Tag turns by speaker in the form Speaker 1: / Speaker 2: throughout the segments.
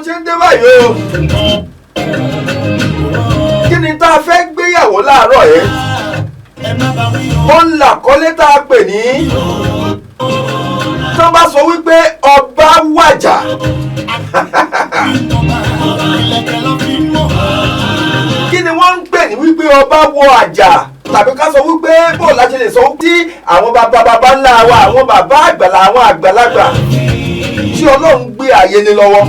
Speaker 1: ṣe ń dé báyìí o. Kí ni tá a fẹ́ gbéyàwó láàárọ̀ yìí? Ó ń là kọ́lé tá a pè ní tó bá sọ wípé ọba wàjà. Kí ni wọ́n ń pè ní wípé ọba wọ àjà, tàbí ká sọ wípé bó la ṣe lè sọ tí àwọn bàbá bàbá ńlá wa, àwọn bàbá àgbàlá, àwọn àgbàlagbà tí Ọlọ́run gbé ayé ní lọ́wọ́,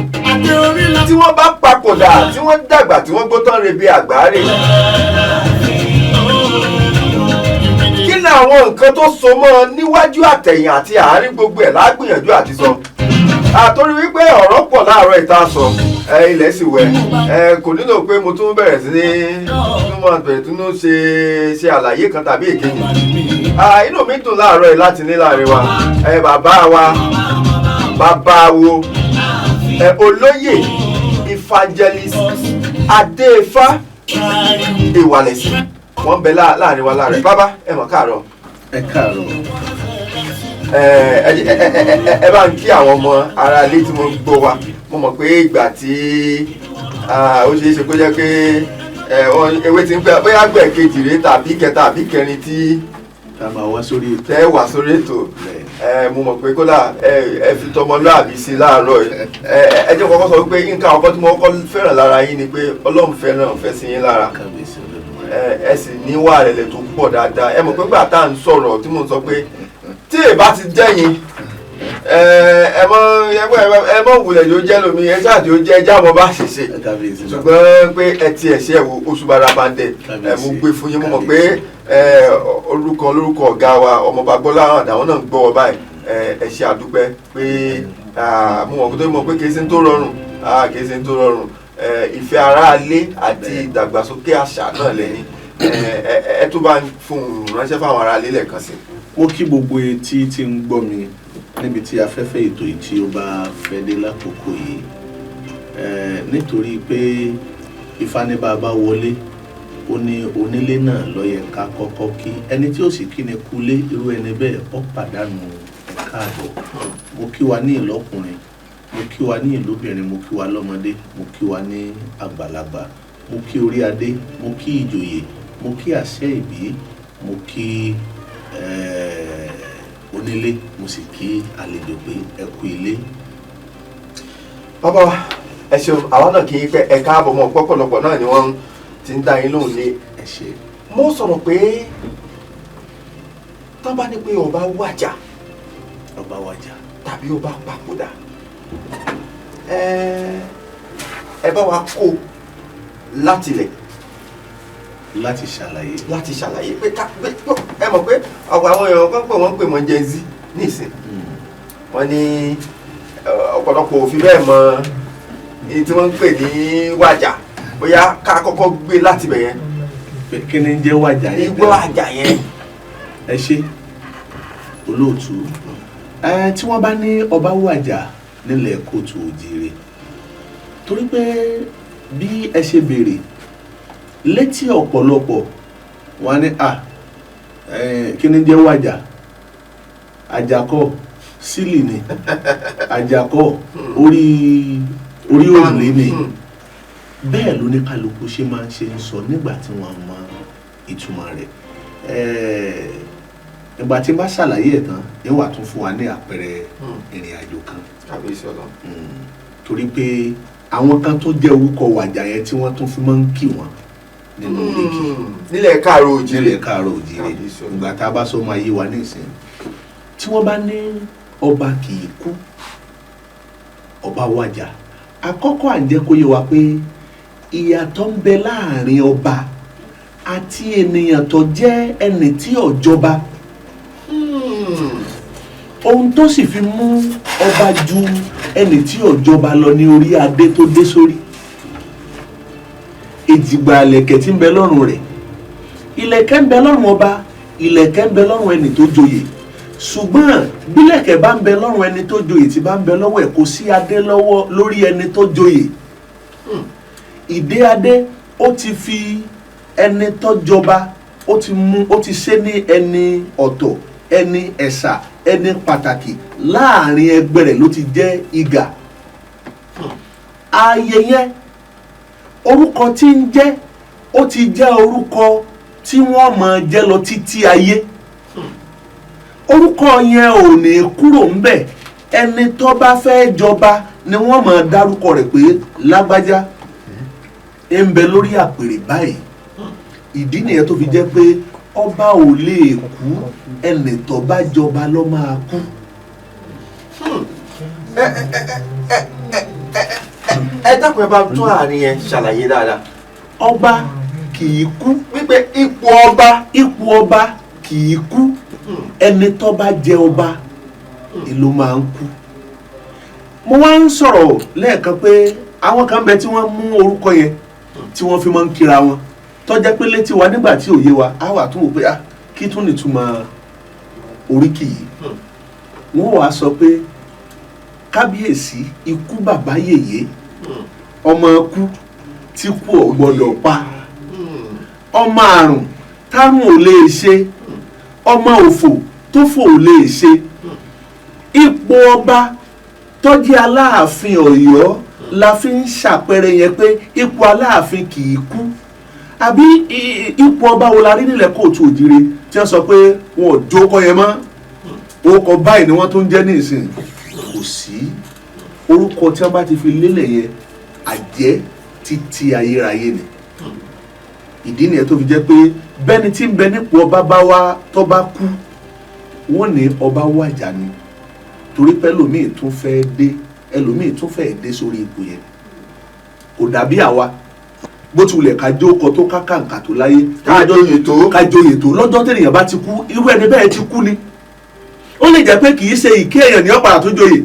Speaker 1: tí wọ́n bá papòdà, tí wọ́n dàgbà, tí wọ́n gbó tán rebi àgbáre. Kí ni àwọn nǹkan tó so mọ́ ọ níwájú, àtẹ̀yìn àti àárín gbogbo ẹ̀ lágbìyànjú àti sọ? Àtòrí wípé ọ̀rọ̀ pọ̀ láàárọ̀ ìta sọ, ilẹ̀ sì wẹ̀, kò nílò pé mo tún bẹ̀rẹ̀ sí ní tún mọ̀ bẹ̀rẹ̀ tún ṣe àlàyé kan tàbí èkejì. Inú mi dùn láàárọ̀ yìí láti ní láàrin wa bàbá wa, bàbá wo, olóyè evangelist Adéfá Ìwàlẹ̀sìn, wọ́n bẹ láàrin wa láàrin. Bàbá, ẹ mọ̀ káàárọ̀.
Speaker 2: Ẹ káàárọ̀.
Speaker 1: Ẹ bá ń kí àwọn ọmọ ará ilé tí mo gbọ́ wa. Mo mọ̀ pé ìgbà tí ó ṣeé ṣe kó jẹ́ pé ewé ti ń pẹ́, bóyá gbẹ̀ kejì rèé tàbí kẹta àbí kẹrin tí
Speaker 2: tá a máa wá sórí ètò.
Speaker 1: Tẹ́ wà sórí ètò. Mo mọ̀ pé kódà ẹ fi tọmọlúàbí sí láàárọ̀ yìí. Ẹ jẹ́ kọ́kọ́ sọ wípé nǹkan àkọ́kọ́ tí mo kọ́kọ́ fẹ́ràn lára yín ni pé Ọlọ́run fẹ́ràn fẹ́ sí yín lára.
Speaker 2: Kábíyèsí Olódùmarè.
Speaker 1: Ẹ sì níwà rẹ̀lẹ̀ tó pọ̀ dáadáa. Ẹ mọ̀ pé gbà tá à ń sọ̀rọ̀ tí mò ń sọ pé tí èbá ti jẹ́yìn, ẹ mọ ẹ mọ wulẹ̀ yóò jẹ́ lómi, ẹ ṣáà tí ó jẹ́ ẹjá mọ bá ṣe ṣe, ṣùgbọ́n pé ẹ tiẹ̀ ṣe ẹ wo oṣù bára bàndẹ̀ ẹ mú gbé fún yín. Mo mọ̀ pé orúkọ lórúkọ ọ̀gá wa, ọmọọba Gbọ́lá àdáwọn náà ń gbọ́ ọ báyìí. Ẹ ṣe àdúpẹ́ pé mo mọ̀ pé mo pé kì í ṣe ń tó rọrùn, kì í ṣe ń tó rọrùn. Ìfẹ́ aráalé àti ìdàgbàsókè àṣà náà lẹ́ni ẹ tó bá ń fún un ránṣẹ́ fáwọn aráalé lẹ́ẹ̀kan sí.
Speaker 2: Mo kí gbogbo etí tí ń gbọ́ mi níbi tí afẹ́fẹ́ ètò yìí tí ó bá fẹ́ dé lákòókò yìí, nítorí pé Ifá ní bá a bá wọlé, ó ní onílé náà ló yẹ ká kọ́kọ́ kí. Ẹni tí ó sì kí ni kúlé, irú ẹni bẹ́ẹ̀ ó pàdánù ẹ káàbọ̀. Mo kí wa ní ìlọ́kùnrin, mo kí wa ní ìlóbìnrin, mo kí wa lọ́mọdé, mo kí wa ní àgbàlagbà, mo kí orí adé, mo kí ìjòyè, mo kí àṣẹ ìbí, mo kí onílé, mo sì kí àlejò pé ẹ kú ilé.
Speaker 1: Bàbá wa, ẹ ṣeun. Àwa náà kì í pẹ́ ẹ káàbọ̀ mọ́. Pọ̀pọ̀lọpọ̀ náà ni wọ́n ti ń dá yín lóhùn ní.
Speaker 2: Ẹ ṣe.
Speaker 1: Mo sọ̀rọ̀ pé tán bá ní pé ọba wàjà,
Speaker 2: ọba wàjà,
Speaker 1: tàbí ọba papòdà, ẹ bá wa kó látilẹ̀
Speaker 2: láti ṣàlàyé.
Speaker 1: Láti ṣàlàyé pé ká pé ẹ mọ̀ pé ọ̀pọ̀ àwọn èèyàn kan pè wọ́n pè wọ́n Gen Z nísìn, wọ́n ní ọ̀pọ̀lọpọ̀ òfin bẹ́ẹ̀ mọ ní tí wọ́n ń pè ní wàjà. Bóyá ká kọ́kọ́ gbé láti bẹ̀ yẹn.
Speaker 2: Kí ni ń jẹ́ wàjà yẹn?
Speaker 1: Ìgbọ́ wàjà yẹn.
Speaker 2: Ẹ ṣe, olóòtú. Ẹ tí wọ́n bá ní ọba wàjà nílẹ̀ kóòtù òjìire, torí pé bí ẹ ṣe béèrè létí ọ̀pọ̀lọpọ̀ wọn ní à kí ni jẹ́ wàjà? Àjàkọ́ sílì ni, àjàkọ́ orí òrùlé ni. Bẹ́ẹ̀ ló ní kálukú ṣe máa ń ṣe ń sọ nígbà tí wọ́n mọ ìtumọ̀ rẹ̀. Ìgbà tí n bá ṣàlàyé ẹ̀ tán, ẹ wà tún fún wa ní àpẹẹrẹ ìrìn àjò kan, torí pé àwọn kan tó jẹ́ orúkọ wàjà yẹn tí wọ́n tún fi máa ń kì wọ́n nínú oríkì
Speaker 1: nílẹ̀ káàárọ̀ òjìrè.
Speaker 2: Nílẹ̀ káàárọ̀ òjìrè. Ìgbà tá a bá sọ máa yé wa nísìnyí. Tí wọ́n bá ní ọba kì í kú, ọba wàjà, àkọ́kọ́ à ń jẹ́ kó yé wa pé ìyàtọ̀ ń bẹ láàrin ọba àti ènìyàn tó jẹ́ ẹni tí ò jọba. Ohun tó sì fi mú ọba ju ẹni tí ò jọba lọ ní orí adé tó dé sórí, èjìgbà ìlẹ̀kẹ̀ tí ń bẹ lọ́rùn rẹ̀. Ìlẹ̀kẹ̀ ń bẹ lọ́rùn ọba, ìlẹ̀kẹ̀ ń bẹ lọ́rùn ẹni tó joyè. Ṣùgbọ́n bílẹ̀kẹ̀ bá ń bẹ lọ́rùn ẹni tó joyè, tí bá ń bẹ lọ́wọ́ ẹ̀, kò sí adé lọ́wọ́ lórí ẹni tó joyè. Ìdé adé ó ti fi ẹni tó jọba, ó ti mú, ó ti ṣe ní ẹni ọ̀tọ̀, ẹni ẹ̀sà, ẹni pàtàkì láàrin ẹgbẹ́ rẹ̀ ló ti jẹ́ ìgà. Ààyè yẹn, orúkọ tí ń jẹ́, ó ti jẹ́ orúkọ tí wọ́n máa jẹ́ lọ títí ayé. Orúkọ yẹn ò ní kúrò ńbẹ̀. Ẹni tó bá fẹ́ jọba ni wọ́n máa dárúkọ rẹ̀ pé lágbájá ń bẹ lórí àpèrè báyìí. Ìdí nìyẹn tó fi jẹ́ pé ọba ò lè kú, ẹni tó bá jọba ló máa kú.
Speaker 1: Ẹ dákun, ẹ bá tún àárín yẹn ṣàlàyé dáadáa.
Speaker 2: Ọba kì í kú.
Speaker 1: Wípé ipò ọba,
Speaker 2: ipò ọba kì í kú, ẹni tó bá jẹ ọba ló máa ń kú. Mo wá ń sọ̀rọ̀ lẹ́ẹ̀kan pé àwọn kan bẹ tí wọ́n mú orúkọ yẹn tí wọ́n fi máa ń kíra wọn, tó jẹ́ pé létí wa nígbà tí òye wa á wà tún wò pé kí tún nìtumọ̀ oríkì yìí. Wọ́n wàá sọ pé kábíyèsí ikú bàbá yèyé, ọmọ ikú tí kú ò gbọdọ̀ pa, ọmọ àrùn tárùn ò lè ṣe, ọmọ òfò tó fò ò lè ṣe. Ipò ọba tó jẹ́ Aláàfin Ọ̀yọ́ la fi ń ṣàpẹẹrẹ yẹn pé ipò Aláàfin kì í kú. Àbí ipò ọba wo la rí nílẹ̀ kóòtù òjìrè tí wọ́n sọ pé wọn ò jókòó yẹn mọ́, orúkọ báyìí ni wọ́n tún jẹ́ ní ìsìn? Kò sí. Orúkọ tí wọ́n bá ti fi lélẹ̀ yẹn, àjẹ́ títí ayérayé ni. Ìdí nìyẹn tó fi jẹ́ pé bẹ́ni tí ń bẹ nípò ọba bá wá tó bá kú, wọ́n ní ọba wàjà ni, torí pé ẹlòmíì tún fẹ́ dé, ẹlòmíì tún fẹ́ dé sórí ipò yẹn. Kò dàbí àwa, bó tilẹ̀ ká jókòó tó kákàǹkà tó láyé,
Speaker 1: kájọyè tó,
Speaker 2: kájọyè tó, lọ́jọ́ tẹ̀yàn bá ti kú, irú ẹni bẹ́ẹ̀ ti kú ni. Ó lè jẹ́ pé kì í ṣe ìké èèyàn ní ọ̀pàrà tó joyè,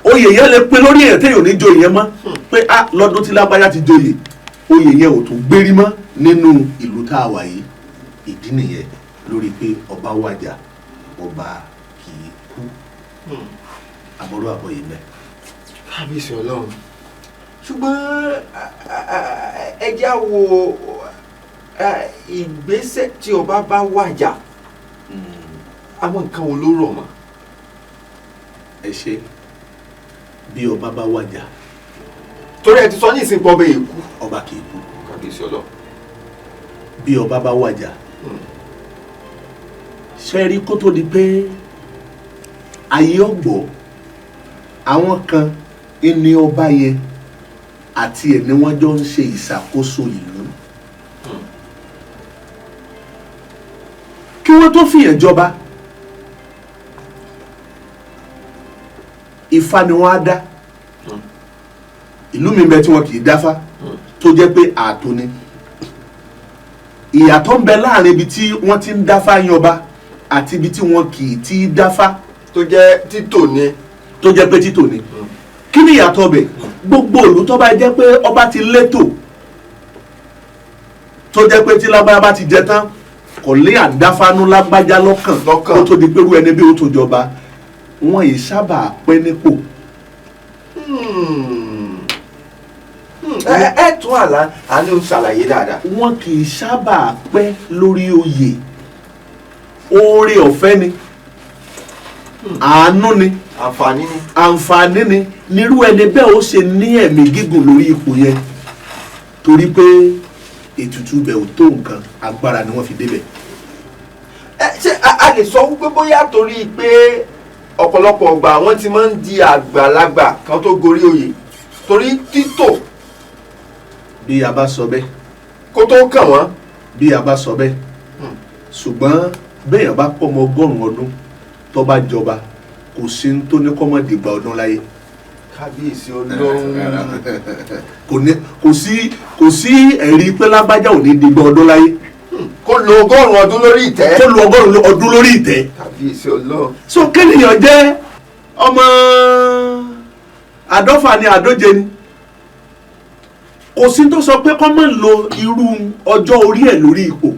Speaker 2: oyè yẹn lè pé lórí èèyàn téèyàn ò ní joyè yẹn mọ́, pé a lọ́dún tí lágbájá ti joyè, oyè yẹn ò tún gbérí mọ́ nínú ìlú tá a wà yìí. Ìdí nìyẹn lórí pé ọba wàjà, ọba kì í kú. Àbọ̀rọ̀ àbọ̀yè mẹ́.
Speaker 1: Kábíyèsí Ọlọ́run. Ṣùgbọ́n ẹ já wo ìgbésẹ̀ tí ọba bá wàjà, àwọn nǹkan wo ló rọ̀ mọ́?
Speaker 2: Ẹ ṣe, bí ọba bá wàjà,
Speaker 1: torí ẹ ti sọ ní ìsìnkú ọba èkú,
Speaker 2: ọba kì í kú.
Speaker 1: Kábíyèsí Ọlọ́run.
Speaker 2: Bí ọba bá wàjà, ṣe rí, kó tó di pé ayé ọ̀gbọ́, àwọn kan ní ọba yẹn àti ẹ̀ ni wọ́n jọ ń ṣe ìṣàkóso ìlú kí wọ́n tó fìyàn jọba. Ifá ni wọ́n á dá. Ìlú mi bẹ tí wọn kì í dáfá, tó jẹ́ pé ààtò ni. Ìyàtọ̀ ń bẹ láàrin ibi tí wọ́n ti ń dáfá yanba àti ibi tí wọn kì í ti dáfá,
Speaker 1: tó jẹ́ títò ni,
Speaker 2: tó jẹ́ pé títò ni. Kí ni ìyàtọ̀ bẹ̀? Gbogbo ìlú tó bá jẹ́ pé ọba ti létò, tó jẹ́ pé tí lágbájá bá ti jẹ tán, kò lé àdáfánú lágbájá lọ́kàn kó tó di pé irú ẹni bí ó tó jọba, wọn yìí sábà pẹ́ nípò.
Speaker 1: Ẹ tún àlá àní ń ṣàlàyé dáadáa.
Speaker 2: Wọn kì í sábà pẹ́ lórí oyè. Oore ọ̀fẹ́ ni, àánú ni,
Speaker 1: àǹfààní ni,
Speaker 2: àǹfààní ni nírú ẹni bẹ́ẹ̀ ó ṣe ní ẹ̀mí gígùn lórí ipò yẹn, torí pé ètùtù bẹ̀ ò tó nǹkan, agbára ni wọ́n fi débẹ̀.
Speaker 1: Ẹ ṣé a lè sọ wípé bóyá torí pé ọ̀pọ̀lọpọ̀ ọgbà wọ́n ti máa ń di àgbàlagbà kan tó gorí oyè torí títò?
Speaker 2: Bí a bá sọ bẹ́ẹ̀,
Speaker 1: kó tó kàn wọ́n.
Speaker 2: Bí a bá sọ bẹ́ẹ̀, ṣùgbọ́n béèyàn bá pọ̀ ọmọ 100 ọdún tó bá jọba, kò sí ní tó ní kọ́ mọ́ dìgbà ọdún láyé.
Speaker 1: Kábíyèsí Ọlọ́run.
Speaker 2: Kò ní, kò sí ẹ̀rí pé lágbájá ò ní dìgbà ọdún láyé.
Speaker 1: Kó lo 100 ọdún lórí ìtẹ́.
Speaker 2: Kó lo 100 ọdún lórí ìtẹ́.
Speaker 1: Kábíyèsí Ọlọ́run.
Speaker 2: So kéèyàn jẹ́ ọmọ 50 ni, 150 ni, kò sí tó sọ pé kọ́ mọ̀ lo irú ọjọ́ orí ẹ̀ lórí ipò.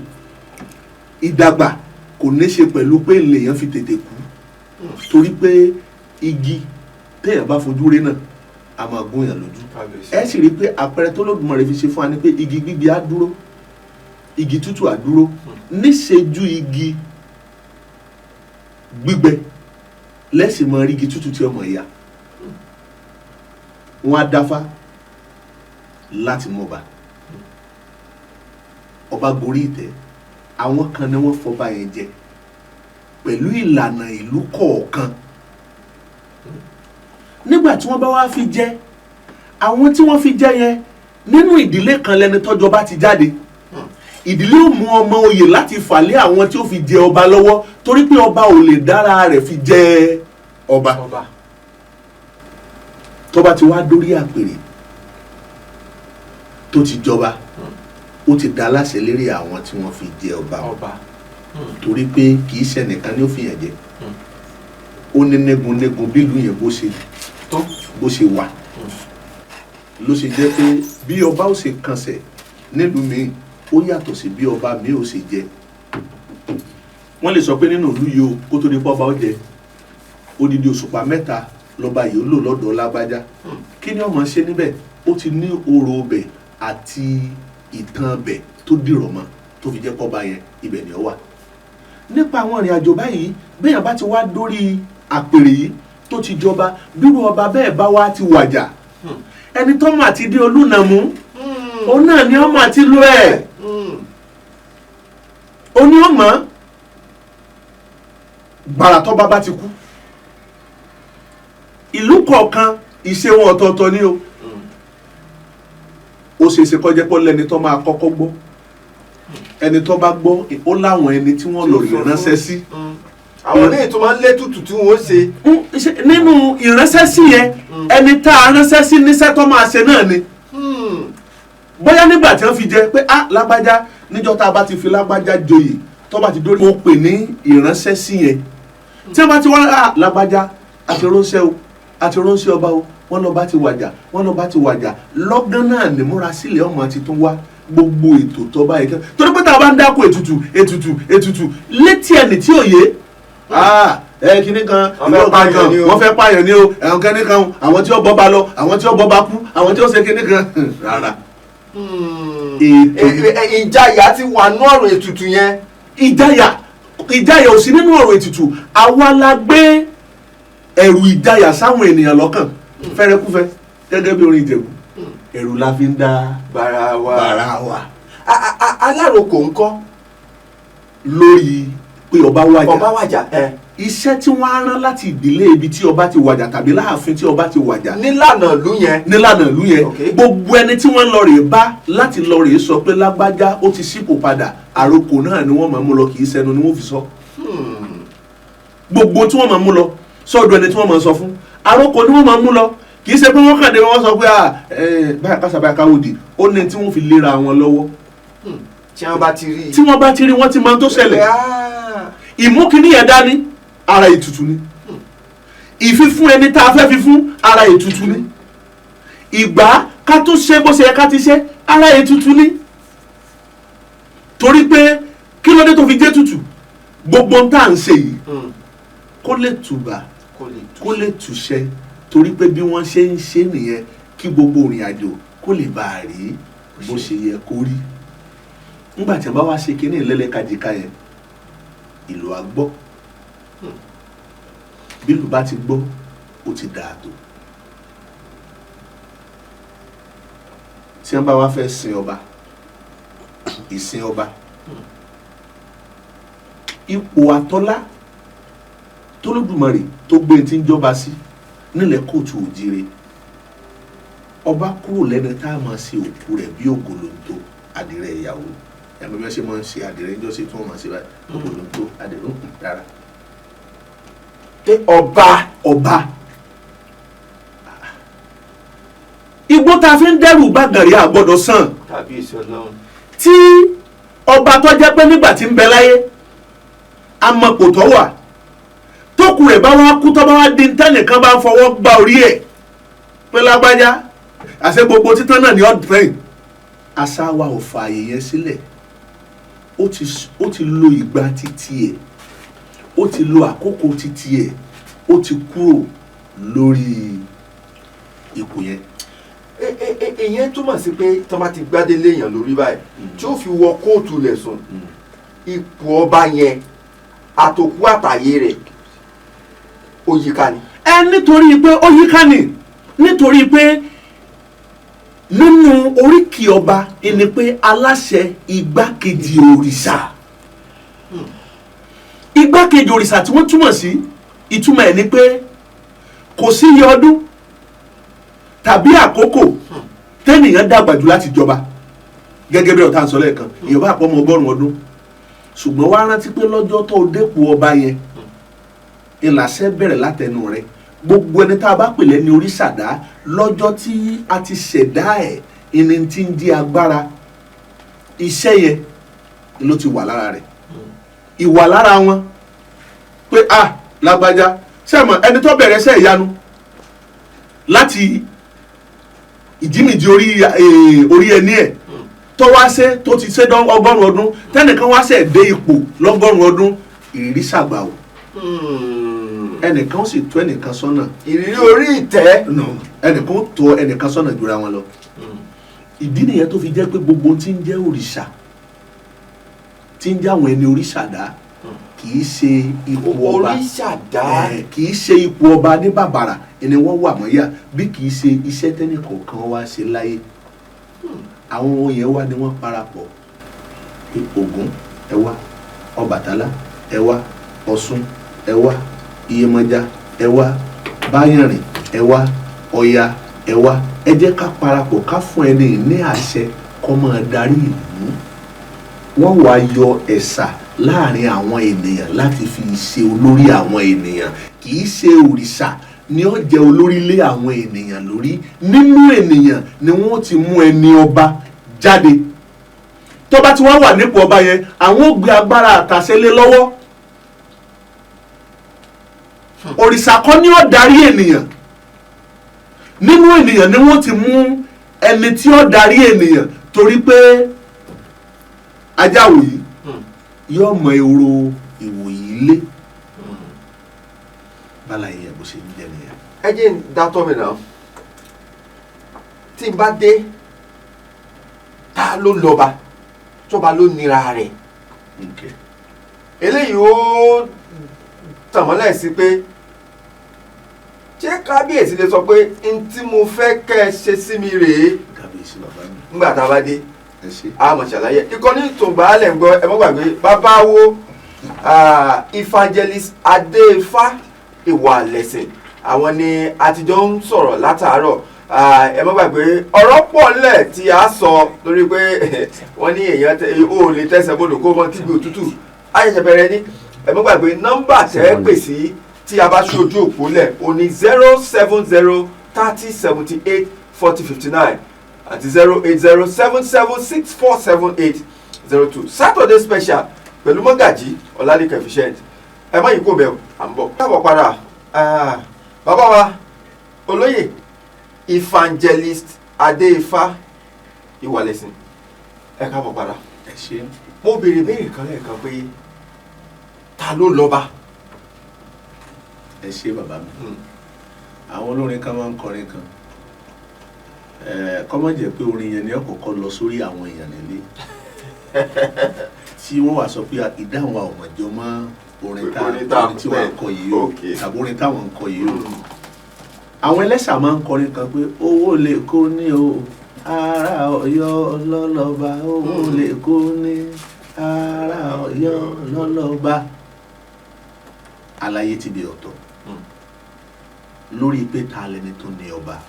Speaker 2: Ìdàgbà kò ní ṣe pẹ̀lú pé lèèyàn fi tètè kú, torí pé igi téèyàn bá fojú rí náà a máa gún yàn lójú. Ẹ sì rí i pé àpẹẹrẹ tó Olódùmarè fi ṣe fún wa ni pé igi gbígbẹ á dúró, igi tútù á dúró. Níṣejú igi gbígbẹ lẹ́sìn máa rí igi tútù tí ọmọ ìyá. Wọ́n á dáfá láti mọba. Ọba gorí ìtẹ́, àwọn kan ni wọ́n fọba yẹn jẹ pẹ̀lú ìlànà ìlú kọ̀ọ̀kan. Nígbà tí wọ́n bá wá fi jẹ, àwọn tí wọ́n fi jẹ yẹn, nínú ìdílé kan lẹni tọ́jọba ti jáde. Ìdílé ò mú ọmọ oyè láti fà lé àwọn tí ó fi jẹ ọba lọ́wọ́, torí pé ọba ò lè dára rẹ̀ fi jẹ ọba.
Speaker 1: Ọba.
Speaker 2: Tó bá ti wá dórí àpèrè tó ti jọba, ó ti dá láṣẹ lérí àwọn tí wọ́n fi jẹ ọba,
Speaker 1: Ọba.
Speaker 2: torí pé kì í ṣe ẹnìkan ní ó fi yàn jẹ. Ó ní négun-négun bí ìlú yẹn bó ṣe
Speaker 1: tó
Speaker 2: bó ṣe wà ló ṣe jẹ́ pé bí ọba ó ṣe kànṣẹ̀ nílùú míì, ó yàtọ̀ sí bí ọba míì ó ṣe jẹ. Wọ́n lè sọ pé nínú ìlú yìí o, kó tó di pé ọba ó jẹ, odidi òṣùpá 3 lọ́ba yìí ó lò lọ́dọ̀ lágbájá. Kí ni ọmọ ṣe níbẹ̀? Ó ti ní orò ọbẹ̀ àti ìtàn ọbẹ̀ tó dìrọ̀ mọ́ tó fi jẹ́ pọ́ba yẹn ibẹ̀ ni ó wà. Nípa àwọn ìrìn àjò báyìí, béèyàn bá ti wá dórí àpèrè yìí tó ti jọba, bírú ọba bẹ́ẹ̀ bá wá ti wàjà, ẹni tó mà ti dé olúnàmú, òun náà ni ọmọ àti lu ẹ̀, ó ní ọmọ gbàrà tó bá ti kú. Ìlú kọ̀ọ̀kan, ìṣe wọn ọ̀tọ̀ọ̀tọ̀ ni o. Ó ṣe é ṣe kó jẹ́ pé lẹ́ni tó máa kọ́kọ́ gbọ́. Ẹni tó bá gbọ́, ó láwọn ẹni tí wọ́n lọ rí ránṣẹ́ sí.
Speaker 1: Àwọn míì tó máa ń lé tutù tí wọ́n ṣe.
Speaker 2: Nínú ìránṣẹ́ sí yẹn, ẹni tá a ránṣẹ́ sí níṣẹ́ tó máa ṣe náà ni. Bóyá nígbà tí wọ́n fi jẹ pé, ah, lágbájá, níjọ́ tá a bá ti fi lágbájá joyè, tó bá ti dórí, mo pè ní ìránṣẹ́ sí yẹn. Tí wọ́n bá ti wá, ah, lágbájá, àti ránṣẹ́ o, àti ránṣẹ́ ọba o, wọ́n lọ bá ti wàjà, wọ́n lọ bá ti wàjà, lọ́gán náà ní múra sílẹ̀, ọmọ ti tún wá gbogbo ètò tó bá yẹ kí. Torí pé tá a bá ń dáko ètùtù ètùtù ètùtù létí ẹni tí ò yé, ẹ kíní kan,
Speaker 1: Wọ́n fẹ́
Speaker 2: ìwọ
Speaker 1: pààyàn
Speaker 2: kan
Speaker 1: ni o.
Speaker 2: wọ́n fẹ́ pààyàn ni o, ẹ̀hún kíní kan, àwọn tí ó bọ́ ba lọ, àwọn tí ó bọ́ ba kú, àwọn tí ó ṣe kíní kan, rárá. Ètò
Speaker 1: Ìjayà ti wà nú ọ̀rọ̀ ètùtù yẹn.
Speaker 2: Ìjáyà ò sí nínú ọ̀rọ̀ ètùtù. Àwa la gbé ẹ̀rù ìjáyà sáwọn ènìyàn lọ́kàn fẹ́rẹ́kúfẹ́, gẹ́gẹ́ bí orin Ìjẹ̀bú, ẹ̀rù la fi ń dá
Speaker 1: Bàrà wa.
Speaker 2: Bàrà wa.
Speaker 1: Alárokò ńkọ́?
Speaker 2: Lórí pé ọba wàjà?
Speaker 1: Ọba wàjà ẹ.
Speaker 2: Iṣẹ́ tí wọ́n á rán láti ìdílé ibi tí ọba ti wàjà tàbí láàfin tí ọba ti wàjà,
Speaker 1: Nílànà ìlú yẹn.
Speaker 2: Nílànà ìlú yẹn, gbogbo ẹni tí wọ́n lọ rèé bá láti lọ rèé sọ pé lágbájá ó ti sípò padà, àrokò náà ni wọ́n máa mú lọ, kì í ṣẹnu ni wọ́n fi sọ. Gbogbo tí wọ́n máa mú lọ sọ́dọ̀ ẹni tí wọ́n máa sọ fún, àrokò ni wọ́n máa mú lọ. Kì í ṣe pé wọ́n kàn dé, wọ́n sọ pé, ah, báyà kásá báyà káwòdì. Ó ní tí wọ́n fi léra wọn lọ́wọ́.
Speaker 1: Tí wọ́n bá ti rí i.
Speaker 2: Tí wọ́n bá ti rí, wọ́n ti máa tó ṣẹlẹ̀. Ìmúkiní yẹn dání, ara ètùtù ni. Ìfífún ẹni tá a fẹ́ fi fún, ara ètùtù ni. Ìgbà ká tó ṣe bó ṣe yẹ ká ti ṣe, ara ètùtù ni. Torí pé kí ló dé tó fi jẹ́ tutù? Gbogbo ohun tá à ń ṣe yìí, kó lè tùbà,
Speaker 1: Kó lè tú.
Speaker 2: kó lè túṣẹ, torí pé bí wọ́n ṣe ń ṣe nìyẹn, kí gbogbo ìrìn àjò kó lè bá a rí bó ṣe yẹ kó rí. Nígbà tí a bá wá ṣe kinní ìlẹ́lẹ́kajìká yẹn, ìlú á gbọ́. Bí ìlú bá ti gbọ́, ó ti dà tó. Tí wọ́n bá wá fẹ́ sin ọba, ìsin ọba, ipò àtọ́lá tólódùmarè tó gbé tí ń jọba sí nílẹ̀ kóòtù òjire, ọba kúrò lẹ́ni tá a máa ṣe òkú rẹ̀ bí ògòlóńtó àdìrẹ ìyàwó. Ẹ̀mí bí wọ́n ṣe máa ń ṣe àdìrẹ ńjọ́ sí tí wọ́n máa ṣe báyìí, ògòlóńtó àdìrẹ ń rárá.
Speaker 1: Pé ọba.
Speaker 2: Ọba, igbó tá a fi ń dẹ́rù bá gàrí àgbọ́dọ̀ sàn.
Speaker 1: Kábíyèsí Ọlọ́run.
Speaker 2: Tí ọba tó jẹ́ pé nígbà tí ń bẹ láyé amọ̀pò tó wà, tókù rẹ̀ bá wá kú, tó bá wá di tẹ́nìkan bá ń fọwọ́ gba orí ẹ̀ pé lágbájá, àṣẹ gbogbo títán náà ní ọ̀dùnrẹ́yìn. Àṣà wa ò fààyè yẹn sílẹ̀. Ó ti lo ìgbà títí ẹ̀, ó ti lo àkókò títí ẹ̀, ó ti kúrò lórí ipò yẹn.
Speaker 1: Ìyẹn túmọ̀ sí pé tí wọ́n bá ti gbádé léèyàn lórí báyìí, tí ó fi wọ kóòtù lẹ̀ sùn, ipò ọba yẹn, àtòkú àtàyè rẹ̀, ó yíká ni.
Speaker 2: Ẹ nítorí pé ó yíká ni. Nítorí pé nínú oríkì ọba ni pé aláṣẹ igbákejì òrìṣà. Igbákejì òrìṣà tí wọ́n túmọ̀ sí, ìtumọ̀ ẹ̀ ni pé kò sí iye ọdún tàbí àkókò tẹ́nìyàn dàgbà jù láti jọba. Gẹ́gẹ́ bí ọ̀tá ń sọ lẹ́ẹ̀kan, èèyàn bá pọ̀ ọmọ 100 ọdún, ṣùgbọ́n wá rántí pé lọ́jọ́ tó dépò ọba yẹn, ìlàsẹ̀ bẹ̀rẹ̀ látẹnu rẹ̀. Gbogbo ẹni tá a bá pè lẹ́ni oríṣàdá, lọ́jọ́ tí a ti ṣẹ̀dá ẹ̀, ìní tí ń di agbára iṣẹ́ yẹn ló ti wà lára rẹ̀, ìwà lára wọn pé a lágbájá sẹ́mọ̀ ẹni tó bẹ̀rẹ̀ iṣẹ́ ìyanu láti ìjímìjí orí ẹni ẹ̀ tó wá ṣe, tó ti ṣe 100 ọdún, tẹ́nìkan wá ṣe dé ipò lọ́gọ́rùn ọdún, ìrírí ṣàgbà o. Ẹnìkan sì tó ẹnìkan sọ́nà.
Speaker 1: Ìrírí orí ìtẹ́.
Speaker 2: Ẹnìkan ó tọ́ ẹnìkan sọ́nà jura wọn lọ. Ìdí nìyẹn tó fi jẹ́ pé gbogbo tí ń jẹ́ òrìṣà, tí ń jẹ́ àwọn ẹni òrìṣà dá, kì í ṣe ipò ọba.
Speaker 1: Òrìṣà dá.
Speaker 2: Kì í ṣe ipò ọba ní bàbàrà ẹni wọ́n wà mọ́yà, bí kì í ṣe iṣẹ́ tẹ́nì kọ̀ọ̀kan wá ṣe láyé. Àwọn ohun yẹn wá ni wọ́n parapọ̀ pé Ògún ẹ wá, Ọbàtálá ẹ wá, Ọ̀ṣun ẹ wá, Iyemọja ẹ wá, Báyànrìn ẹ wá, Ọya ẹ wá, ẹ jẹ́ ká parapọ̀ ká fún ẹni ní àṣẹ kó máa darí ìlú. Wọ́n wá yọ ẹ̀sà láàrin àwọn ènìyàn láti fi ṣe olórí àwọn ènìyàn. Kì í ṣe òrìṣà ni ó jẹ́ olórí lé àwọn ènìyàn lórí. Nínú ènìyàn ni wọ́n ti mú ẹni ọba jáde. Tó bá ti wá wà nípò ọba yẹn, àwọn ò gbé agbára àtàṣẹ lé lọ́wọ́. Òrìṣà kọ́ ni ó darí ènìyàn. Nínú ènìyàn ni wọ́n ti mú ẹni tí ó darí ènìyàn, torí pé ajá wòyí yóò mọ ehoro ìwòyí ilé. Bala yẹn bó ṣe ń jẹ nìyẹn.
Speaker 1: Ẹ jẹ́ ń dátọ́ mi náà. Tí n bá dé, ta ló lọ́ba? Tọ́ba ló nira rẹ̀. Eléyìí ó tàn mọ́lẹ̀ sí pé ṣé kábíyèsí lè sọ pé n tí mo fẹ́ kẹ́ ẹ ṣe sí mi rèé?
Speaker 2: Kábíyèsí bàbá mi.
Speaker 1: Nígbà tá a bá dé,
Speaker 2: Ẹ ṣe.
Speaker 1: a mọ̀ ṣàlàyé. Ìkànnì Tùngbà lẹ̀ ń gbọ́. Ẹ mọ́ gbàgbé bàbá wo Evangelist Adéfá Ìwàlẹ̀sìn, àwọn ni àtijọ́ ń sọ̀rọ̀ látàárọ̀. Ẹ mọ́ gbàgbé ọ̀rọ̀ pọ̀ ńlẹ̀ tí a sọ lórí pé wọ́n ní èèyàn ó lè tẹ̀sẹ̀ bodò kó mọ kígbe òtútù. Àṣẹ̀ṣẹ̀ bẹ̀rẹ̀ ní. Ẹ mọ́ gbàgbé nọ́mbà tẹ́ ẹ pè sí tí a bá ṣí ojú òpó lẹ̀ o ní 07030784059 àti 08077647802. Saturday Special pẹ̀lú Mọ́gàjí Ọlálékan Efficient. Ẹ má yìí kó bẹ́ẹ̀, à ń bọ̀. Káàbọ̀ padà, bàbá wa olóyè Evangelist Adéifá Ìwàlẹ̀sìn, ẹ káàbọ̀ padà.
Speaker 2: Ẹ ṣe.
Speaker 1: Mo béèrè béèrè kan lẹ́ẹ̀kan pé ta ló lọ́ba?
Speaker 2: Ẹ ṣe bàbá mi. Àwọn olórin kan máa ń kọrin kan, kọ́ má jẹ́ pé orin yẹn ni ó kọ́kọ́ lọ sórí àwọn èèyàn nílé tí wọ́n wá sọ pé ìdáhùn àwọn ọ̀mọ̀jọ mọ́ orin tá
Speaker 1: Orin tá
Speaker 2: orin tí wọ́n kọ yìí o, tàbí orin táwọn ń kọ yìí o. Àwọn ẹlẹ́ṣà máa ń kọrin kan pé owó lè kó ní o, ará Ọ̀yọ́ lọ́lọ́ba, owó lè kó ní, ará Ọ̀yọ́ lọ́lọ́ba. Àlàyé ti di ọ̀tọ̀ lórí pé ta lẹni tó ní ọba.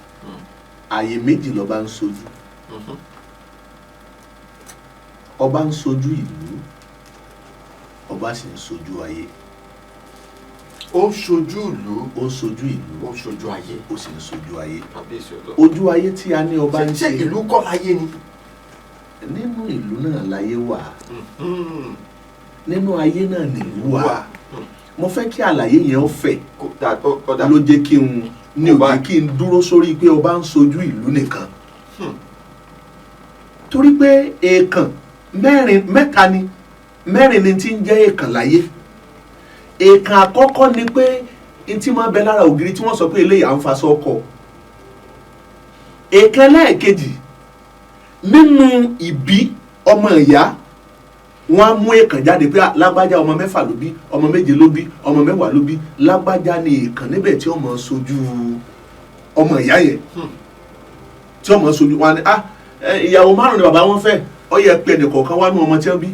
Speaker 2: Ààyè méjì lọ́ba ń sojú. Ọba ń sojú ìlú, ọba sì ń sojú ayé.
Speaker 1: Ó ń ṣojú ìlú.
Speaker 2: Ó ń sojú ìlú.
Speaker 1: Ó ń ṣojú ayé.
Speaker 2: Ó sì ń sojú ayé.
Speaker 1: Kábíyèsí ọlọ.
Speaker 2: Ojú ayé tí a ní ọba ń
Speaker 1: ṣé
Speaker 2: ṣe,
Speaker 1: ìlú kọ́ láyé ni?
Speaker 2: Nínú ìlú náà láyé wà, nínú ayé náà nílùú wà. Mo fẹ́ kí àlàyé yẹn ó fẹ̀.
Speaker 1: Kò dà ó dà.
Speaker 2: Ló jẹ́ kí n ní
Speaker 1: Kò
Speaker 2: ò jẹ́ kí n dúró sórí pé ọba ń sojú ìlú nìkan, torí pé èèkàn mẹ́rin, mẹ́ta ni, mẹ́rin ni tí ń jẹ́ èèkàn láyé. Èèkàn àkọ́kọ́ ni pé n tí máa bẹ lára ògiri tí wọ́n sọ pé eléyìí à ń faṣọ ọkọ̀. Èèkàn ẹlẹ́ẹ̀kejì, nínú ìbí ọmọ ìyá, wọ́n á mú èèkàn jáde pé, "Ah, lágbájá ọmọ 6 ló bí, ọmọ 7 ló bí, ọmọ 10 ló bí, lágbájá ni èèkàn níbẹ̀ tí ó máa sojú Ọmọ ìyá yẹn tí ọmọ sojú wọn ni, ah, ìyàwó márùn ni bàbá wọn fẹ́. Ó yẹ pé ẹnì kọ̀ọ̀kan wá nú ọmọ tí wọ́n bí,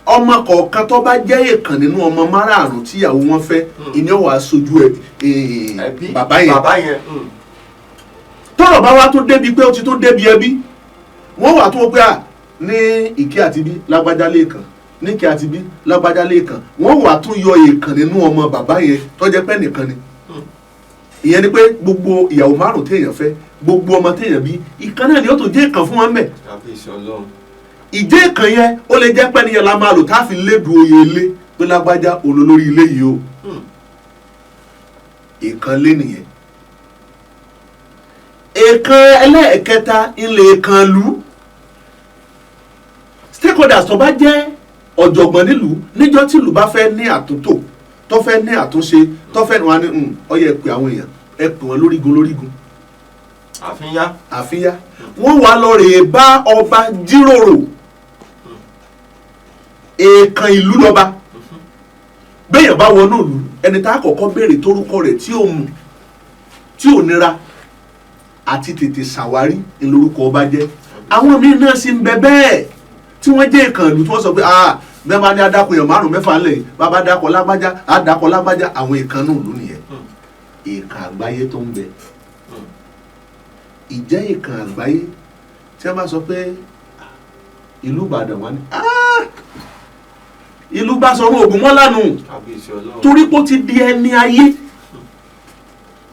Speaker 2: ọmọ kọ̀ọ̀kan tó bá jẹ́ èèkàn nínú ọmọ márààrún tí ìyàwó wọn fẹ́, ìní ọ̀wà sojú
Speaker 1: ẹbí.
Speaker 2: Bàbá yẹn.
Speaker 1: Bàbá yẹn.
Speaker 2: Tọ́rọ̀ bá wá tó débi pé ó ti tó débi ẹbí, wọ́n wà tó wọ́n pé à ní ìkí àti bí lágbájá lẹ́ẹ̀kan, ní ìkí àti bí lágbájá lẹ́ẹ̀kan, wọ́n wà tó yọ èèkàn nínú ọmọ bàbá yẹn tó jẹ́ pé nìkan ni. Ìyẹn ni pé gbogbo ìyàwó márùn téèyàn fẹ́, gbogbo ọmọ téèyàn bí, ìkan náà ni ó tó jẹ́ èèkàn fún wọn mẹ́.
Speaker 1: Kábíyèsí Ọlọ́run.
Speaker 2: Ìjẹ́ èèkàn yẹn, ó lè jẹ́ pé nìyẹn la máa lò tá a fi lédu oyè ilé pé lágbájá olólórí ilé yìí o. Èèkàn lé nìyẹn. Èèkàn ẹlẹ́ẹ̀kẹta ilé èèkàn lù, stakeholders tó bá jẹ́ ọ̀jọ̀gbọ́n nílùú, níjọ́ tí ìlú bá fẹ́ ní àtúntò, tó fẹ́ ní àtúnṣe, tó fẹ́ ní wọn ní ó yẹ pé àwọn èèyàn, ẹ pè wọ́n lórígun lórígun.
Speaker 1: Àfínyá.
Speaker 2: Àfíyá, wọ́n wá lọ rèé bá ọba jíròrò. Èèkàn ìlú lọ́ba. Béèyàn bá wọnú ìlú, ẹni tá a kọ́kọ́ béèrè torúkọ rẹ̀ tí ò mú tí ò nira àti tètè ṣàwárí ńlórúkọ ọba jẹ́. Àwọn míín náà sì ń bẹ bẹ́ẹ̀ tí wọ́n jẹ́ èèkàn ìlú, tí wọ́n sọ pé, ah, bẹ́ẹ̀ bá ní adákun èèyàn márùn mẹ́fà ńlẹ̀ yìí, bàbá dákọ̀ lágbájá, àdákọ̀ lágbájá. Àwọn èèkàn náà ìlú nìyẹn. Èèkàn àgbáyé tó ń bẹ, ìjẹ́ èèkàn àgbáyé tí wọ́n bá sọ pé ìlú Ìbàdàn wà ní, ah, ìlú Báṣọ̀run Ògúnmọ́lá nù.
Speaker 1: Kábíyèsí Ọlọ́run.
Speaker 2: Torí pé ó ti di ẹni ayé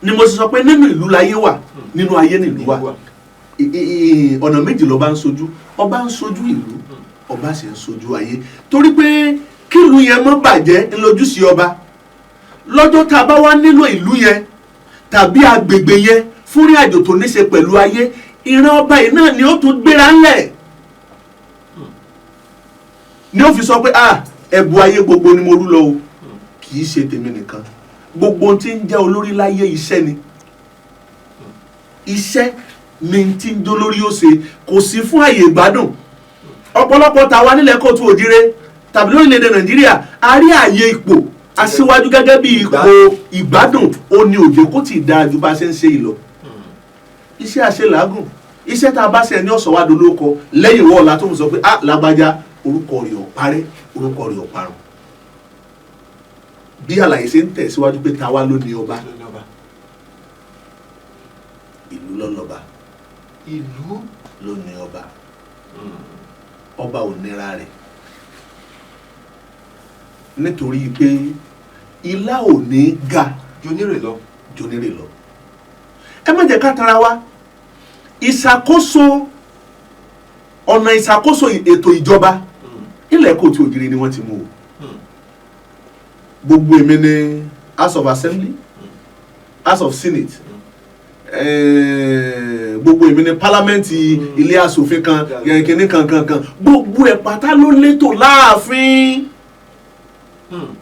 Speaker 2: ni mo sì sọ pé nínú ìlú láyé wà, nínú ayé nílùú wà. Ọ̀nà méjì lọ́ba ń sojú. Ọba ń sojú ìlú, ọba sì ń sojú ayé, torí pé kílùú yẹn má bàjẹ́ ńlójúsí ọba. Lọ́jọ́ tá a bá wá nílò ìlú yẹn tàbí agbègbè yẹn fún ìrìn àjò tó níṣe pẹ̀lú ayé, ìran ọba yìí náà ni ó tún gbéra ńlẹ̀, ni ó fi sọ pé, ah, ẹ̀bù ayé gbogbo ni mo rú lọ o, kì í ṣe tèmi nìkan. Gbogbo ohun tí ń jẹ́ olórí láyé, iṣẹ́ ni. Iṣẹ́ ni tí ń dólórí ó ṣe, kò sí fún àyè ìgbádùn. Ọ̀pọ̀lọpọ̀ tàwa nílẹ̀ kóòtù òjire tàbí lórílẹ̀‐èdè Nàìjíríà, a rí àyè ipò aṣíwájú gẹ́gẹ́ bí ipò ìgbádùn. Ó ní òjò kó tì dáa ju bá a ṣe ń ṣe ìlọ. Iṣẹ́ àṣelàágùn, iṣẹ́ tá a bá ṣe ní ọ̀sán wa dolóko lẹ́yìn ìwọ ọ̀la tó ń sọ pé, ah, lágbájá, orúkọ rẹ̀ ò parẹ́, orúkọ rẹ̀ ò parun. Bí àlàyé ṣe ń tẹ̀síwájú pé tàwa ló ní ọba.
Speaker 1: Ló ní ọba.
Speaker 2: Ìlú lọ́lọ́ba.
Speaker 1: Ìlú.
Speaker 2: Ló ní ọba. Ọba ò nira rẹ̀, nítorí pé ilá ò ní ga
Speaker 1: jonírè lọ.
Speaker 2: Jonírè lọ. Ẹ má jẹ́ ká tara wa. Ìṣàkóso, ọ̀nà ìṣàkóso ètò ìjọba ilẹ̀ kóòtù òjìrì ni wọ́n ti mú o. Gbogbo èmi ní House of Assembly, House of Senate, gbogbo èmi ní parliament, ilé asòfin kan, kìnní kan kan kan, gbogbo ẹ̀ pátá ló létò láàfin.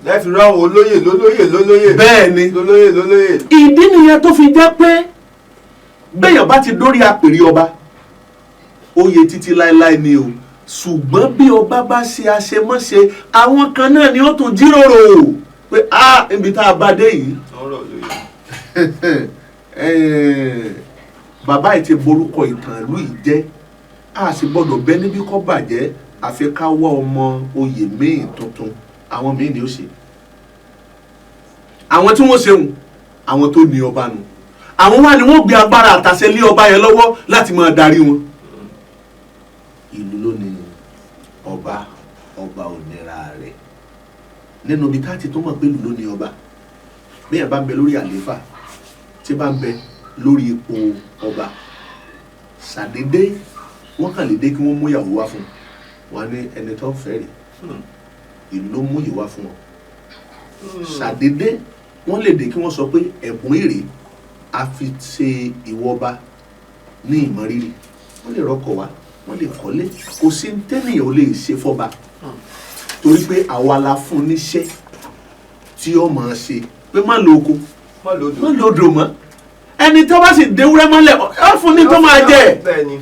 Speaker 1: Lẹ́ẹ̀fi ráwọn olóyè lólóyè lólóyè.
Speaker 2: Bẹ́ẹ̀ ni.
Speaker 1: Lólóyè lólóyè.
Speaker 2: Ìdí nìyẹn tó fi jẹ́ pé béèyàn bá ti dórí àpèrè ọba, oyè títí láéláé ni o. Ṣùgbọ́n bí ọba bá ṣe àṣemọ́ṣe, àwọn kan náà ni ó tún jíròrò pé, a níbi tá a bá dé yìí,
Speaker 1: Ọ̀rọ̀ lóye.
Speaker 2: Bàbá yìí ti borúkọ ìtàn ìlú yìí jẹ́, a sì gbọ́dọ̀ bẹ́ níbi kọ́ bàjẹ́, àfi ká wá ọmọ oyè míì tuntun. Àwọn míì ni ó ṣe, àwọn tí wọ́n ṣeun, àwọn tó ní ọba nù, àwọn wá ni wọ́n gbé agbára àtàṣẹ lé ọba yẹn lọ́wọ́ láti máa darí wọn. Ìlú ló ní ọba, ọba ò nira rẹ̀. Nínú ibi tá a ti tó mọ̀ pé ìlú ló ní ọba, bí ẹ̀ bá ń bẹ lórí àlééfà, tí bá ń bẹ lórí ipò ọba, ṣàdédé wọ́n kàn lè dé kí wọ́n mú ìyàwó wá fún un. Wọn ní ẹni tó ń fẹ́ rè, ìlú ló mú ìwá fún wọn. Ṣàdédé wọ́n lè dé kí wọ́n sọ pé ẹ̀bùn èrè a fi ṣe ìwọba ní ìmọ̀rírì. Wọ́n lè rọ́kọ̀ wá, wọ́n lè kọ́lé. Kò sí tẹ́nìyàn ò lè ṣe fọ́ba, torí pé àwa la fún níṣẹ́ tí ó máa ṣe pé má lo oko,
Speaker 1: má lòdò.
Speaker 2: Má lo odò mọ́. Ẹni tó bá sì déwúrẹ́ mọ́lẹ̀, ó fún ní tó máa jẹ.
Speaker 1: Bẹ́ẹ̀ ni.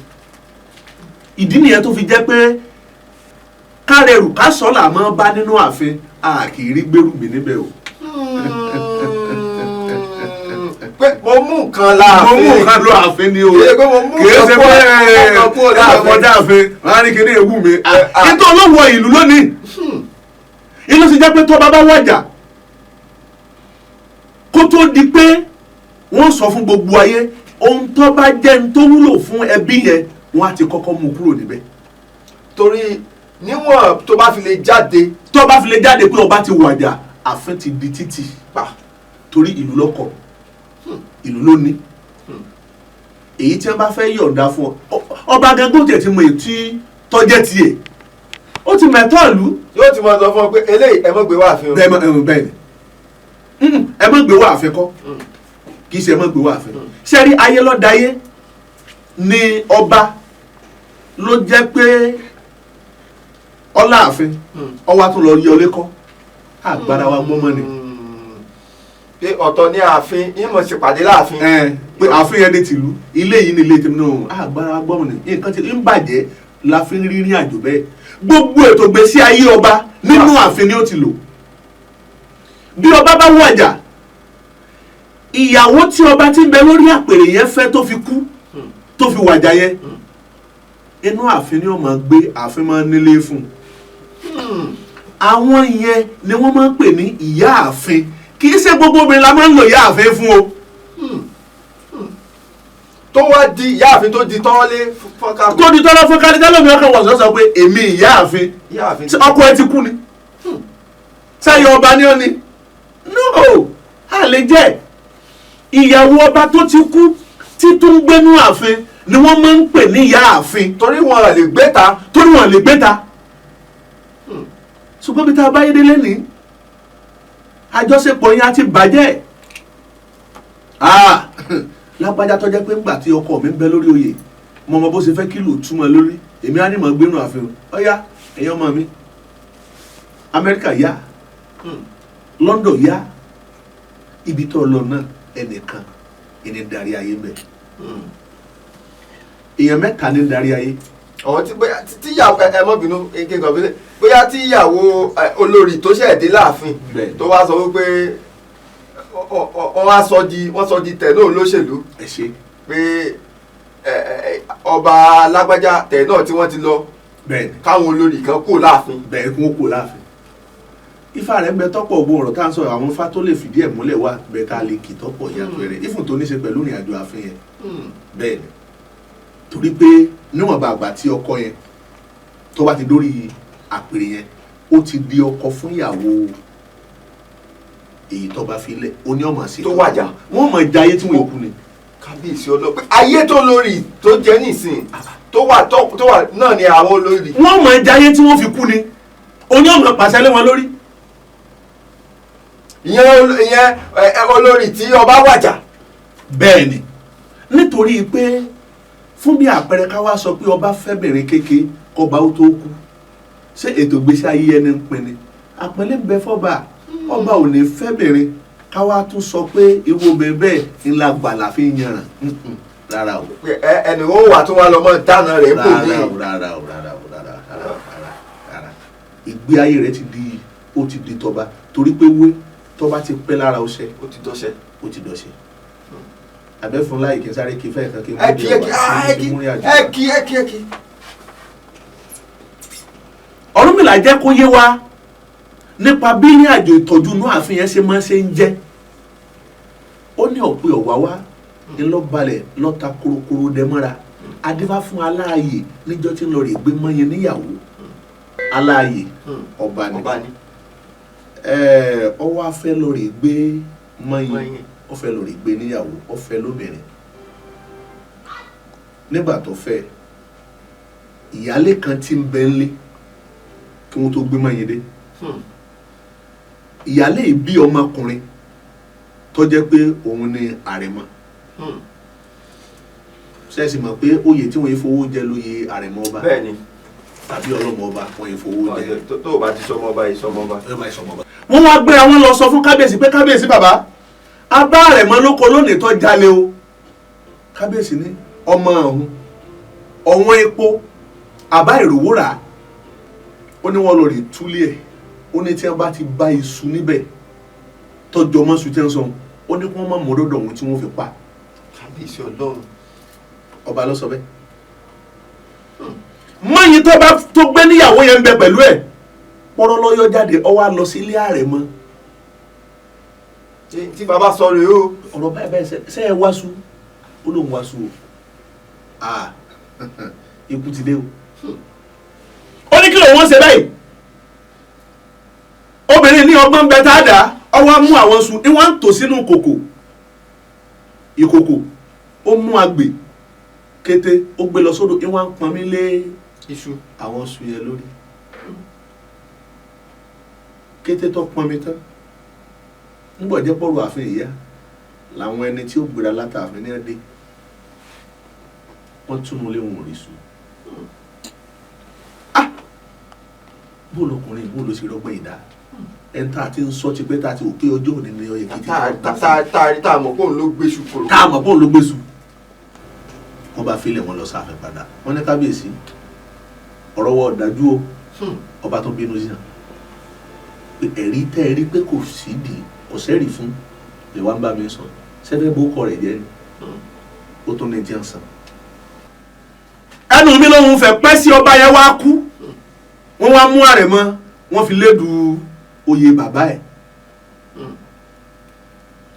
Speaker 2: Ìdí nìyẹn tó fi jẹ́ pé kárẹ̀rù ká sọ là máa bá nínú ààfin, a kì í rí gbérù mi níbẹ̀ o.
Speaker 1: Pé mo mú nǹkan láàfin.
Speaker 2: Mo mú nǹkan lọ ààfin ni o.
Speaker 1: Kì í ṣe pé mo mú
Speaker 2: Kì í ṣe
Speaker 1: nǹkan
Speaker 2: pé
Speaker 1: kúrò láàfin.
Speaker 2: ọkọ̀ dáàfin wọn á ní kíní ewu mi.
Speaker 1: Ah.
Speaker 2: Nítorí olówó ìlú lónìí, inú sì jẹ́ pé tó bá bá wàjà, kó tó di pé wọ́n sọ fún gbogbo ayé ohun tó bá jẹ́ ní tó wúlò fún ẹbí yẹn, wọ́n á ti kọ́kọ́ mú kúrò níbẹ̀.
Speaker 1: Torí níwọ̀n tó bá fi lè jáde.
Speaker 2: Tó bá fi lè jáde pé ọba ti wàjà, ààfin ti di títì.
Speaker 1: Pa.
Speaker 2: Torí ìlú lọ́kọ̀, ìlú ló ní èyí tí wọ́n bá fẹ́ yọ̀ǹda fún ọ. Ọba gangan tiẹ̀ ti mọ èyí tí tọ́jẹ́ tiẹ̀, ó ti mẹ̀tọ́ ìlú.
Speaker 1: Yóò ti máa sọ fún ọ pé eléyìí, ẹ mọ̀ gbé wá àfin o.
Speaker 2: Bẹ́ẹ̀ mọ̀ bẹ́ẹ̀ ni. Ẹ má gbé wá àfin kọ́, kì í ṣe ẹ má gbé wá àfin. Ṣé rí ayé lọ́dayé ni ọba ló jẹ́ pé ọláàfin ọwá tún lọ yọlé kọ́ àgbára wa gbọ́mọ ni.
Speaker 1: Pé ọ̀tọ̀ ní ààfin, ìmọ̀ ṣèpàdé láàfin.
Speaker 2: Ẹ pé ààfin yẹn ní tìlú, ilé yìí ní ilé tèmi náà, àgbára wa gbọ́mọ ni. Nǹkan tí ń bàjẹ́ la fi ń rírìn àjò bẹ́ẹ̀. Gbogbo ètò ìgbésí ayé ọba, nínú ààfin ni ó ti lò. Bí ọba bá wàjà, ìyàwó tí ọba ti ń bẹ lórí àpèrè yẹn fẹ́ tó fi kú, tó fi wàjà yẹn, inú ààfin ni ó máa gbé. Ààfin máa nílé fún un. Àwọn yẹn ni wọ́n máa ń pè ní ìyá ààfin. Kì í ṣe gbogbo obìnrin la máa ń lò ìyá ààfin fún o.
Speaker 1: Tó wá di ìyá ààfin, tó di tọ́lé fọ́nká.
Speaker 2: Tó di tọ́lá fún kálí tẹ́lẹ̀ mi, ọkàn wọ̀ sọ́sọ́ pé èmi ìyá ààfin.
Speaker 1: Ìyá ààfin.
Speaker 2: Tí ọkọ ẹ ti kú ni sẹ́yìn ọba ni ó ní no a lè jẹ́ ìyàwó ọba tó ti kú tí tó ń gbénú ààfin ni wọ́n máa ń pè ní ìyá ààfin.
Speaker 1: Torí wọn lè gbé ta.
Speaker 2: Torí wọn lè gbé ta. Ṣùgbọ́n bí tá a bá yé délé ní àjọṣepọ̀ yẹn á ti bàjẹ́. Ah, lágbájá tó jẹ́ pé ńgbà tí ọkọ mi ń bẹ lórí oyè, mo mọ bó ṣe fẹ́ kílò túmọ̀ lórí èmi á ní mọ̀ gbénu ààfin. Ọ̀yá, ẹ̀yin ọmọ mi, Amẹ́ríkà yá, London yá, ibi tó lọ náà, ẹnìkan ẹni darí ayé ń bẹ. Èèyàn mẹ́ta ní darí ayé.
Speaker 1: Ọ̀hún tí bóyá tíyàwó ẹ mọ́ bínú kí n kàn fi lé, bóyá tíyàwó olórí tó ṣẹ̀ dé láàfin tó wá sọ wípé wọ́n wá sọ di wọ́n sọ di tẹ̀ náà olóṣèlú
Speaker 2: Ẹ ṣe.
Speaker 1: pé ọba lágbájá tẹ̀ náà tí wọ́n ti lọ, káwọn olórí kan kúrò láàfin.
Speaker 2: Bẹ́ẹ̀, kún ó kú láàfin. Ifá rẹ̀ ń bẹ tọ́pọ̀. Ògbó ọ̀rọ̀ tá à ń sọ, àwọn ifá tó lè fìdí ẹ̀ múlẹ̀ wà bẹ́ẹ̀ tá a lè kì tọ́pọ̀ yàtọ̀ rẹ̀ ifùn tó ní ṣe pẹ̀lú ìrìn àjò ààfin yẹn. Bẹ́ẹ̀ ni, torí pé níwọ̀nba àgbà tí ọkọ yẹn tó bá ti dórí àpèrè yẹn, ó ti di ọkọ fún ìyàwó èyí tó bá fi lẹ̀, ó ní ọmọ sí
Speaker 1: Tó wàjà.
Speaker 2: Wọ́n mọ̀ jayé tí wọ́n kú ni.
Speaker 1: Kábíyèsí ọlọ́pẹ́, ayé tó lórí tó jẹ́ nísìn tó wà náà ni àwọn olórí.
Speaker 2: Wọ́n mọ̀ jayé tí wọ́n fi kú ni. Ó ní ọmọ pàṣẹ lé wọn lórí.
Speaker 1: Ìyẹn olórí tí ọba wàjà.
Speaker 2: Bẹ́ẹ̀ ni, nítorí pé fún bí àpẹẹrẹ, ká wá sọ pé ọba fẹ́bìnrin kéke kọba ó tó kú, ṣé ètò ìgbésí ayé ẹni ń pinni àpẹẹlẹ ń bẹ fọba? Ọba ò ní fẹ́bìnrin ká wá tún sọ pé irú obìnrin bẹ́ẹ̀ ńlá gbàlà fi ń yanràn. Rárá o.
Speaker 1: Pé ẹnì ó wà tó wà lọ́mọ dáná rẹ̀ kò ní.
Speaker 2: Rárá o, rárá o, rárá o, rárá, rárá, rárá, rárá. Ìgbé ayé rẹ̀ ti di, ó ti di tọba, torí pé wé tọba ti pẹ́ lára ọṣẹ.
Speaker 1: Ó ti dọ́ṣẹ́.
Speaker 2: Ó ti dọ̀ṣẹ́ abẹ́fún láì kí n sáré kí fẹ́ kan kí n
Speaker 1: Ẹ kí, ẹ kí, ẹ kí, ẹ kí, ẹ kí, ẹ kí.
Speaker 2: Ọ̀rúnmìlà jẹ́ kó yé wa nípa bí ní àjò ìtọ́jú inú ààfin yẹn ṣe máa ń ṣe ń jẹ́. Ó ní ọ̀pẹ ọ̀wá wá ńlọ́balẹ̀ lọ́ta korokoro dẹ́mọ́ra adífá fún aláàyè níjọ́ tí ń lọ rè gbé mọ́yìn níyàwó. Aláàyè, ọba ni.
Speaker 1: Ọba ni.
Speaker 2: Ó wá fẹ́ lọ rè gbé mọ́yìn.
Speaker 1: Mọ́yìn.
Speaker 2: Ó fẹ́ lọ rè gbé níyàwó, ó fẹ́ lóbìnrin. Nígbà tó fẹ́, ìyálé kan tí ń bẹ ńlé kí wọ́n tó gbé mọ́yìn dé, ìyálé yìí bí ọmọkùnrin tó jẹ́ pé òun ni àrẹ̀mọ. Ṣẹ́ẹ̀sì mọ̀ pé oyè tí wọ́n yìí fowó jẹ lóye àrẹ̀mọ ọba
Speaker 1: Bẹ́ẹ̀ ni.
Speaker 2: tàbí ọlọ́mọ ọba, wọ́n yìí fowó jẹ.
Speaker 1: Tó o bá ti sọmọ ọba yìí, sọmọ ọba.
Speaker 2: Wọ́n wá gbéra wọn lọ sọ fún kábíyèsí pé, "Kábíyèsí, bàbá, abá àrẹ̀mọ lóko lónìí tó jalè o." Kábíyèsí ní ọmọ ọ̀hún ọ̀wọ́n epo àbá ìrówó rà á. Ó ní wọ́n lọ rè túlé ẹ̀. Ó ní tí wọ́n bá ti bá iṣu níbẹ̀ tọ́jú ọmọ sùn tí wọ́n sọ Ó ní kí wọ́n má mú dọ́dọ̀ òun tí wọ́n fi pa.
Speaker 1: Kábíyèsí Ọlọ́run.
Speaker 2: Ọba ló sọ bẹ́ẹ̀. Mọ́yìn tó bá tó gbé níyàwó yẹn ń bẹ pẹ̀lú ẹ̀, pọ́rọ́ lọ́yọ́ jáde, ó wá lọ sílé àrẹ̀mọ.
Speaker 1: Tí bàbá sọ rèé o.
Speaker 2: Ọ̀rọ̀ báyìí báyìí, ṣe ẹ wá sú? Ó lóun wá sú o. Ah, ikú ti dé o. Ó ní kí lòun ṣe báyìí. Obìnrin ní ọgbọ́n bẹ tá a dà, ọwọ́ á mú àwọn su ní wọ́n ń tò sínú kòkò ìkòkò. Ó mú agbè kété, ó gbé lọ sódò, ní wọ́n ń pọnmi lé
Speaker 1: iṣu
Speaker 2: àwọn su yẹn lórí. Kété tó pọnmi tán, ńgbọ̀ jẹ́ pọ̀rọ̀ ààfin ìyá làwọn ẹni tí ó gbéra látààfin ní ẹdẹ, wọ́n túnú lé, wọn ò rí su. Ah, bó lọkùnrin, bó ló ṣe rọgbọ́n ìdá ẹni tá a ti ń sọ ti pé tá a ti wò pé ọjọ́ òní ni ó yẹ kí ti
Speaker 1: tá a rí, tá a mọ̀ pé òun ló gbéṣu kòrò.
Speaker 2: Tá a mọ̀ bóun ló gbé su. Wọ́n bá filẹ̀, wọn lọ sáfẹ́ padà. Wọ́n ní kábíyèsí, ọ̀rọ̀ wọ ọ̀dájú o. Ọba tó bínú sí hàn pé ẹ̀rí tẹ́ ẹ rí pé kò sí di, kò sẹ́rì fún lè wá ń bá mi sọ sẹ́fẹ́ bó kọ rẹ̀ jẹ́ ni. Ó tún ní jẹun sàn. Ẹnu mi lòun fẹ́ pẹ́ sí ọba yẹn wá kú, wọ́n wá mú àrẹ̀mọ, wọ́n fi lédu oyè bàbá ẹ̀.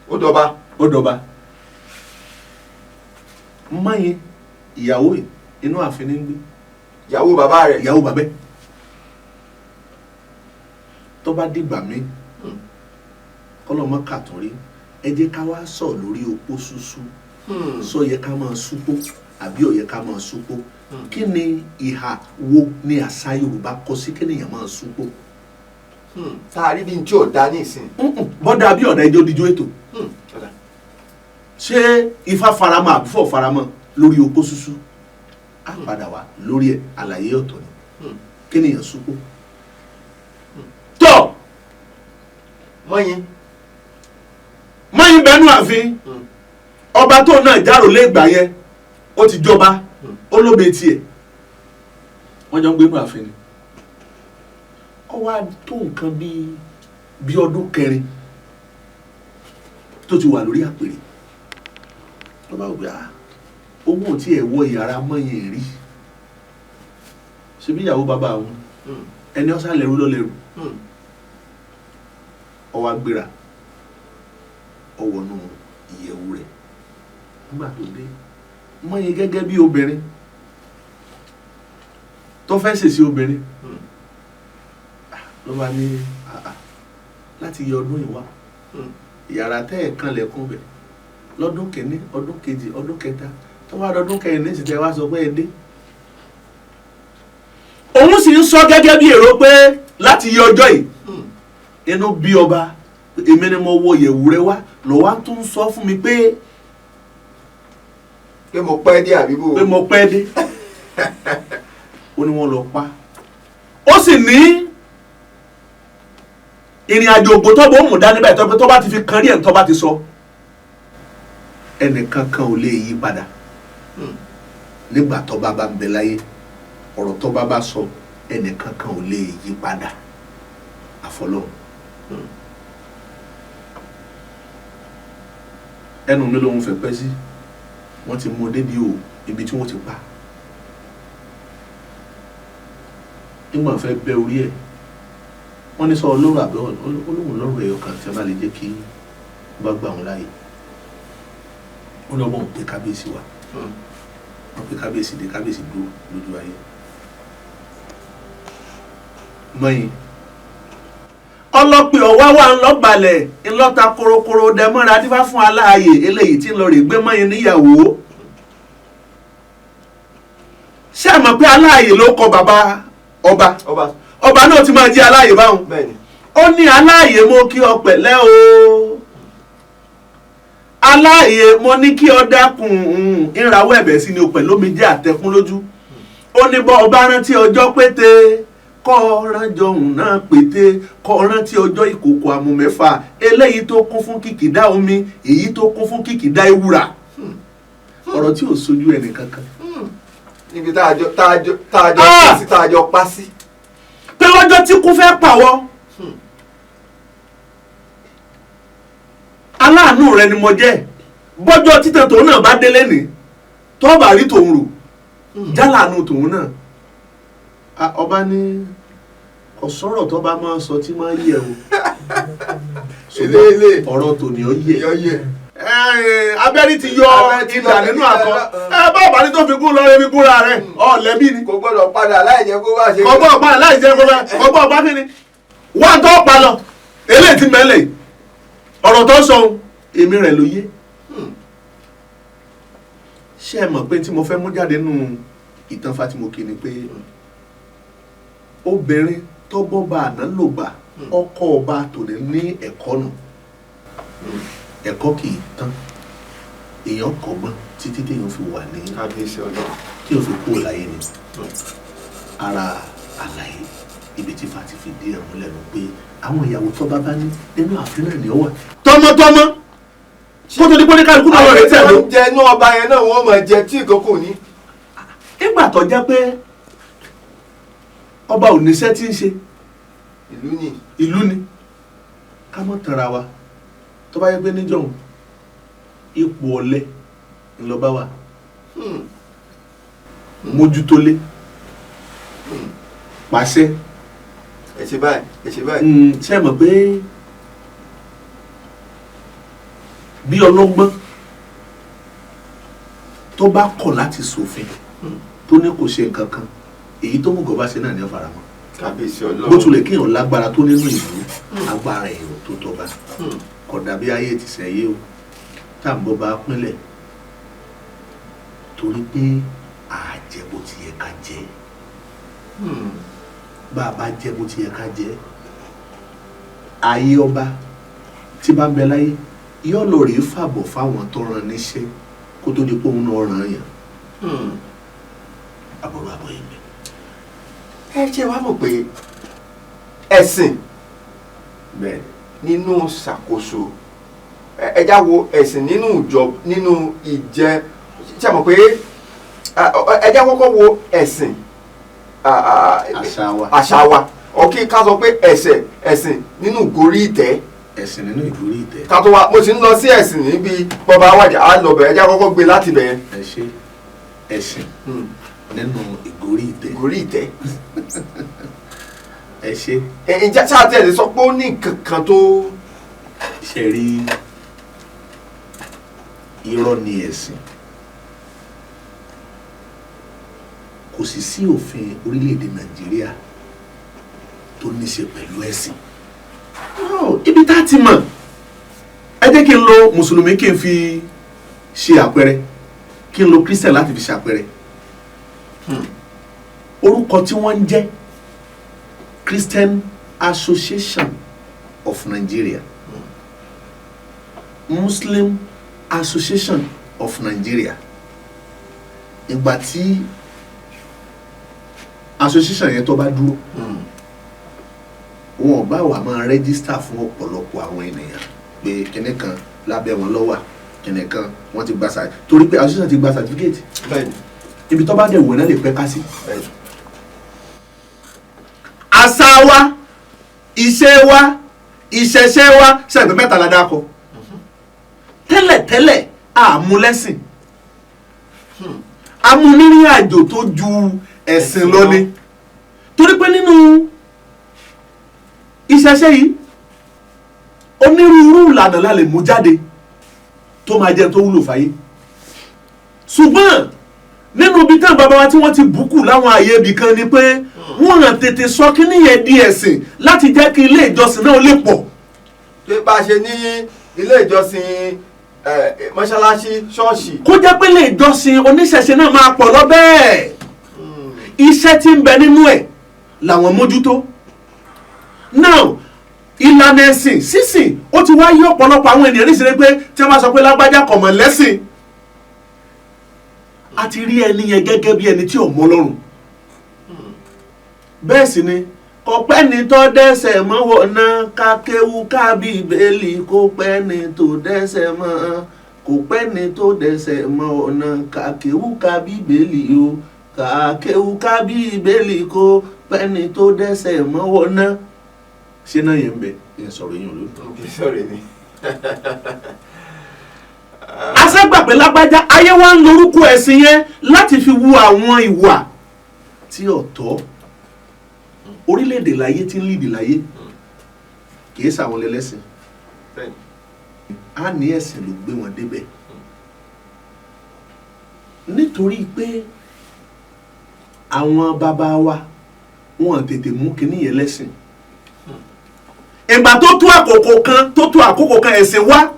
Speaker 1: Ó dọba.
Speaker 2: Ó dọba. Mọ́yìn ìyàwó ẹ̀ inú ààfin ní ń gbé.
Speaker 1: Ìyàwó bàbá rẹ̀.
Speaker 2: Ìyàwó bàbá ẹ̀. Tó bá dìgbà mí, kọlọmọ kàtún rí, ẹ jẹ́ ká wá sọ lórí opó ṣúṣú. Sọ yẹ ká máa súpó àbí ó yẹ ká máa súpó? Kí ni ìhà wo ni àṣà Yorùbá kọ sí kéèyàn máa súpó?
Speaker 1: Tá a rí bí n tí ò dá ní ìsìn.
Speaker 2: Bọ́dà bí ọ̀dà ijó dijó ètò. Ṣé Ifá faramọ́ àbí fọ̀ faramọ́ lórí opó ṣúṣú? Á padà wá lórí ẹ̀, àlàyé ọ̀tọ̀ ni kéèyàn súpó tọ́.
Speaker 1: Mọ́yìn.
Speaker 2: Mọ́yìn bẹnu ààfin. Ọba tó náà járò lẹ́gbàá yẹn, ó ti jọba, ó lóbe tiẹ̀, wọ́n jọ ń gbénu ààfin ni. Ó wá tó nǹkan bíi ọdún kẹrin tó ti wà lórí àpèrè, ló bá wò pé ah, owó tí ẹ̀ wọ yàrá mọ́yìn rí, ṣebí ìyàwó bàbá àwọn ẹni ọ̀sán lẹ́rú ló lẹ́rú. Ó wá gbéra, ó wọnú ìyẹ̀wù rẹ̀. Nígbà tó dé, mọ́yìn gẹ́gẹ́ bí obìnrin tó fẹ́ ṣèṣe obìnrin, ló bá ní láti yọ ọdún yìí wá, yàrá tẹ́ ẹ̀ kan lẹ̀kùn bẹ̀ lọ́dún kìíní, ọdún kejì, ọdún kẹta, tó wá dọdún kẹrin ní ìsìtẹ́ wá sọ pé ẹ dé. Òun sì ń sọ gẹ́gẹ́ bí èrò pé láti yọ ọjọ́ yìí, inú bí ọba, èmi ni mo wọ ìyẹ̀wù rẹ wá, lọ́wọ́ tó ń sọ fún mi pé
Speaker 1: pé mo pẹ́ dé àbí bò.
Speaker 2: Pé mo pẹ́ dé. Ó ní wọ́n lọ pa. Ó sì ní ìrìn àjò ògbó tó bó mú dání báyìí, tó bá ti fi kan rí ẹ̀, tó bá ti sọ, ẹnìkan kan ò lè yí padà. Nígbà tó bá bá ń bẹ láyé, ọ̀rọ̀ tó bá bá sọ, ẹnìkan kan ò lè yí padà àfọlọ́. Ẹnu mi lòun fẹ́ pẹ́ sí, wọ́n ti mú débi o ibi tí wọ́n ti pa. Nígbà fẹ́ bẹ́ orí ẹ̀, wọ́n ní sọ olóró àbẹ́ olóhùn lọ́rọ̀ ẹ̀yọ kan tí a bá lè jẹ́ kí wọ́n bá gbà wọ́n láàyè. Wọ́n lọ́ bọ̀ ń pe kábíyèsí wa. Wọ́n pe kábíyèsí dé, kábíyèsí dúró lójú ayé. Mọ́yìn ọlọ́pẹ́ ọ̀wá wà ńlọ́balẹ̀ ńlọ́ta korokoro dẹmọ́ra dífá fún aláàyè eléyìí tí ń lọ rè gbé mọ́yìn níyàwó. Ṣé ẹ mọ̀ pé aláàyè ló kọ bàbá ọba?
Speaker 1: Ọba.
Speaker 2: Ọba náà ti máa jẹ́ aláàyè báwọn.
Speaker 1: Bẹ́ẹ̀ni.
Speaker 2: Ó ní aláàyè, mo kí ọ pẹ̀lẹ́ o. Aláàyè, mo ní kí ọ dákun ìràwọ̀ ẹ̀bẹ̀ sí ni o pẹ̀lú omi jẹ́ àtẹkùn lójú. Ó ní bọ́ ọba rántí ọjọ́ pété kọ́ ránjọ òun náà pété, kọ́ rántí ọjọ́ ìkòkò àmù mẹ́fà eléyìí tó kún fún kìkìdá omi, èyí tó kún fún kìkìdá ewúrà, ọ̀rọ̀ tí ò sojú ẹnì kankan.
Speaker 1: Níbi tá a jọ tá a jọ tá a jọ
Speaker 2: Ah!
Speaker 1: sí, tá a jọ pa sí.
Speaker 2: Pé lọ́jọ́ tí kú fẹ́ pàwọ́, Aláàánú rẹ ni mo jẹ́. Bọ́jọ́ títàn tòun náà bá délé ní tó bá rí tòun rò, jálàánú tòun náà. Ọba ní kò sọ̀rọ̀ tó bá máa sọ tí máa yẹ o,
Speaker 1: Ilé.
Speaker 2: ọ̀rọ̀ tòní ọ yẹ.
Speaker 1: Yọ yẹ.
Speaker 2: Abẹ́rí ti yọ idà nínú àkọ́ ẹ bá ọ̀bá ní tó fi gún lọ́rẹ́ fi gúnra rẹ̀ ọ̀lẹ́bí ni.
Speaker 1: Kò gbọ́dọ̀ padà láì jẹ́ kó bá ṣe.
Speaker 2: Ọgbọ́n ọ̀pá láì jẹ́ kó bá ọgbọ́n ọ̀pá kí ni wọ́n tó pa lọ eléyìí ti mẹ́lẹ̀ ọ̀rọ̀ tó sọ ohun, èmi rẹ̀ ló yé. Ṣé ẹ mọ̀ pé tí mo fẹ́ mú jáde nínú ìtàn Fátímọ̀kì ni pé obìnrin tó bọ́ bá àná lò gbà ọkọ ọba tòní ní ẹ̀kọ́ nù. Ẹ̀kọ́ kì í tán, èèyàn kọ́gbọ́n títí téèyàn fi wà ní
Speaker 1: Kábíyèsí Ọlọ́run.
Speaker 2: tí o fi kúrò láyé ni. Ara àlàyé ibi tí Fati fi dí ẹ̀ múlẹ̀ nù pé àwọn ìyàwó tó bá bá ní nínú ààfin náà ni ó wà tọmọtọmọ kó tó di pé oníkálukú náà lọ rẹ tẹ̀ ló.
Speaker 1: Oúnjẹ inú ọba yẹn náà wọ́n máa jẹ tí ìkókò ní.
Speaker 2: Nígbà tó jẹ́ pé ọba ò níṣẹ́ tí ń ṣe,
Speaker 1: Ìlú ni.
Speaker 2: Ìlú ni. Ká mọ́ tanra wa, tó bá yẹ pé níjọ́hun ipò ọ̀lẹ ńlọba wa, mójútólé, pàṣẹ.
Speaker 1: Ẹ ṣe báyìí, ẹ ṣe báyìí.
Speaker 2: Ṣe mọ̀ pé bí ọlọ́gbọ́n tó bá kọ̀ láti ṣòfin, tó ní kò ṣe nǹkan kan, èyí tó mú gọba ṣe náà ní ọ̀faramọ́.
Speaker 1: Kábíyèsí Ọlọ́run.
Speaker 2: Bó tilẹ̀ kéèyàn lágbára tó nínú ìlú, agbára èrò tó tọ́ba kò dàbí ayé ti sẹ́yé o tá à ń bọ́ bá pínlẹ̀, torí pé àjẹ bó ti yẹ ká jẹ. Bá a bá jẹ bó ti yẹ ká jẹ, ayé ọba tí bá ń bẹ láyé yóò lọ rèé fàbọ̀ fáwọn tó rán níṣẹ́ kó tó di pé òun náà ràn yàn. Àbọ̀rọ̀ àbọ̀ yìí mẹ́.
Speaker 1: Ẹ ṣe wá mọ̀ pé ẹ̀sìn
Speaker 2: Bẹ́ẹ̀.
Speaker 1: nínú ṣàkóso, ẹ já wo ẹ̀sìn nínú ìjọ, nínú ìjẹ, ṣe mọ̀ pé ẹ já kọ́kọ́ wo ẹ̀sìn
Speaker 2: Àṣà wa.
Speaker 1: Àṣà wa ọkì, ká sọ pé ẹ̀sẹ̀ ẹ̀sìn nínú gorí ìtẹ́.
Speaker 2: Ẹ̀sìn nínú ìgorí ìtẹ́.
Speaker 1: Ká tó wá mo sì ń lọ sí ẹ̀sìn níbi bọba wàjà á lọ bẹ̀rẹ̀, ẹ já kọ́kọ́ gbé láti bẹ̀rẹ̀.
Speaker 2: Ẹ ṣe, ẹ̀sìn nínú ìgorí ìtẹ́.
Speaker 1: Gorí ìtẹ́.
Speaker 2: Ẹ ṣe.
Speaker 1: Ẹ ǹjẹ́ sáà tí ẹ lè sọ pé ó ní nǹkan kan tó
Speaker 2: Ṣe rí, irọ́ ni ẹ̀sìn. Kò sì sí òfin orílẹ̀-èdè Nàìjíríà tó ní ṣe pẹ̀lú ẹ̀sìn. No, ibi tá a ti mọ̀, ẹ jẹ́ kí n lo mùsùlùmí kí n fi ṣe àpẹẹrẹ, kí n lo Christian láti fi ṣe àpẹẹrẹ. Orúkọ tí wọ́n ń jẹ́ Christian Association of Nigeria, Muslim Association of Nigeria. Ìgbà tí association yẹn tó bá dúró, wọn ò bá wà máa register fún ọ̀pọ̀lọpọ̀ àwọn ènìyàn pé kinní kan lábẹ́ wọn ló wà, kinní kan wọ́n ti gba sa, torí pé association ti gba certificate. Ibi tó bá dẹ̀ wọ̀ náà lè pẹ́ ká sí. Àṣà wa, ìṣe wa, ìṣẹ̀ṣe wa, ṣẹ̀gbẹ́ mẹ́ta la dákọ tẹ́lẹ̀tẹ́lẹ̀. Àmúlẹ́sìn amúnírìn àjò tó ju ẹ̀sìn lọ ni, torí pé nínú ìṣẹ̀ṣe yìí, onírúurú ìlànà la lè mú jáde tó máa jẹ́ tó wúlò fáyé. Ṣùgbọ́n nínú ibi tán bàbá wa tí wọ́n ti bùkù láwọn ààyè ibì kan ni pé wọ́n hàn tètè sọ kíní yẹn di ẹ̀sìn láti jẹ́ kí ilé ìjọsìn náà lè pọ̀.
Speaker 1: Pé bá a ṣe ní ilé ìjọsìn, mọ́ṣáláṣí, ṣọ́ọ̀ṣì.
Speaker 2: Kó jẹ́ pé ilé ìjọsìn oníṣẹ̀ṣe náà máa pọ̀ lọ bẹ́ẹ̀. Iṣẹ́ tí ń bẹ nínú ẹ̀ làwọn mójútó. Now, ìlànà ẹ̀sìn sísìn ó ti wá yí ọ̀pọ̀lọpọ̀ àwọn ènìyàn níṣẹ́ pé tí wọ́n bá sọ pé lágbájá kò mọ̀ lẹ́sìn, a ti rí ẹni yẹn gẹ́gẹ́ bí ẹni tí ò mọ Ọlọ́run. Bẹ́ẹ̀ sì ni kò pẹ́ ni tó dẹ́sẹ̀ mọ́ wọ̀nà ká kéwu ká Bíbélì, kò pẹ́ ni tó dẹ́sẹ̀ mọ́, kò pẹ́ ni tó dẹ́sẹ̀ mọ́ ọ̀nà ká kéwu ká Bíbélì o, ká kéwu ká Bíbélì, kò pẹ́ ni tó dẹ́sẹ̀ mọ́ wọ̀nà. Ṣé náà yẹn ń bẹ yẹn sọ̀rọ̀ yẹn lónìí?
Speaker 1: Kì í sọ̀rọ̀ ni.
Speaker 2: Aṣẹ́gbàpẹ́ lágbájá, ayé wa ń lorúkọ ẹ̀sìn yẹn láti fi wu àwọn ìwà tí ọ̀tọ̀. Orílẹ̀-èdè láyé tí ń lìdì láyé, kì í ṣàwọn lẹ́lẹ́sìn. Á ní ẹ̀sìn ló gbé wọn débẹ̀, nítorí pé àwọn bàbá wa wọn tètè mú kinní yẹn lẹ́sìn. Ìgbà tó tó àkókò kan, tó tó àkókò kan, ẹ̀sìn wá.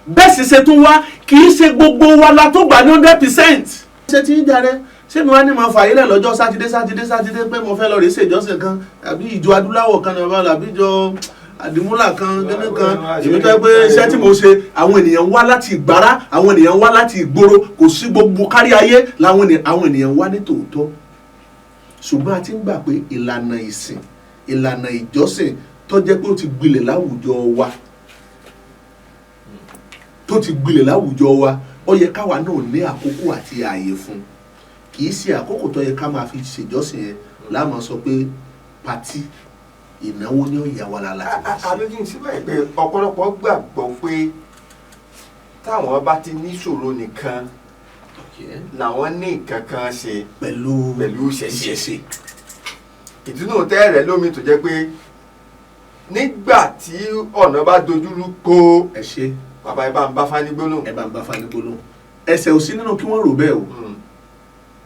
Speaker 2: Bẹ́ẹ̀ sì ṣe tún wá, kì í ṣe gbogbo wa la tó gbà ní 100%. Ṣé tí ń jarẹ, ṣé mi wá ní mo fàyè lẹ̀ lọ́jọ́ Sátidé, Sátidé, Sátidé, pé mo fẹ́ lọ rèé ṣèjọ́sìn kan, àbí ìjọ adúláwọ̀ kan ní ọba, àbí ìjọ àdìmúlà kan, kíní kan? Èmi tó yẹ pé iṣẹ́ tí mo ṣe, àwọn ènìyàn wá láti Ìgbára, àwọn ènìyàn wá láti ìgboro, kò sí gbogbo kárí ayé làwọn ènìyàn, àwọn ènìyàn wá ní tòótọ́. Ṣùgbọ́n a ti ń gbà pé ìlànà ìsìn, ìlànà ìjọsìn tó jẹ́ pé ó ti gbilẹ̀ láwùjọ wa, tó ti gbilẹ̀ láwùjọ wa, ó yẹ káwa náà ní àkókò àti ààyè fún un. Kì í ṣe àkókò tó yẹ ká máa fi ṣèjọsìn yẹn láàmú sọ pé party, ìnáwó ní ọ̀yà wa la láti máa ṣe.
Speaker 1: Àlójì síbẹ̀ pé ọ̀pọ̀lọpọ̀ gbàgbọ́ pé táwọn bá ti níṣòro nìkan làwọn ní nǹkan kan ṣe
Speaker 2: pẹ̀lú
Speaker 1: pẹ̀lú ìṣẹ̀ṣe.
Speaker 2: Ìṣẹ̀ṣe.
Speaker 1: Ìdúnnú tẹ́rẹ̀ lómi tó jẹ́ pé nígbà tí ọ̀nà bá dojúrú kó,
Speaker 2: Ẹ ṣe.
Speaker 1: bàbá, ẹ bá ń bá fani gbólóhùn.
Speaker 2: Ẹ bá ń bá fani gbólóhùn. Ẹsẹ̀ ò sí nínú kí wọ́n rò bẹ́ẹ̀ o.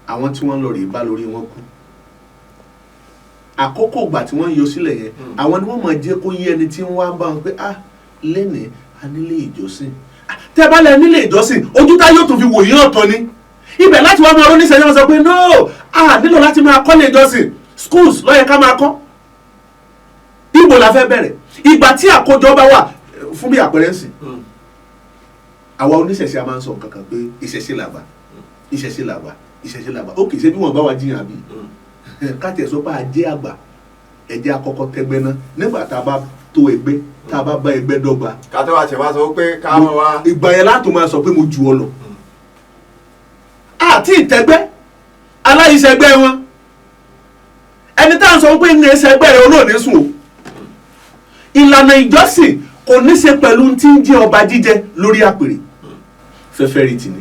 Speaker 2: Àwọn tí wọ́n ń lọ rèé bá lórí wọn kú, àkókò ìgbà tí wọ́n ń yọ sílẹ̀ yẹn, àwọn ni wọ́n máa jẹ́ kó yé ẹni tí wọ́n wá bá wọn pé, ah, lẹ́nìí a nílé ìjọsìn. Ah, tẹ́ bá lẹ nílé ìjọsìn, ojú tá yóò tún fi wò yín ọ̀tọ̀ ni. Ibẹ̀ láti wá máa ronú ìṣẹ́yìn, wọn sọ pé no, a nílò láti máa kọ́lé ìjọsìn, schools ló yẹ ká máa kọ́. Ibo la fẹ́ bẹ̀rẹ̀? Ìgbà tí àkójọ bá wà fún bí àpẹẹrẹ ń sìn, àwa oníṣẹ̀ṣe a máa ń sọ nǹkan kan pé ìṣẹ̀ṣe làgbà, ìṣẹ̀ṣe làgbà, ìṣẹ̀ṣe làgbà. Ó kì í ṣe bí wọ́n bá wa jiyàn, àbí káàtì ẹ̀ sọ pé a jẹ́ àgbà, ẹ̀jẹ̀ akọ́kọ́ tẹ́gbẹ́ náà. Nígbà tá a bá tó ẹgbẹ́, tá a bá bá ẹgbẹ́ dọ́gba,
Speaker 1: Ká tó wá ṣe wá sọ pé ká mọ̀ wá.
Speaker 2: Ìgbà yẹn látò máa sọ pé mo jù ọ lọ. Àti ìtẹ́gbẹ́ aláìṣẹgbẹ́ wọn, ẹni tá à ń sọ pé ń ẹsẹ̀gbẹ́ rẹ̀ olóòní sùn o. Ìlànà ìjọsìn kò ní ṣe pẹ̀lú tí ń jẹ́ ọba jíjẹ lórí àpèrè. Fẹ́fẹ́ rí tì ní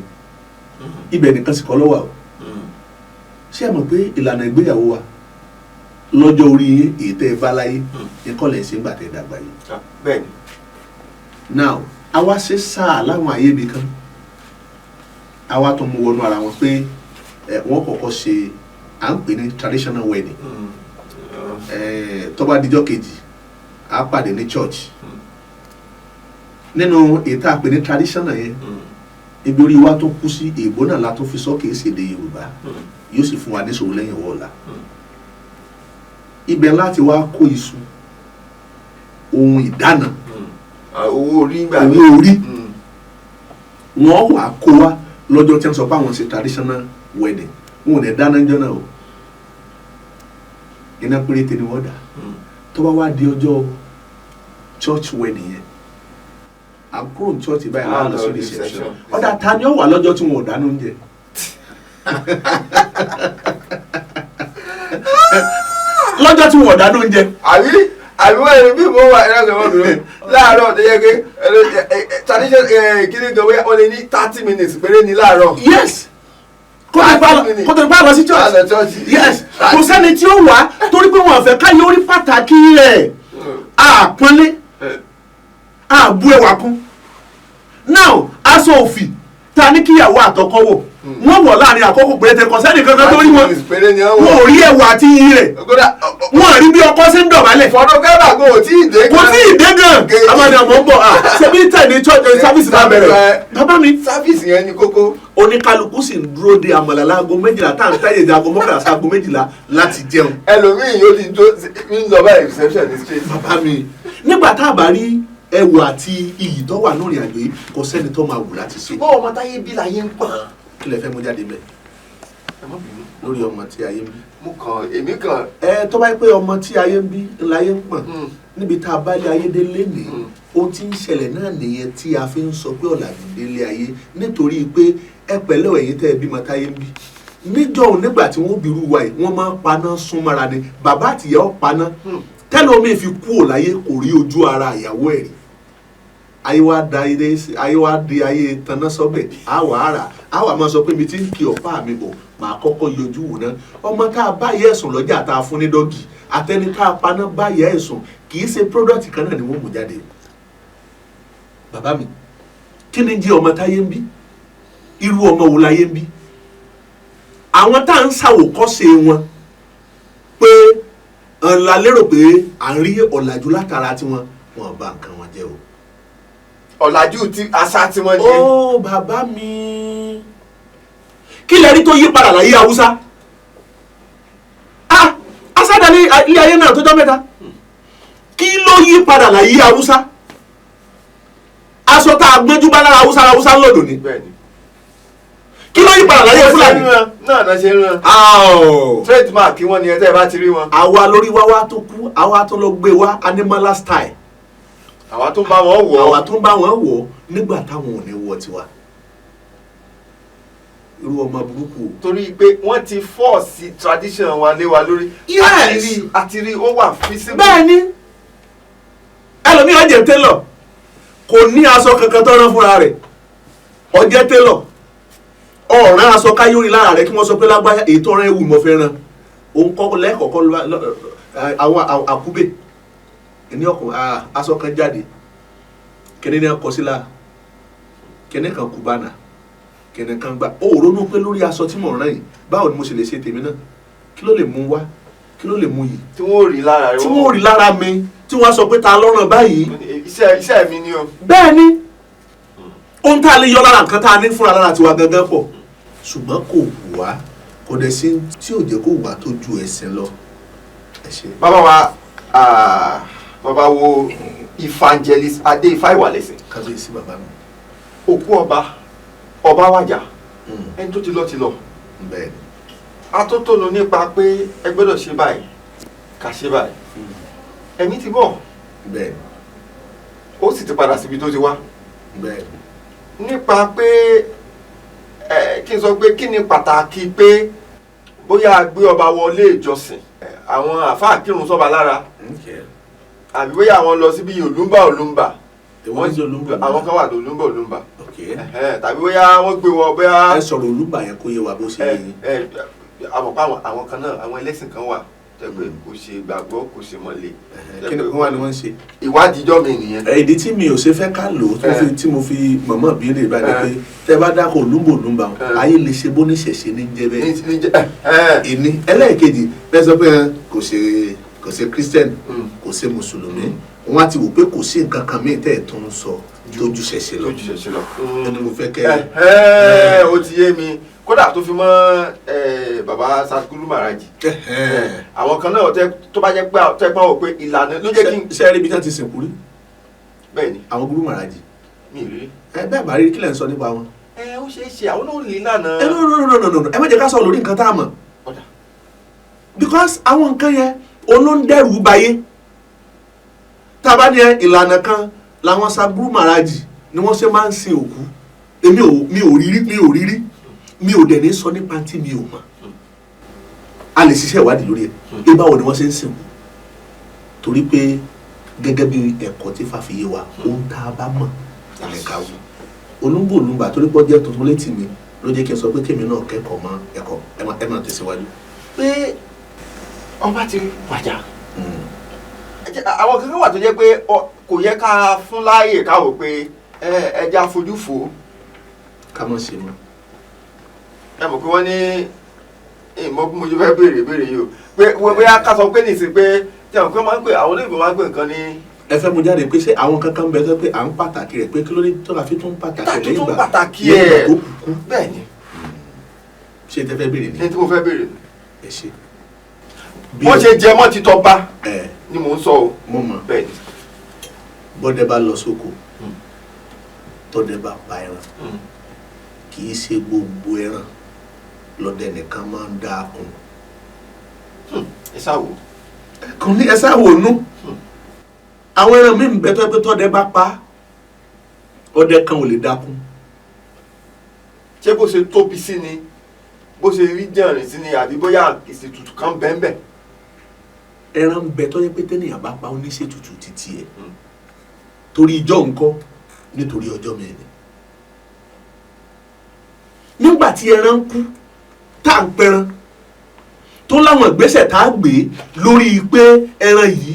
Speaker 2: ibẹ̀ nìkan sì kọ́ lọ́wọ́ o. Ṣé ẹ mọ̀ pé ìlànà ìgbéyàwó wa, lọ́jọ́ orí yín, èyí tẹ́ ẹ bá láyé ẹ̀kọ́ lẹ̀ ṣe ń gbà tẹ́ ẹ dàgbà yìí?
Speaker 1: Bẹ́ẹ̀ni.
Speaker 2: Now, àwa ṣe sáà láwọn àyè ibì kan, àwa tó mú wọnú ara wọn pé ẹ wọ́n kọ́kọ́ ṣe, à ń pè ní traditional wedding. Ẹ tó bá dijọ́ kejì, á pàdé ní church. Nínú ètò àpè ní traditional yẹn, ibi orí wa tó kú sí, èèbó náà la tó fi sọ, kìí ṣèdè Yorùbá, yóò sì fún wa níṣòro lẹ́yìn ọwọ́ ọ̀la. Ibẹ̀ láti wá kó iṣu, ohun ìdáná,
Speaker 1: Owó orí gbà mí.
Speaker 2: Owó orí, wọ́n wà kó wa lọ́jọ́ tí wọ́n sọ pé àwọn ṣe traditional wedding. Wọn ò ní dáná jọ náà o, iná péréte ni wọ́n dà. Tó bá wá di ọjọ́ church wedding yẹn, à ń kúrò ní church báyìí láwọn lọ sí reception. Ọ̀dà, ta ni ó wà lọ́jọ́ tí wọn ò dáná oúnjẹ? Lọ́jọ́ tí wọn ò dáná oúnjẹ.
Speaker 1: Àbí wọ́n ẹni bí mo wà ẹ̀rọ ìwọ̀n dúró láàárọ̀ tó yẹ pé tradition kíní gan wẹ́, wọ́n lè ní 30 minutes péré ní láàárọ̀.
Speaker 2: Yes, kó tó bá lọ sí church.
Speaker 1: Lọ church.
Speaker 2: Yes, kò sẹ́ni tí ó wà, torí pé wọn fẹ́ káyọ̀ orí pàtàkì rẹ̀, àpọ́nlé, àbú ẹwà kún. Now, aṣọ òfì ta ní kíyàwó àtọkọ wọ̀, wọ́n wọ̀ láàrin àkókò péréte, kò sẹ́ni kankan tó rí wọn.
Speaker 1: 30 minutes péré ni wọ́n
Speaker 2: Wọn
Speaker 1: wọ̀.
Speaker 2: ò rí ẹwà àti iyì rẹ̀.
Speaker 1: Kódà
Speaker 2: Wọn rí bí ọkọ ṣe ń dọ̀bálẹ̀.
Speaker 1: Photographer gan ò tí ì dé.
Speaker 2: Kò tí ì dé gan. Àmàlà mọ̀ ń bọ̀ à ṣebí tẹ̀ ní church service náà bẹ̀rẹ̀, bàbá mi.
Speaker 1: Service yẹn ni kókó.
Speaker 2: Oníkálukú sì ń dúró de àmàlà láago 12, tá à ń táyè de aago 11 sí aago 12 láti jẹun.
Speaker 1: Ẹlòmíì yóò ti tó ń lọ báyìí, reception ní straight.
Speaker 2: Bàbá mi, nígbà tá a bá rí ẹwà àti iyì tó wà lórí àjò yìí, kò sẹ́ni tó máa wù láti ṣe.
Speaker 1: Ṣùgbọ́n ọmọ táyé bí láyé ń pọ̀n.
Speaker 2: Kí lẹ fẹ́ mú jáde bẹ́ẹ̀
Speaker 1: Ẹ má bínú.
Speaker 2: lórí ọmọ tí ayé ń bí?
Speaker 1: Mo kàn, èmi kàn.
Speaker 2: Ẹ tó bá yẹ pé ọmọ tí ayé ń bí ńlá ayé ń pọ̀n, níbi tá a bá lé ayé dé lénìí, ohun tí ń ṣẹlẹ̀ náà nìyẹn tí a fi ń sọ pé ọ̀làjú délé ayé, nítorí pé ẹ pẹ̀lẹ́, ẹ̀yin tẹ́ ẹ bímọ táyé ń bí níjọ́, nígbà tí wọ́n bírú wa yìí, wọ́n máa ń paná súnmọ́ra ni. Bàbá àtìyá ó paná. Tẹ́lẹ̀ omi fi kú ò láyé, kò rí ojú ara ìyàwó ẹ̀ rí. Ayé wa da ayé wa di ayé tanná sọ́bẹ̀, àwa àrà àwa máa sọ pé mi ti ń kí ọ̀pá mi bọ̀, màá kọ́kọ́ yọjú wò ná. Ọmọ tá a bá yẹ ẹ̀sùn lọ́jà tá a fún ní doggy, àtẹni tá a paná bá yẹ ẹ̀sùn, kì í ṣe product kan náà ni wọ́n mú jáde. Bàbá mi, kí ni jẹ́ ọmọ táyé ń bí? Irú ọmọ wo láyé ń bí? Àwọn tá à ń ṣàwòkọ́ṣe wọn pé ńlá lérò pé à ń rí ọ̀làjú látara tiwọn, wọn bà nǹkan wọn jẹ́ o.
Speaker 1: Ọ̀làjú ti àṣà tí wọ́n jẹ́.
Speaker 2: Ó bàbá mi, kí lẹ rí tó yí padà láyé Haúsá? Ah, asádà ní ilé ayé náà tó jọ mẹ́ta. Kí ló yí padà láyé Haúsá? Aṣọ tá a gbẹ́jú bá lára Haúsá, Haúsá ń lòdò ní.
Speaker 1: Bẹ́ẹ̀ni.
Speaker 2: Kí ló yí padà láyé Fúlàní?
Speaker 1: Náà náà ṣe ń rán. Trademark wọn ni ẹ tẹ́ ẹ bá ti rí wọn.
Speaker 2: Àwa lórí wá wá tó kú, àwa tó lọ gbé wá animal style.
Speaker 1: Àwa tó bá wọn wọ̀.
Speaker 2: Àwa tó ń bá wọn wọ̀ nígbà táwọn ò ní wọ̀ tiwa. Irú ọmọ burúkú o.
Speaker 1: Torí pé wọ́n ti force tradition wa lé wa lórí.
Speaker 2: Yes.
Speaker 1: Àti rí ó wà feasible.
Speaker 2: Bẹ́ẹ̀ ni, ẹlòmíràn jẹ́ tailor, kò ní aṣọ kankan tó rán fúnra rẹ̀. Ó jẹ́ tailor, ọ̀ràn aṣọ káyórí lára rẹ̀ kí wọ́n sọ pé lágbáyà èyí tó rán ewu mọ̀ fẹ́ rán òun kọ́ lẹ́kọ̀ọ́kọ́ àwọn àkúbè ní ọkùnrin aṣọ kan jáde, kíní ní ọkọ̀ sílá, kíní kan kúbánà, kíní kan gbà. Ó ronú pé lórí aṣọ tí mò ń rán yìí, báwo ni mo ṣe lè ṣe tèmi náà? Kí ló lè mú wá? Kí ló lè mú yìí
Speaker 1: tí wọ́n ò rí lára rẹ̀?
Speaker 2: Tí wọ́n ò rí lára mi, tí wọ́n sọ pé ta lọ́rùn báyìí?
Speaker 1: Iṣẹ́ mi ni o.
Speaker 2: Bẹ́ẹ̀ ni, ohun tá a lè yọ lára nǹkan tá a ní fúnra lára tiwa gangan pọ̀, ṣùgbọ́n kò wù wá, kò dẹ̀ sí tí ò jẹ́ kó wà tó ju ẹ̀sìn lọ. Ẹ ṣé.
Speaker 1: Bàbá wa, bàbá wo Evangelist Adé Ifá Ìwàlẹ̀sìn.
Speaker 2: Kábíyèsí, bàbá mi.
Speaker 1: Òkú ọba, ọba wàjà, ẹni tó ti lọ ti lọ.
Speaker 2: Bẹ́ẹ̀ ni.
Speaker 1: Atótónu nípa pé ẹ gbọ́dọ̀ ṣe báyìí, ká ṣe báyìí, ẹ̀mí ti bọ̀.
Speaker 2: Bẹ́ẹ̀ ni.
Speaker 1: Ó sì ti padà síbi tó ti wá.
Speaker 2: Bẹ́ẹ̀ ni.
Speaker 1: Nípa pé ẹ kí n sọ pé kí ni pàtàkì pé bóyá a gbé ọba wọlé ìjọsìn, àwọn àfáà kírun sọ́ba lára, àbí bóyá àwọn lọ síbi òlúmbà òlúmbà?
Speaker 2: Èwo ní olúmbà?
Speaker 1: Àwọn kan wà tó òlúmbà òlúmbà. Tàbí bóyá wọ́n gbé wọ bóyá.
Speaker 2: Ẹ sọ̀rọ̀ olúmbà yẹn kó yé wa bó ṣe yé yín.
Speaker 1: Àmọ̀ pé àwọn kan náà, àwọn ẹlẹ́sìn kan wà tẹ́ pé kò ṣe gbàgbọ́, kò ṣe mọ̀lẹ́.
Speaker 2: Kí ni wọ́n wá ni wọ́n ń ṣe?
Speaker 1: Ìwádìí ìjọ mi nìyẹn.
Speaker 2: Ìdí tí mi ò ṣe fẹ́ ká lò ó tó fi tí mo fi mọ̀mọ́ bí lè bá ní pé tẹ́ bá dákọ̀ olúmbò olúmbà wọn, ayé lè ṣe bó ní ṣẹ̀ṣẹ̀ ní jẹ́ bẹ́ẹ̀. Ìní ẹlẹ́ẹ̀kejì fẹ́ sọ pé kò ṣe Christian, kò ṣe mùsùlùmí, wọ́n á ti wò pé kò sí nǹkan kan míì tẹ́ ẹ̀ tó ń sọ tójú ṣẹ̀ṣẹ̀ lọ.
Speaker 1: Tójú ṣẹ̀ṣẹ̀ lọ.
Speaker 2: Ẹni mo fẹ́ kẹ́.
Speaker 1: Ó ti yé mi, kódà tó fi mọ́ bàbá Satguru Maharaji, àwọn kan náà tó bá jẹ́ pé tẹ́ pọ́n wò pé ìlànà ló jẹ́ kí n.
Speaker 2: Ṣé ẹ rí ibi tí wọ́n ti sìnkú rí?
Speaker 1: Bẹ́ẹ̀ ni.
Speaker 2: Àwọn Guru Maharaji?
Speaker 1: Mi ì rí.
Speaker 2: Ẹ bẹ́ẹ̀ bá rí, kí lẹ̀ ń sọ nípa wọn?
Speaker 1: Ẹ ó ṣeé ṣe àwọn náà lè lànà.
Speaker 2: Ẹ no, no, no, no, no, ẹ má jẹ́ ká sọ lórí nǹkan tá a mọ̀, because àwọn nǹkan yẹn olóńdẹ̀rù bayé. Tá a bá ní ìlànà kan làwọn Satguru Maharaji ni wọ́n ṣe máa ń sin òkú, èmi ò mi ò rí rí, mi ò rí rí, mi ò dẹ̀ ní sọ nípa tí mi ò mọ̀. A lè ṣiṣẹ́ ìwádìí lórí ẹ̀ pé báwo ni wọ́n ṣe ń sìn kú, torí pé gẹ́gẹ́ bí ẹ̀kọ́ tí Ifá fi yé wa, ohun tá a bá mọ̀ ní ká wù. Olúńgbò olúńgbà torí pé ó jẹ́ tuntun létí mi ló jẹ́ kí n sọ pé kémi náà kẹ́kọ̀ọ́ mọ́ ẹ̀kọ́. Ẹ máa tẹ̀síwájú.
Speaker 1: Pé ọba ti wàjà, àwọn kankan wà tó jẹ́ pé kò yẹ ká fún láàyè ká wò pé ẹja fojú fò ó.
Speaker 2: Ká mọ̀ ṣe mọ́.
Speaker 1: Ẹ mọ̀ pé wọ́n ní ìmọ̀ bí mo ṣe fẹ́ béèrè béèrè yìí o, pé bóyá ká sọ pé nìsín pé tí àwọn kan máa ń pè, àwọn olóyìnbó máa ń pè nǹkan ní.
Speaker 2: Ẹ fẹ́ mú jáde pé ṣé àwọn kankan bẹ tó pé à ń pàtàkì rẹ̀, pé kí ló dé tó la fi tún pàtàkì rẹ̀ lẹ́yìn
Speaker 1: tó
Speaker 2: ìgbà
Speaker 1: pàtàkì
Speaker 2: lẹ́yìn ìgbà
Speaker 1: ẹ̀
Speaker 2: tó kú?
Speaker 1: Bẹ́ẹ̀ ni.
Speaker 2: Ṣé tẹ fẹ́ béèrè ni?
Speaker 1: Ní tí mo fẹ́ béèrè.
Speaker 2: Ẹ ṣe.
Speaker 1: Wọ́n ṣe jẹ mọ́ títọ́ bá
Speaker 2: ẹ
Speaker 1: ni mò ń sọ o.
Speaker 2: Mo mọ̀.
Speaker 1: Bẹ́ẹ̀ ni.
Speaker 2: Bọ́dẹ bá lọ sóko, tọ́dẹ bá pa ẹran, kì í ṣe gbogbo ẹran lọ́dẹ nìkan máa ń dá a kún.
Speaker 1: Ẹ ṣáà wò.
Speaker 2: Kò ní ẹ sáà wò nú. Àwọn ẹran mi ń bẹ tó pé tọ́dẹ bá pa, ọdẹ kan ò lè dákun.
Speaker 1: Ṣé bó ṣe tóbi sí ni, bó ṣe rí jẹ̀rìn sí ni, àbí bóyá ìṣètùtù kan bẹ́ẹ̀?
Speaker 2: Ẹran ń bẹ tó yẹ pé tẹ́nìyàn bá pa, ó ní ṣètùtù títí ẹ̀, torí ìjọ nǹkan Nítorí ọjọ́ mi ni. Nígbà tí ẹran ń kú, tá à ń pẹran, tó láwọn ìgbésẹ̀ tá a gbé lórí pé ẹran yìí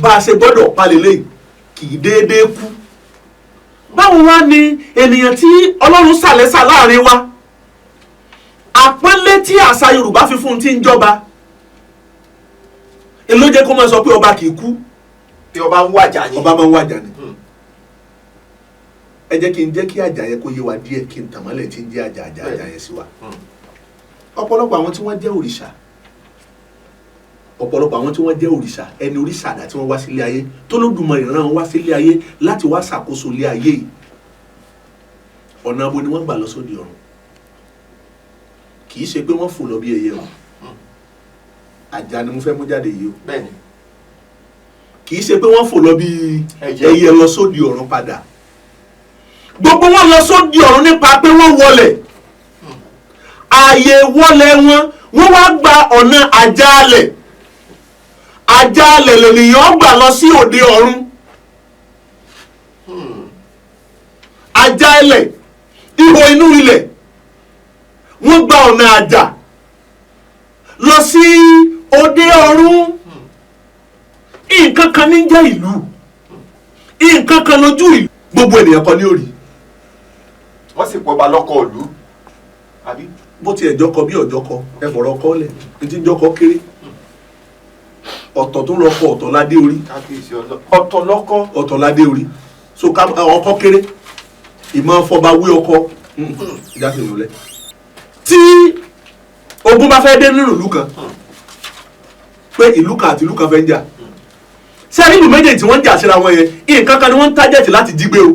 Speaker 2: bá a ṣe gbọ́dọ̀ palẹ̀ lẹ́yìn, kì í déédéé kú. Báwo wá ni ènìyàn tí Ọlọ́run sàlẹ́sà láàrin wa, àpọ́nlé tí àṣà Yorùbá fi fún un tí ń jọba, èló jẹ́ kó máa sọ pé ọba kì í kú?
Speaker 1: Tí ọba ń wàjà ni.
Speaker 2: Ọba máa ń wàjà ni. Ẹ jẹ́ kí n jẹ́ kí àjà yẹn kó yé wa díẹ̀, kí n tàmọ́lẹ̀ tí ń jẹ́ àjà àjà àjà yẹn sí wa. Ọ̀pọ̀lọpọ̀ àwọn tí wọ́n jẹ́ òrìṣà, ọ̀pọ̀lọpọ̀ àwọn tí wọ́n jẹ́ òrìṣà, ẹni òrìṣà àdá tí wọ́n wá sílé ayé, tó Olódùmarè rán wọn wá sílé ayé láti wá ṣàkóso ilé ayé yìí, ọ̀nà abo ni wọ́n gbà lọ sóde ọ̀run? Kì í ṣe pé wọ́n fò lọ bí ẹyẹ o. Àjà ni mo fẹ́ mú jáde yìí o. Kì í ṣe pé wọ́n fò lọ bí ẹyẹ lọ sóde ọ̀run padà. Gbogbo wọn lọ sóde ọ̀run nípa pé wọ́n wọlẹ̀. Ààyè wọlé wọn, wọ́n wá gba ọ̀nà àjàalẹ̀. Àjàalẹ̀ lènìyàn gbà lọ sí òde ọ̀run. Àjàalẹ̀, ihò inú ilẹ̀, wọ́n gba ọ̀nà àjà lọ sí òde ọ̀run. Nǹkan kan ní jẹ́ ìlú, nǹkan kan lójú ìlú, gbogbo ènìyàn kan ní òrì.
Speaker 1: Wọ́n sì pọ̀ ba lọ́kọ̀ ìlú, àbí?
Speaker 2: Bó tiẹ̀ jọkọ bí ọ̀jọkọ, ẹ fọ̀rọ̀ ọkọ lẹ̀, ní ti ń jọkọ kéré. Ọ̀tọ̀ tó lọ́kọ, ọ̀tọ̀ ládé orí.
Speaker 1: Ọ̀tọ̀ lọ́kọ,
Speaker 2: ọ̀tọ̀ ládé orí. So ká ọkọ kéré, ìmọ̀ fọba wí ọkọ ìjà sì múlẹ̀. Tí ogun bá fẹ́ dé nínú ìlú kan, pé ìlú kan àti ìlú kan fẹ́ ń jà, ṣé ìlú méjèèjì tí wọ́n ń jà síra wọn yẹn, nǹkan kan ni wọ́n ń tájẹ̀tì láti jí gbé o.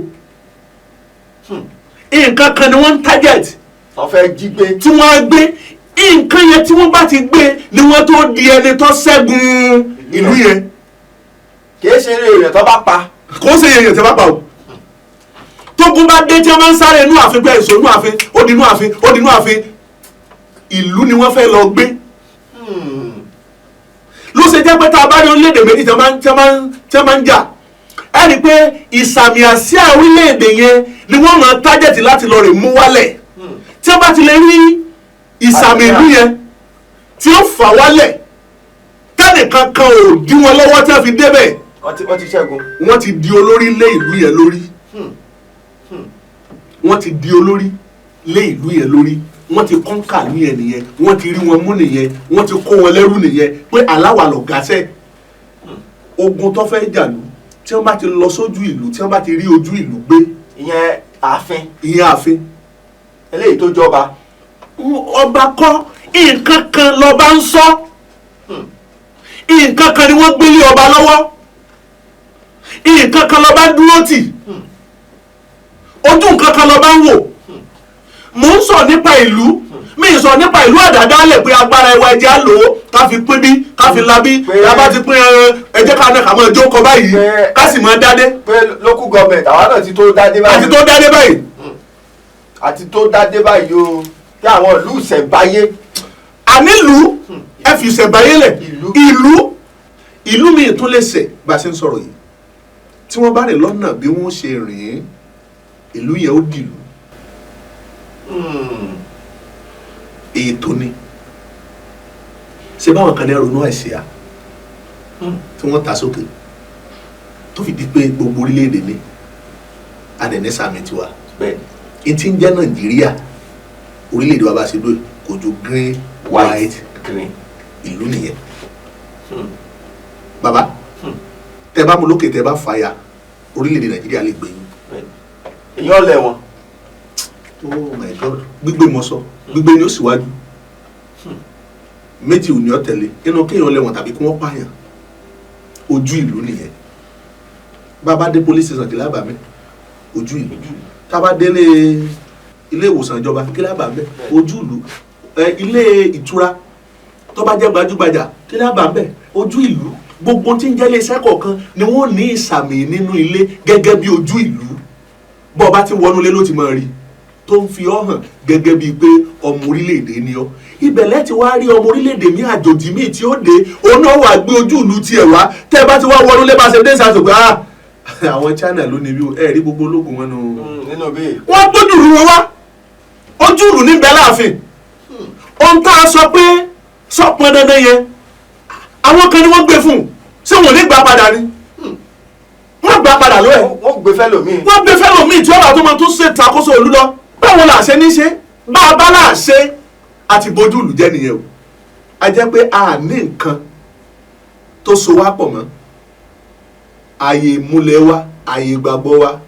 Speaker 2: Nǹkan kan ni wọ́n ń tájẹ̀tì
Speaker 1: wọ́n fẹ́ jí gbé,
Speaker 2: tí wọ́n á gbé nǹkan yẹn. Tí wọ́n bá ti gbé ni wọ́n tó di ẹni tó ṣẹ́gun ìlú yẹn.
Speaker 1: Kì í ṣe eré èèyàn tó bá pa.
Speaker 2: Kò ṣe èèyàn tó bá pa o. Tógun bá dé, tí wọ́n máa ń sáré inú ààfin pé èso inú ààfin, ó di inú ààfin, ó di inú ààfin, ìlú ni wọ́n fẹ́ lọ gbé. Ló ṣe jẹ́ pé tá a bá rí orílẹ̀-èdè méjì tí wọ́n máa ń jà, ẹ rí i pé ìsàmì àsíá orílẹ̀-èdè yẹn ni wọ́n máa tájẹ̀tì láti lọ rè mú wálẹ̀. Tí wọ́n bá ti lè rí ìsàmì ìlú yẹn tí ó fà wálẹ̀, tẹ́nìkan kan ò dí wọn lọ́wọ́ tí wọ́n fi débẹ̀,
Speaker 1: wọ́n ti ṣẹ́gun.
Speaker 2: Wọ́n ti di olórí lé ìlú yẹn lórí. Wọ́n ti di olórí lé ìlú yẹn lórí. Wọ́n ti kọ́ńkà ní ẹ̀ nìyẹn, wọ́n ti rí wọn mú nìyẹn, wọ́n ti kó wọn lẹ́rú nìyẹn, pé aláwa lọ̀gá sẹ́. Ogun tó fẹ́ jàlú, tí wọ́n bá ti lọ sójú ìlú, tí wọ́n bá ti rí ojú ìlú gbé.
Speaker 1: Ìyẹn ààfin.
Speaker 2: Ìyẹn ààfin.
Speaker 1: Eléyìí tó jọba.
Speaker 2: Ọba kọ́, nǹkan kan lọ́ba ń sọ, nǹkan kan ni wọ́n gbélé ọba lọ́wọ́, nǹkan kan lọ́ba dúró tì, ojú nǹkan kan lọ́ba ń wò. Mò ń sọ nípa ìlú, mi ì sọ nípa ìlú àdàdálẹ̀ pé agbára ẹwà ẹjẹ́ á lò ó ká fi pín bí, ká fi la bí, ká bá ti pín ẹjẹ́ ká náà ká máa jókòó báyìí, ká sì máa dádé.
Speaker 1: Pé local government àwa náà ti tó dádé báyìí.
Speaker 2: Àti tó dádé báyìí.
Speaker 1: Àti tó dádé báyìí o, kí àwọn ìlú ìṣẹ̀ǹbáyé.
Speaker 2: Ànílùú ẹ fi ìṣẹ̀ǹbáyé lẹ̀. Ìlú ìlú mi tún lè ṣẹ̀ bá a ṣe ń sọ̀rọ̀ yìí, tí wọ́n bá rìn lọ́nà bí wọ́n ṣe rìn, ìlú yẹn ó dìlú. Ètò ni ṣé báwọn kan ní ronú àìsíá tí wọ́n ta sókè tó fi di pé gbogbo orílẹ̀-èdè ní adẹ̀ní sàmì tiwa etí ń jẹ́ Nàìjíríà. Orílẹ̀-èdè wa bá ṣe lóye kò ju green, white,
Speaker 1: green.
Speaker 2: Ìlú nìyẹn bàbá. Tẹ bá mú lókè, tẹ bá fàyà, orílẹ̀-èdè Nàìjíríà lè gbẹ̀yìn.
Speaker 1: Èèyàn lẹ̀ wọ́n.
Speaker 2: Oh my God, gbígbé mọ sọ, gbígbé ni ó síwájú, méjì ò ní ọ tẹ̀lé inú kéèyàn lẹ́wọ̀n tàbí kí wọ́n pààyàn. Ojú ìlú nìyẹn. Bàbá dé police station, kí lábàá mi? Ojú ìlú. Tábà délé ilé ìwòsàn ìjọba, kí lábàá mi? Ojú ìlú. Ilé ìtura tó bá jẹ́ gbajúgbajà, kí lábàá mi? Ojú ìlú. Gbogbo tí ń jẹ́ ilé iṣẹ́ kọ̀ọ̀kan ni wọ́n ní ìsàmì nínú ilé gẹ́gẹ́ bí ojú ìlú. Bọ́ ọ bá ti wọnú ilé ló ti máa rí tó ń fi ọ́ hàn gẹ́gẹ́ bíi pé ọmọ orílẹ̀-èdè ni ọ́. Ibẹ̀ lẹ́tì wá rí ọmọ orílẹ̀-èdè mi, àjòjì míì tí ó dé, òun náà wà gbé ojú ìlú tiẹ̀ wá. Tẹ́ ẹ bá ti wá wọnú ilé, bá ṣe dé sàṣọ pé ah, Àwọn China ló ní bí ẹ rí gbogbo ológun wọn nù.
Speaker 1: Nínú bíi.
Speaker 2: Wọ́n gbójúrú wọn wá, ojúrù níbẹ̀ láàfin. Ohun tá a sọ pé sọpọn dandan yẹn, àwọn kan ni wọ́n gbé fún un. Ṣé wọn ò ní gbà padà ni? Wọ́n gbà padà lọ́ẹ̀.
Speaker 1: Wọ́n gbé fẹ́ lòmíì.
Speaker 2: Wọ́n gbé fẹ́ lòmíì tí ọba tó máa tún ṣe ìtàkóso òlu lọ. Báwo là ṣe ní ṣe bá a bá là ṣe àti bójú ìlú jẹ́ nìyẹn o. A jẹ́ pé a ní nǹkan tó so wá pọ̀ mọ́ ààyè ìmúlẹ̀ wa, ààyè ìgbàgbọ́ wa,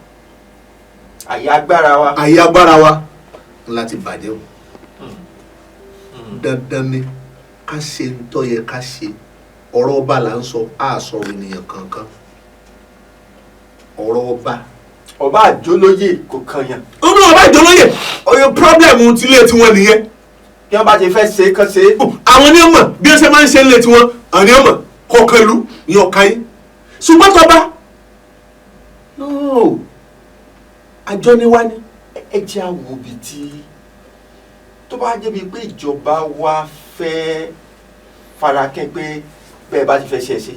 Speaker 1: àyè agbára wa.
Speaker 2: Ààyè agbára wa láti bàjẹ́ o. Dandan ni ká ṣe ń tó yẹ ká ṣe. Ọ̀rọ̀ ọba là ń sọ, á sọ̀rọ̀ ènìyàn kankan, ọ̀rọ̀ ọba.
Speaker 1: Ọba àjọlóyè kò kàn yàn.
Speaker 2: Ó ní ọba ìjọlóyè ọyọ problem tilé tiwọn nìyẹn.
Speaker 1: Bí wọ́n bá ti fẹ́ ṣe kán ṣe.
Speaker 2: Àwọn ní ọmọ bí wọ́n ṣe máa ń ṣe nílé tiwọn, àwọn ní ọmọ kọ̀ọ̀kan ìlú ní ọ̀ka yín, ṣùgbọ́n tọba no, àjọ ni wá ní.
Speaker 1: Ẹ jẹ́ àwò bíi tí tó bá jẹ́ bíi pé ìjọba wa fẹ́ farakín pé bẹ́ẹ̀ bá ti fẹ́ ṣe é ṣe.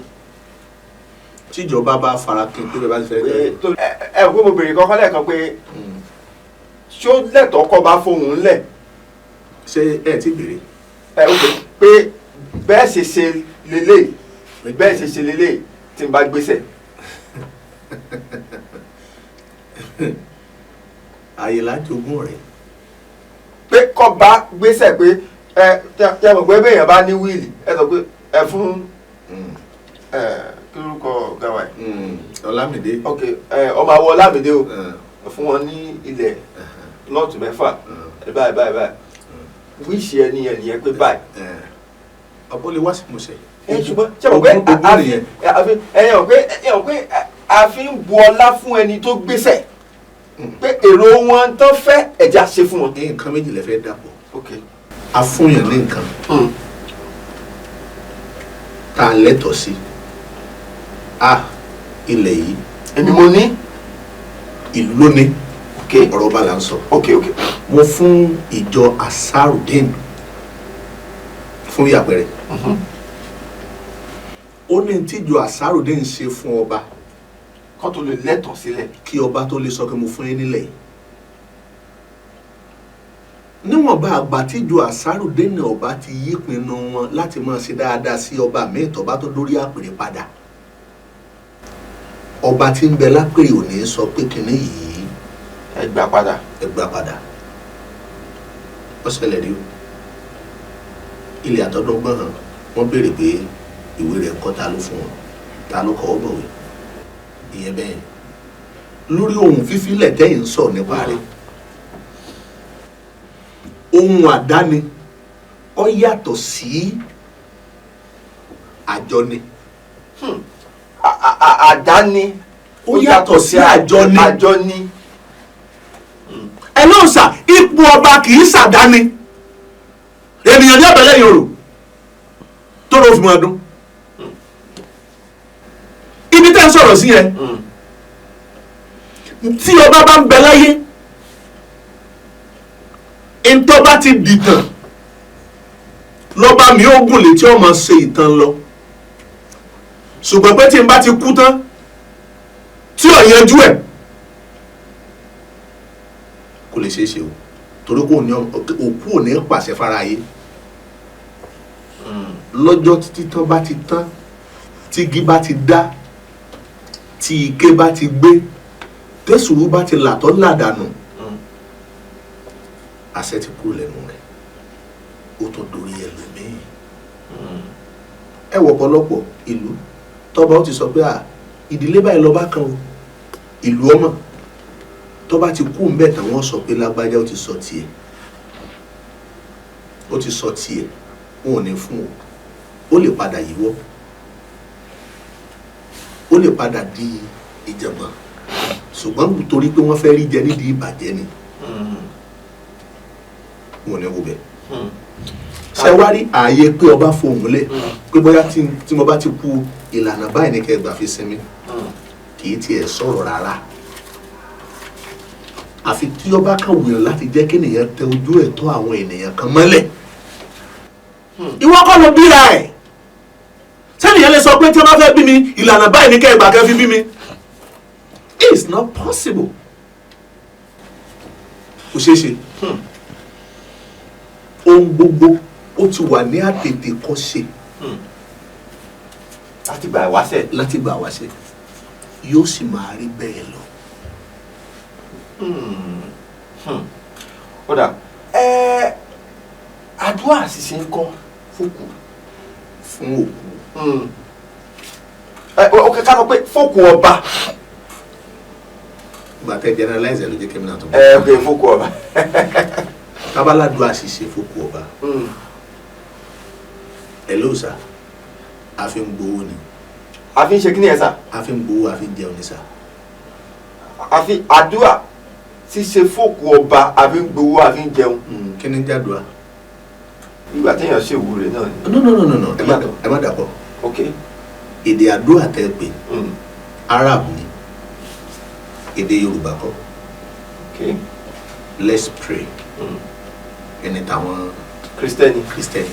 Speaker 2: Tíjọba bá farakín pé bẹ́ẹ̀ bá ti fẹ́
Speaker 1: Pé ẹ ẹ pé mo béèrè kọ́kọ́ lẹ́ẹ̀kan pé ṣó lẹ́tọ̀ọ́ kọ́ bá fohùn ńlẹ̀.
Speaker 2: Ṣé ẹ ti béèrè?
Speaker 1: Ẹ ó pé bẹ́ẹ̀ ṣe ṣe lélẹ̀, bẹ́ẹ̀ ṣe ṣe lélẹ̀ tí n bá gbéṣẹ̀.
Speaker 2: Àyè lájogún rẹ̀.
Speaker 1: Pé kọ́ bá gbéṣẹ̀ pé ẹ tẹ mọ̀ pé béèyàn bá ní wíìlì, ẹ sọ pé ẹ fún ẹ kí lórúkọ ọ̀gá wa yìí?
Speaker 2: Ọlámídé.
Speaker 1: Ok, ẹ ọmọ àwọ Ọlámídé o, ẹ fún wọn ní ilẹ̀ lọ́ọ̀tù 6 ẹ báyìí báyìí báyìí, wíṣì ẹni yẹn nìyẹn pé báyìí.
Speaker 2: Ọ̀pọ̀ lè wá sí ìmúṣẹ.
Speaker 1: Ẹ ṣùgbọ́n ṣé mo pé
Speaker 2: Ogún nìyẹn.
Speaker 1: ẹyàn pé a fi ń bu ọlá fún ẹni tó gbéṣẹ̀ pé èrò wọn tán fẹ́ ẹ̀já ṣe fún wọn.
Speaker 2: Nǹkan méjì lè fẹ́ dàpọ̀.
Speaker 1: Ok.
Speaker 2: A fún yàn ní nǹkan tá a lẹ́tọ̀ọ́ sí, a ilẹ̀ yìí.
Speaker 1: Èmi mo ní.
Speaker 2: Ìlú ló ní.
Speaker 1: Ok.
Speaker 2: Ọ̀rọ̀ ọba là ń sọ.
Speaker 1: Ok ok.
Speaker 2: Mo fún ìjọ Asarudeen fún ìyàpẹrẹ. Ó ní tíjọ Asarudeen ṣe fún ọba
Speaker 1: kó tó lè lẹ́tọ̀ọ́ sílẹ̀.
Speaker 2: Kí ọba tó lè sọ pé mo fún yín nílẹ̀ yìí, níwọ̀nba àgbà tíjọ Asarudeen ọba ti yí pinnu wọn láti máa ṣe dáadáa sí ọba míì tọ́ba tó dórí àpèrè padà, ọba tí ń bẹ lápèrè ò ní sọ pé kinní yìí
Speaker 1: ẹ gbà padà.
Speaker 2: Ẹ gbà padà. Ó ṣẹlẹ̀ rí o. Ilẹ̀ àtọ́dọ́gbọ̀n hàn wọ́n béèrè pé ìwé rẹ̀ kọ́, ta ló fún wọn, ta ló kọ́ ọ bọ̀wé ìyẹn bẹ́ẹ̀. Lórí ohun fífílẹ̀ tẹ́yìn ń sọ nípa rẹ̀, ohun àdáni ó yàtọ̀ sí àjọni.
Speaker 1: Àdáni
Speaker 2: ó yàtọ̀ sí àjọni.
Speaker 1: Àjọni.
Speaker 2: Ẹ ló ń sà ipò ọba kì í ṣàdáni. Ènìyàn ní ọ̀bẹ̀lẹ̀ yòrò tó ló fi mọ́ ọdún ibi tẹ́ ń sọ̀rọ̀ sí yẹn. Tí ọba bá ń bẹ láyé, ntọ́ bá ti dìtàn lọ́ba mi ó gùn létí ọmọ ṣe ìtàn lọ, ṣùgbọ́n pé tí n bá ti kú tán tí ò yanjú ẹ̀ kò lè ṣeé ṣe o, torí kò ní òkú ò ní pàṣẹ fáráyé. Lọ́jọ́ títí tán bá ti tán, tígi bá ti dá, tí ike bá ti gbé, tẹ̀sùrú bá ti làtọ́ làdànù, àṣẹ ti kúrò lẹ́nu rẹ̀, ó tún dorí ẹlòmíì. Ẹ wọ ọ̀pọ̀lọpọ̀ ìlú tọ́ba ó ti sọ pé à ìdílé báyìí lọ́ba kan o, ìlú ọmọ tọ́ba ti kú ń bẹ̀ tán, wọ́n sọ pé lágbájá ó ti sọ tiẹ̀, ó ti sọ tiẹ̀, wọn ò ní fún o. Ó lè padà yíwọ́, ó lè padà di ìjàngbọ̀n, ṣùgbọ́n torí pé wọ́n fẹ́ rí jẹ nídìí ìbàjẹ́ ni, wọn ò ní wo bẹ̀. Ṣe wá rí ààyè pé ọba fohùn lẹ̀ pé bóyá tí mo bá ti kú, ìlànà báyìí ní kẹ́ ẹ gbà fi sinmi, kì í tiẹ̀ sọ̀rọ̀ rárá, àfi tí ọba kan wùyàn láti jẹ́ kí ènìyàn tẹ ojú ẹ̀tọ́ àwọn ènìyàn kan mọ́lẹ̀. Ìwọ kọ́ ló bíra ẹ̀ sẹ́nìyàn lè sọ pé tí wọ́n bá fẹ́ bí mi, ìlànà báyìí ní kẹ́ ẹ gbà kẹ́ fi bí mi. It's not possible. Kò ṣeé ṣe. Ohun gbogbo ó ti wà ní àtètèkọ́ṣe.
Speaker 1: Láti gbà wáṣẹ̀.
Speaker 2: Láti gbà wáṣẹ̀, yóò sì máa rí bẹ́ẹ̀ lọ.
Speaker 1: Ó dà, àdúrà ṣíṣe ń kọ́ fókù?
Speaker 2: Fún òkú?
Speaker 1: Ok, ká sọ pé fókù ọba.
Speaker 2: Ìgbà tẹ generalize ẹ ló jẹ́ kẹ́mi náà tó bọ̀.
Speaker 1: Ẹ ok, fókù ọba.
Speaker 2: Tábàládùn àṣìṣe fókù ọba, ẹ ló sà, a fi ń gbowó ni.
Speaker 1: A fi ń ṣe kí ni ẹ sà?
Speaker 2: A fi ń gbowó, a fi ń jẹun ni sà.
Speaker 1: A fi àdúrà ṣíṣe fókù ọba, a fi ń gbowó, a fi ń jẹun.
Speaker 2: Kí ni ń jàdùá?
Speaker 1: Ìgbà téèyàn ṣèwúre náà ni.
Speaker 2: No, no, no, no, no, ẹ má dàpọ̀.
Speaker 1: Ok.
Speaker 2: Èdè àdúrà tẹ́ pé, Arab ni, èdè Yorùbá kọ́.
Speaker 1: Ok.
Speaker 2: Let's pray. Ẹni táwọn
Speaker 1: Kristẹni.
Speaker 2: Kristẹni.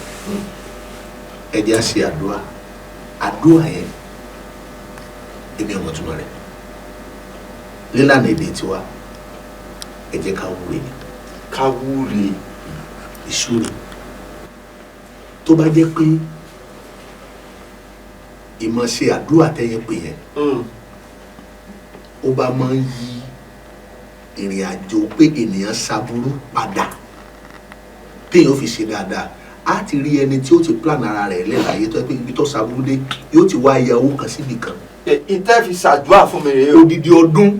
Speaker 2: Ẹ jẹ́ á ṣe àdúrà. Àdúrà yẹn, èmi ò mọ̀ túmọ̀ rẹ̀ lílànà èdè tiwa. Ẹ jẹ́ ká wúre ni.
Speaker 1: Ká wúre.
Speaker 2: Ìṣúre, tó bá jẹ́ pé ìmọ̀ ṣe àdúrà tẹ́yìn pè yẹn, ó bá máa ń yí ìrìn àjò pé ènìyàn ṣaburú padà téèyàn fi ṣe dáadáa, á ti rí ẹni tí ó ti plan ara rẹ̀ lẹ́láyé tó yẹ pé ibi tó ṣaburú dé, yóò ti wá ya owó kan síbì kan.
Speaker 1: Ìtẹ́ fi ṣàdúrà fún mi rèé o.
Speaker 2: Odidi ọdún,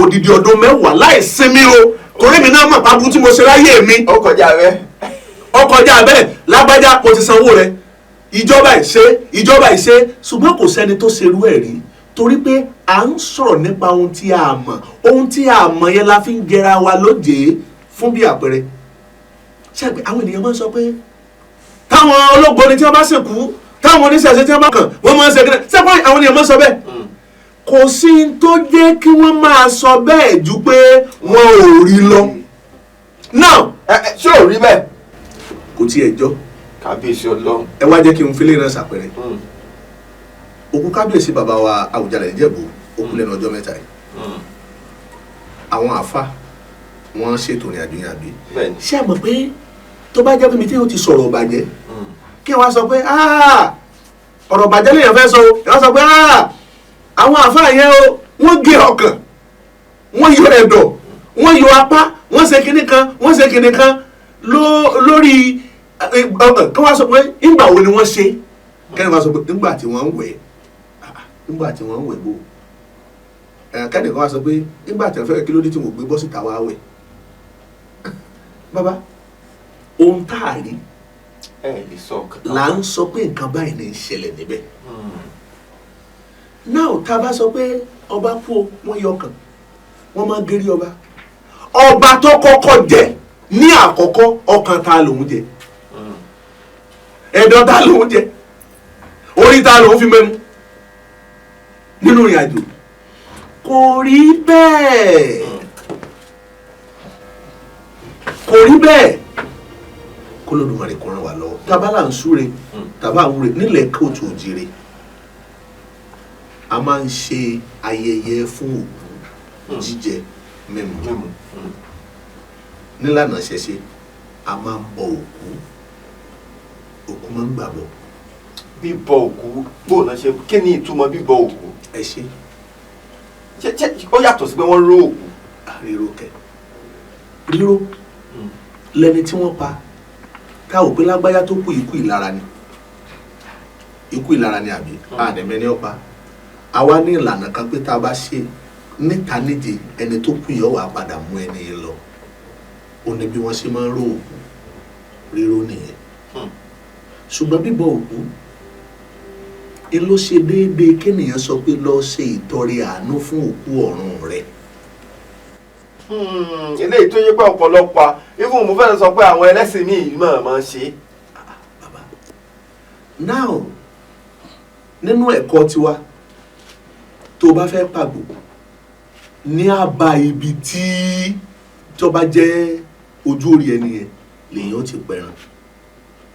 Speaker 2: odidi ọdún 10 láì sinmi o, torí mi náà mọ̀ pàbù tí mo ṣe láyé mi.
Speaker 1: Ó kọjá bẹ́ẹ̀.
Speaker 2: Ó kọjá bẹ́ẹ̀. Lágbájá, mo ti sanwó rẹ̀, ìjọba ìṣe, ìjọba ìṣe, ṣùgbọ́n kò sẹ́ni tó ṣerú ẹ̀ rí, torí pé à ń sọ̀rọ̀ nípa ohun tí a mọ̀. Ohun tí a mọ̀ yẹn la fi ń jẹra wa lóde. Fún bí àpẹẹrẹ, ṣé àgbẹ̀ àwọn ènìyàn máa ń sọ pé táwọn olóògbé tí wọ́n bá sìnkú, táwọn oníṣẹ̀ṣe tí wọ́n bá kàn, wọ́n máa ń ṣe kíni? Ṣé àwọn ènìyàn máa ń sọ bẹ́ẹ̀? Kò sí n tó jẹ́ kí wọ́n máa sọ bẹ́ẹ̀ ju pé wọn ò rí lọ. Now,
Speaker 1: ṣé ò rí bẹ́ẹ̀?
Speaker 2: Kò tiẹ̀ jọ.
Speaker 1: Kábíyèsí Ọlọ́run.
Speaker 2: Ẹ wá jẹ́ kí n fi lè ràn ṣàpẹẹrẹ. Òkú kábíyèsí bàbá wa Àwùjalẹ̀ Ìjẹ̀bú, ó kú lẹ́nu ọjọ́ 3 yìí. Àwọn àáfà wọ́n ṣètò ìrìn àjò yẹn, àbí? Ṣé ẹ mọ̀ pé tó bá jẹ́ pé mi tí yóò ti sọ̀rọ̀ ọ̀bàjẹ́, kí wọ́n sọ pé ọ̀rọ̀ ọ̀bàjẹ́ lèèyàn fẹ́ sọ o, wọ́n sọ pé àwọn àáfà yẹn o, wọ́n gé ọkàn, wọ́n yọ ẹ̀dọ̀, wọ́n yọ apá, wọ́n ṣe kinní kan, wọ́n ṣe kinní kan lórí kí wọ́n sọ pé ìgbà wo ni wọ́n ṣe? Kẹ́ni wọ́n sọ pé nígbà tí wọ́n ń wẹ̀, nígbà tí wọ́n ń wẹ̀ bò. Kẹ́ni kan wá sọ pé nígbà tí wọ́n fẹ́, kí ló dé tí wọ́n gbé bọ́ síta wá wẹ̀? Bàbá, ohun tá a rí là ń sọ pé nǹkan báyìí ní í ṣẹlẹ̀ níbẹ̀. Náà tá a bá sọ pé ọba kú o, wọ́n yọ ọkàn, wọ́n máa gérí ọba. Ọba tó kọ́kọ́ jẹ ní àkọ́kọ́, ọkàn ta lòún jẹ, ẹ̀dọ̀ ta lòún jẹ, orí ta lòún fi mẹ́mu nínú ìrìn àjò? Kò rí bẹ́ẹ̀, kò rí bẹ́ẹ̀. Kó lódùmarè kó ràn wá lọ́wọ́. Tábà là ń súre, tàbá ń wúre nílẹ̀ káàárọ̀ oòjíire, a máa ń ṣe ayẹyẹ fún òkú, jíjẹ, mímu. Nílànà ṣẹṣe, a máa ń bọ òkú, òkú máa ń gbàbọ.
Speaker 1: Bíbọ òkú, bóun náà ṣe? Kí ni ìtumọ̀ bíbọ òkú?
Speaker 2: Ẹ ṣe.
Speaker 1: Ṣé ó yàtọ̀ sí pé wọ́n ró òkú?
Speaker 2: Ríró kẹ? Ríró lẹni tí wọ́n pa, ká ò pé lágbájá tó kú, ikú ìlara ni, ikú ìlara ni, àbí àdẹ̀mẹ́ ni ó pa. Àwa ní ìlànà kan pé tá a bá ṣe níta níje, ẹni tó kú yẹn wà padà mú ẹni yẹn lọ. Ó ní bí wọ́n ṣe máa ń ró òkú, ríró nìyẹn. Ṣùgbọ́n bíbọ òkú ń ló ṣe déédéé kéèyàn sọ pé lọ ṣe ìtọrẹ àánú fún òkú ọ̀run rẹ̀.
Speaker 1: Eléyìí tó yẹ pé ọ̀pọ̀lọpọ̀, even mo fẹ́ sọ pé àwọn ẹlẹ́sìn míì máa ń ṣe.
Speaker 2: Bàbá, now, nínú ẹ̀kọ́ tiwa, tó o bá fẹ́ pàgbò ní àbá ibi tí tó bá jẹ́ ojú orí ẹni yẹn lèyàn ó ti pẹran,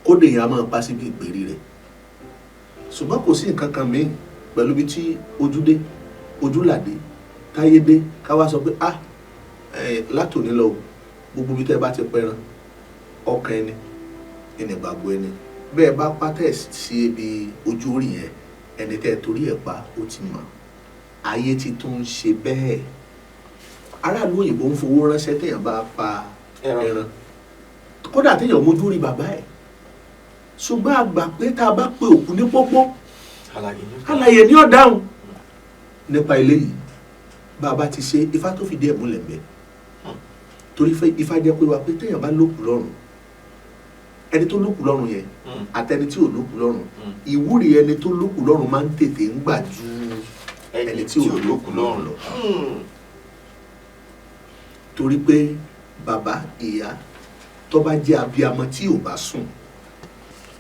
Speaker 2: kódé yẹn a máa pa síbi ìgbèrí rẹ̀. Ṣùgbọ́n kò sí nǹkan kan míì pẹ̀lú ibi tí ojú dé, ojú làdé. Táyé dé ká wá sọ pé ah látòní lọ gbogbo ibi tẹ́ bá ti pẹran ọkàn ẹni ìnìgbàgbọ́ ẹni bẹ́ẹ̀ bá pátẹ̀ sí ibi ojú orí yẹn ẹni tẹ́ torí ẹ̀ pa ó ti mọ̀. Ayé ti tún ń ṣe bẹ́ẹ̀. Aráàlú òyìnbó ń fowó ránṣẹ́ téèyàn bá pa ẹran, kódà téèyàn mójú rí bàbá ẹ̀. Ṣùgbọ́n a gbà pé tá a bá pe òkú ní pópó, alàyè ní ọ̀dáhùn. Nípa eléyìí bàbá ti ṣe Ifá tó fìdí ẹ̀ múlẹ̀ mbẹ́, torí Ifá jẹ́ pé wa pé téèyàn bá lókù lọ́rùn, ẹni tó lókù lọ́rùn yẹn àtẹni tí ò lókù lọ́rùn, ìwúrí ẹni tó lókù lọ́rùn máa ń tètè ń gbà ju ẹni tí ò lókù lọ́rùn lọ. Torí pé bàbá ìyá tó bá jẹ́ abiyamọ tí ò bá sùn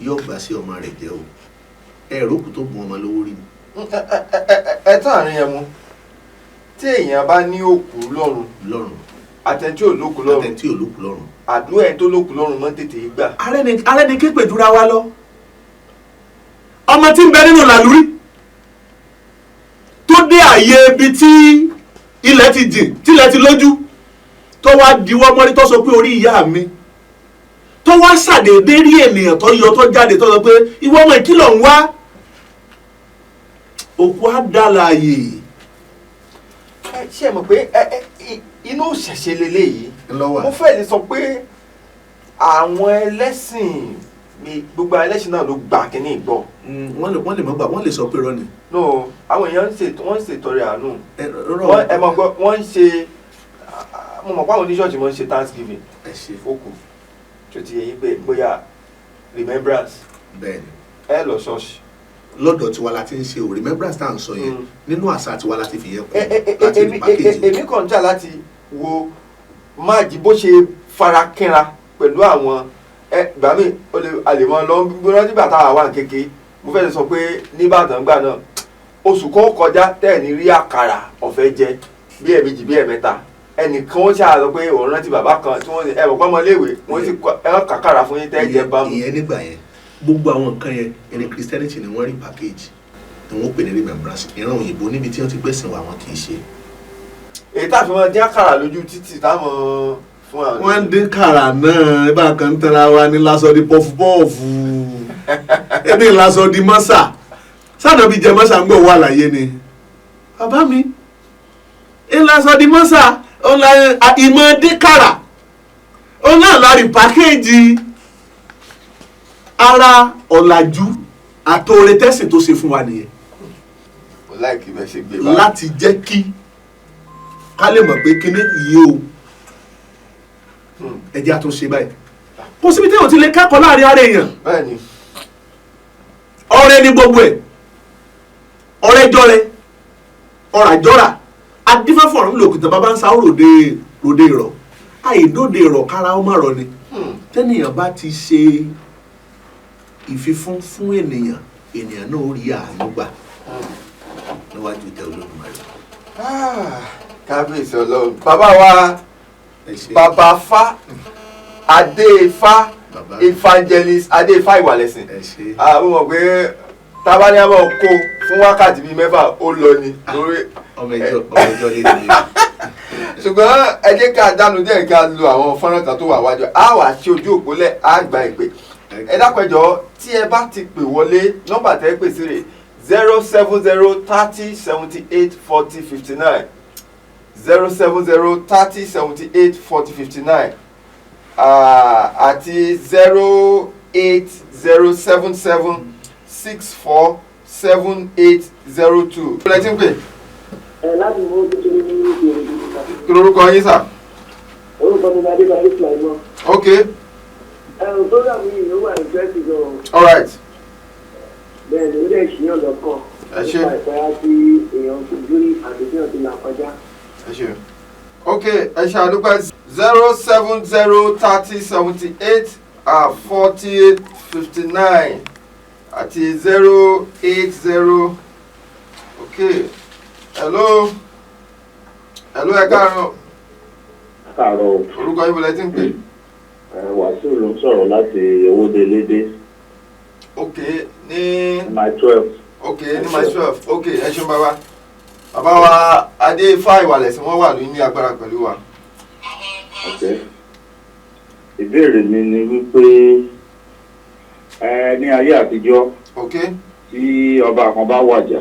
Speaker 2: yóò gbà sí ọmọ rẹ̀ jẹ́ o. Ẹ̀rọ kù tó gun ọmọ lówó rí ni.
Speaker 1: Ẹ táàrin ẹ mu tí èèyàn bá ní òkú lọ́rùn àtẹni tí ò lókù lọ́rùn,
Speaker 2: àtẹni tí ò lókù lọ́rùn,
Speaker 1: àdúrà ẹni tó lókù lọ́rùn mọ́ tètè gbà.
Speaker 2: Arẹ́ni képe jura wa lọ. Ọmọ tí ń bẹ nínú làlúrí tó dé àyè ibi tí ilẹ̀ ti jìn tílẹ̀ ti lójú tó wá diwọ́ mọ́rí tó sọ pé orí ìyá mi, tó wá ṣàdédé rí ènìyàn tó yọ tó jáde tó sọ pé ìwọ ọmọ ìkìlọ̀ ń wá, òkú á dá láàyè.
Speaker 1: Ṣé ẹ mọ̀ pé inú ìṣẹ̀ṣe leléyìí, mo fẹ́ lè sọ pé àwọn ẹlẹ́sìn mi, gbogbo ẹlẹ́sìn náà ló gbà kínní ìgbọ́.
Speaker 2: Wọ́n lè mọ̀ gbà, wọ́n lè sọ pé irọ́ ni.
Speaker 1: No, àwọn èèyàn wọ́n ń ṣètọrẹ àánú. Ẹ mọ̀ gbọ́, wọ́n ń ṣe, mo mọ̀ pé àwọn oníṣọ́ọ̀ṣì wọ́n ń ṣe Thanksgiving fókù tó ti yẹ yín pé bóyá remembrance.
Speaker 2: Bẹ́ẹ̀ni.
Speaker 1: Ẹ lọ ṣọ́ọ̀ṣì.
Speaker 2: Lọ́dọ̀ tiwa la ti ń ṣe o, remembrance tá à ń sọ yẹn nínú àṣà tiwa la ti fi yẹn kún láti rí package.
Speaker 1: Èmi kàn ń jà láti wo máàjì bó ṣe fara kínra pẹ̀lú àwọn gbà mí àlèmọ́ lọ gbóná nígbà táwa wà kéke. Mo fẹ́ sọ pé nìbàdàn gbà náà oṣù kan kọjá tẹ́ẹ̀ ní rí àkàrà ọ̀fẹ́ jẹ bí ẹ̀ẹ̀mejì bí ẹ̀ẹ̀mẹ́ta. Ẹnìkan ó ṣáà sọ pé òun rántí bàbá kan tí wọ́n ẹ mọ̀ pé ọmọléèwé wọ́n sì kàkàrà fún yín tẹ́ẹ̀ jẹ bámu.
Speaker 2: Ìyẹn nígbà yẹn gbogbo àwọn nǹkan yẹn ẹni Christianity ni wọ́n rí package ni wọ́n pè ní remembrance. Ìran òyìnbó níbi tí wọ́n ti gbẹ̀sìn wa wọn kì í ṣe.
Speaker 1: Èyí tá a fi máa dín àkàrà lójú títì táwọn fún àwọn.
Speaker 2: Wọ́n ń dín kàrà náà ibà kan ń tẹ́ra wa ní lásọ di pọfupọ́ọ̀fù ebi lásọ di mọ́sà sáànà bíi jẹ mọ́sà ń gbọ̀ wà láyé ni bàbá mi ńlásọ di mọ́sà ìmọ̀ dín kàrà ó náà lárí pàkéjì ara ọ̀làjú àtòrè tẹ́sìn tó ṣe fún wa nìyẹn. Láti jẹ́ kí ká lè mọ̀ pé kíní yìí o ẹ jẹ́ àtúnṣe báyìí. Kò síbi tí èèyàn ti lè kẹ́kọ̀ọ́ láàrin ara èèyàn. Ọ̀rẹ́ ni gbogbo ẹ̀, ọ̀rẹ́ jọrẹ, ọ̀ràjọ́ra, adífáfọ̀ ọ̀run lòkùtàn bàbá ń sa ròde ròde ìrọ̀, àìdóde ìrọ̀ kára ó má rọ ni. Tẹ́nìyàn bá ti ṣe ìfifún fún ènìyàn, ènìyàn náà ó rí àánú gbà níwájú ìtẹ́ Olódùmarè.
Speaker 1: Kábíyèsí Ọlọ́run, bàbá wa bàbá Fá Adéfá Evangelist Adéfá Ìwàlẹ̀sìn, àwọn mọ̀ pé tábà ní àmọ́ kó fún wákàtí bíi mẹ́fà ó lọ ni.
Speaker 2: Ọmọ ẹjọ́ lé ní.
Speaker 1: Ṣùgbọ́n ẹ jẹ́ ká dánu díẹ̀ ká lo àwọn fọ́nrán kan tó wà wájú, á wà ṣe ojú òpó lẹ̀ á gba ìpè. Ẹ dákun ẹ jọ̀ọ́ tí ẹ bá ti pè wọlé nọ́mbà tẹ́ pè sí rè 070 30 78 40 59 070 30 78 40 59 àti 080 77 64 78 02. Kí lẹ ti ń pè?
Speaker 3: Ẹ láti mú tuntun ní ìlú.
Speaker 1: Kí lorúkọ yín sà?
Speaker 3: Orúkọ mi ni Adébáyé Sulaimon.
Speaker 1: Ok.
Speaker 3: Program yìí ló wà interesting gan.
Speaker 1: All right.
Speaker 3: Bẹ́ẹ̀ ni ó dẹ̀ ṣìyàn lọ́kàn.
Speaker 1: Ẹ ṣé.
Speaker 3: Nípa ìpẹ́yà tí èèyàn fojú rí àti tí èèyàn ti là kọjá.
Speaker 1: Ẹ ṣé. Ok, ẹ ṣe àdúpẹ́. 070 30 78 40 59 àti 080. Ok, hello, hello, ẹ káàárọ̀.
Speaker 4: Káàárọ̀.
Speaker 1: Orúkọ yín bọ̀lẹ́ tí ń pè.
Speaker 4: Wàsíù ló ń sọ̀rọ̀ láti Owódélédé.
Speaker 1: Ok, ní.
Speaker 4: My 12.
Speaker 1: Ok, ní my 12. Ok, ẹ ṣeun bàbá. Bàbá wa Adéifá Ìwàlẹ̀sìn wọ́n wà ní agbára pẹ̀lú wa.
Speaker 4: Ok. Ìbéèrè mi ni wípé ẹ ní ayé àtijọ́
Speaker 1: Ok.
Speaker 4: tí ọba kan bá wàjà,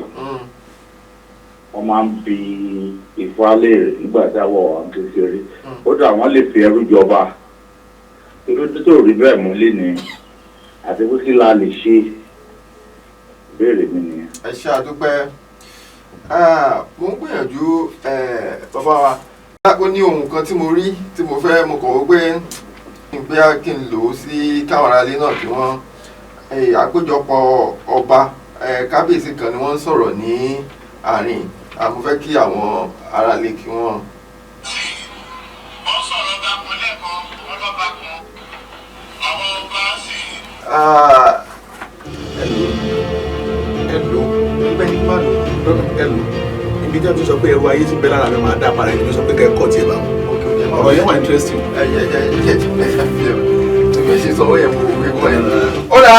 Speaker 4: wọ́n máa ń bi Ifá léèrè nígbà tí àwọ̀ wà ń kékeré. Kódà wọ́n lè fi ẹrú jọba. Torí tó rí bẹ́ẹ̀ mú lé ní àti pé kí la lè ṣe. Ìbéèrè mi nìyẹn.
Speaker 1: Ẹ ṣe àdúpẹ́. Mo ń gbìyànjú, bàbá wa, ó ní ohun kan tí mo rí tí mo fẹ́, mo kàn wó pé bóyá kí n lò ó sí káwọn aráalé náà kí wọ́n àpéjọpọ̀ ọba, kábíyèsí kan ni wọ́n ń sọ̀rọ̀ ní àárín. Mo fẹ́ kí àwọn aráalé kí wọ́n.
Speaker 5: Wọ́n sọ̀rọ̀ ọba kan lẹ́ẹ̀kan, wọ́n lọ́ba kan, àwọn ọba sì.
Speaker 1: Hello.
Speaker 2: Hello.
Speaker 1: Bẹ́ẹ̀ ni, má lò.
Speaker 2: Hello. Ibi tí wọ́n ti sọ pé ẹrú ayé ti bẹ́ lára mi máa dá para ẹni tó sọ pé kẹ́ ẹ kọ́ tiẹ̀ bá wọn. Ọ̀rọ̀ yẹn wà interesting.
Speaker 1: Ẹ ẹ ẹ ẹ ẹ ẹ ṣe sọ ó yẹ kó wí kọ́ ẹ. Ó dà,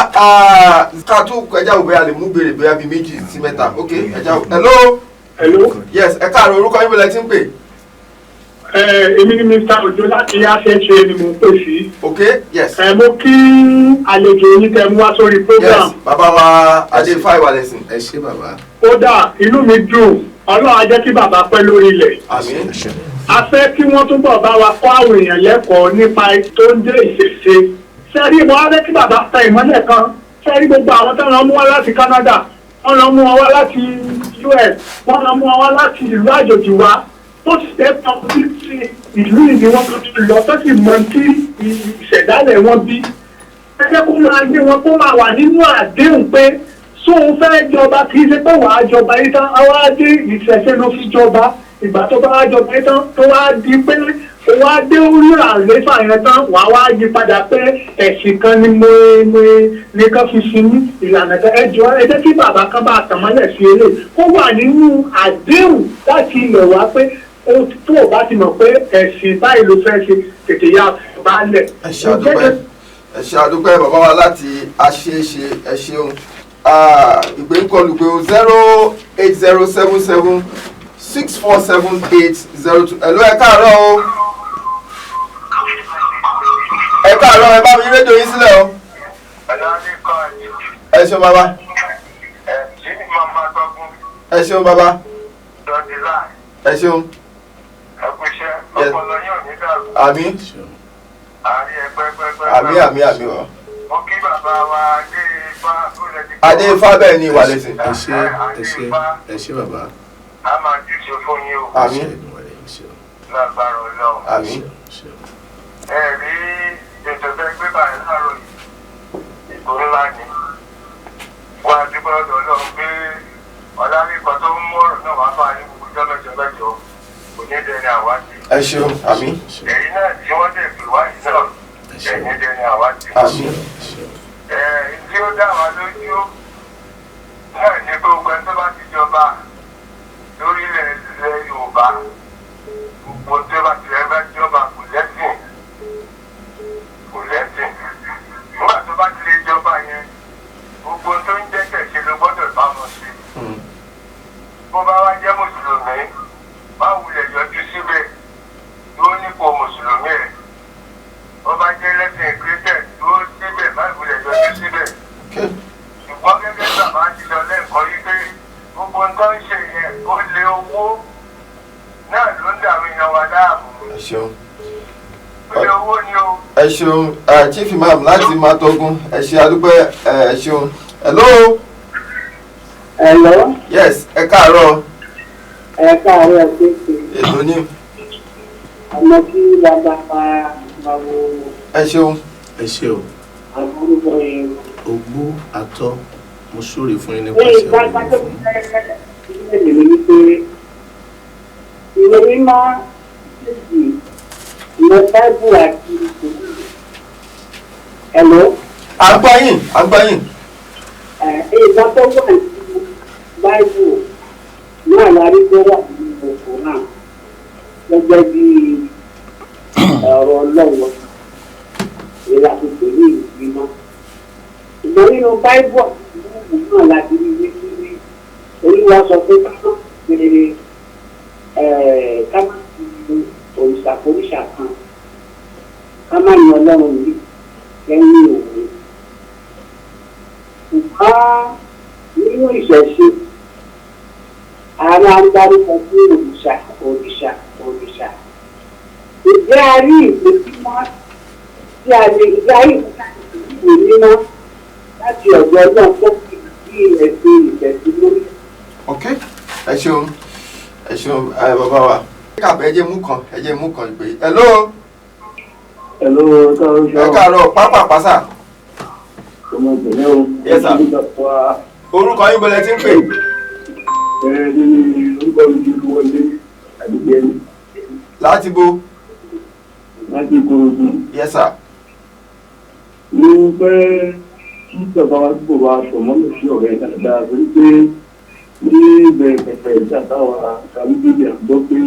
Speaker 1: ká tó ẹja wò bóyá lè mú béèrè bóyá bíi méjì sí mẹ́ta. Ok, ẹja wò. Hello.
Speaker 6: Hello.
Speaker 1: Yes, ẹ káàárọ̀, orúkọ yín, bọ̀lẹ̀ tí ń pè?
Speaker 6: Èmi ni Mr. Ojo láti Aṣẹ́ṣe ni mò ń pè sí.
Speaker 1: Ok, yes.
Speaker 6: Ẹ mo kí àlejò yín tẹ mú wá sórí program.
Speaker 1: Yes, bàbá wa Adéifá Ìwàlẹ̀sìn.
Speaker 2: Ẹ ṣé, bàbá.
Speaker 6: Kódà inú mi dùn, Ọlọ́run á jẹ́ kí bàbá pẹ́ lórí ilẹ̀.
Speaker 1: Àmín.
Speaker 6: A fẹ́ kí wọ́n túbọ̀ bá wa kọ́ àwọn èèyàn lẹ́kọ̀ọ́ nípa tó ń dé ìṣẹ̀ṣe. Sẹ́rí, mo wá fẹ́ kí bàbá ta ìmọ́lẹ̀ kan. Sẹ́rí, gbogbo àwọn tó ń lọ mú wá láti Canada, wọ́n lọ mú wọn wá láti US, wọ́n lọ mú wọn wá láti ìlú àjòjì wá, tó sì fẹ́ tán sí ìlú ìní wọn tó ti lọ, tó sì mọ tí ìṣẹ̀dálẹ̀ wọn bí. Ẹ jẹ́ kó máa yé wọn, kó máa wà nínú àdéhùn pé sóun fẹ́ jọba, kì í ṣe pé wàá jọba yìí tán, àwa dé ìṣẹ̀ṣe ló fi jọba. Ìgbà tó bá wá jọba yìí tán, tó wá di pé ó wá dé orí àléfà yẹn tán, wàá wá yí padà pé ẹ̀sìn kan ni mo ní kán fi sí ní ìlànà kan. Ẹ jọ, ẹ jẹ́ kí bàbá kan bá tàn mọ́lẹ̀ sí eléyìí, kó wà nínú àdéhùn láti ilẹ̀ wá pé tó o bá ti mọ̀ pé ẹ̀sìn báyìí ló fẹ́ ṣe, tètè yá balẹ̀.
Speaker 1: Ẹ ṣe àdúpẹ́, ẹ ṣe àdúpẹ́, bàbá wa láti Aṣeéṣe, ẹ ṣeun. Ìpè ń kọlù pé o 08077647802. Hello, ẹ káàárọ̀ o. Ẹ káàárọ̀, ẹ bá mi rédíò yín sílẹ̀ o. Ẹ ṣeun, bàbá. Ẹ ṣeun, bàbá. Ẹ ṣeun. Àmín, àmín, àmín, àmín o.
Speaker 5: Mo kí bàbá wa Adéifá.
Speaker 1: Adéifá, bẹ́ẹ̀ ni, Ìwàlẹ̀sìn.
Speaker 2: Ẹ ṣé, ẹ ṣé, ẹ ṣé, bàbá.
Speaker 5: A máa júṣe fún yín o.
Speaker 1: Àmín.
Speaker 5: Lágbára Ọlọ́run.
Speaker 1: Àmín.
Speaker 5: Ẹ rí ètò tẹ́ gbé báyìí láàárọ̀ yìí, ètò ńlá ni. Wọ́n á dúpẹ́ lọ́dọ̀ Ọlọ́run pé Ọlálékan tó ń mú ọ̀rọ̀ náà wá bá yín gbogbo ọjọ́ mẹ́jọ mẹ́jọ kò ní dẹni àwátì.
Speaker 1: Ẹ ṣeun, àmín.
Speaker 5: Èyí náà tí wọ́n dẹ̀ pè wá yìí náà, ẹ̀yìn dẹni àwátì.
Speaker 1: Àmín.
Speaker 5: Ẹ tí ó dá wa lójú náà ní pé gbogbo ẹni tó bá ti jọba lórílẹ̀ ilẹ̀ Yorùbá, gbogbo tó bá ti rẹ̀ bá jọba, kò lẹ́sìn, kò lẹ́sìn. Nígbà tó bá ti lè jọba yẹn, gbogbo tó ń jẹ́ tẹ̀sí ló gbọ́dọ̀ bá wọn ṣe. Bó bá wá jẹ́ mùsùlùmí, má wulẹ̀ yọjú síbẹ̀ tó nípò mùsùlùmí ẹ̀. Bó bá jẹ́ lẹ́sìn kírísítẹ̀, tó síbẹ̀, má wulẹ̀ yọjú síbẹ̀. Ṣùgbọ́n gẹ́gẹ́ bí bàbá ti sọ lẹ́ẹ̀kan yí pé gbogbo nǹkan ń ṣe yẹn, ó lé owó náà ló ń dàrú èèyàn wa láàmú.
Speaker 1: Ẹ ṣeun.
Speaker 5: Ó lé owó ni o.
Speaker 1: Ẹ ṣeun, Chief Imam láti Matogun, ẹ ṣe àdúpẹ́, ẹ ṣeun. Hello.
Speaker 3: Hello.
Speaker 1: Yes, ẹ káàárọ̀.
Speaker 3: Ẹ káàárọ̀, kéèké.
Speaker 1: Ètò ní.
Speaker 3: Ọmọ kí bàbá wa máa wo.
Speaker 1: Ẹ ṣeun.
Speaker 2: Ẹ ṣé o.
Speaker 3: Àbúrò yẹn.
Speaker 2: Ogbó atọ́, mo súre fún yín
Speaker 3: Ní
Speaker 2: nípasẹ̀
Speaker 3: ìgbà tó
Speaker 2: òun fún.
Speaker 3: fẹ́ ilé mi ní pé ìwé mímọ́ méjì, ìwé báíbù àti ìkòkò. Hello.
Speaker 1: À ń gbọ́ yín, à ń gbọ́ yín.
Speaker 3: Ìgbà tó wà nínú báíbù náà la rí tó wà nínú Kùránì gẹ́gẹ́ bí ọ̀rọ̀ Ọlọ́wọ́ ìlà tó pè ní ìlú mímọ́. Ṣùgbọ́n nínú báíbù àti ìlú náà la ti rí wípé Olúwa sọ pé ká má ṣe Ká má fi òrìṣà foríṣà kan, ká má yan Ọlọ́run yìí lẹ́yìn òun. Ṣùgbọ́n nínú ìṣẹ̀ṣe, a máa ń dárúkọ sí òrìṣà, òrìṣà, òrìṣà. Ǹjẹ́ a rí ìwé mímọ́ tí a lè ìgbé ayé ìwé mímọ́ láti ọ̀dọ̀ Ọlọ́run tó fi bí ẹ̀sìn ìṣẹ̀ṣe lórí?
Speaker 1: Ok, ẹ ṣeun, ẹ ṣeun ẹ bàbá wa. Kàbẹ, ẹ jẹ́ mú kan, ẹ jẹ́ mú kan ìpè. Hello.
Speaker 7: Hello, káàárọ̀.
Speaker 1: Ẹ káàárọ̀, pápá pàṣà.
Speaker 7: Ọmọ ìpínlẹ̀ o.
Speaker 1: Yes, sir. Orúkọ yín, bọ́lẹ̀ tí ń pè?
Speaker 7: Ẹ ní orúkọ mi ti Olúwọlé Àdìgbẹ́ni.
Speaker 1: Láti bo?
Speaker 7: Láti Ìkòròdú.
Speaker 1: Yes, sir.
Speaker 7: Mo fẹ́ kí bàbá wa túbọ̀ wá sọ mọ́lẹ̀ sí ọ̀rẹ́ dáadáa, torí pé ní ìbẹ̀rẹ̀ pẹ̀pẹ̀ ìjà táwa kàwé bíbí àgbọ̀ pé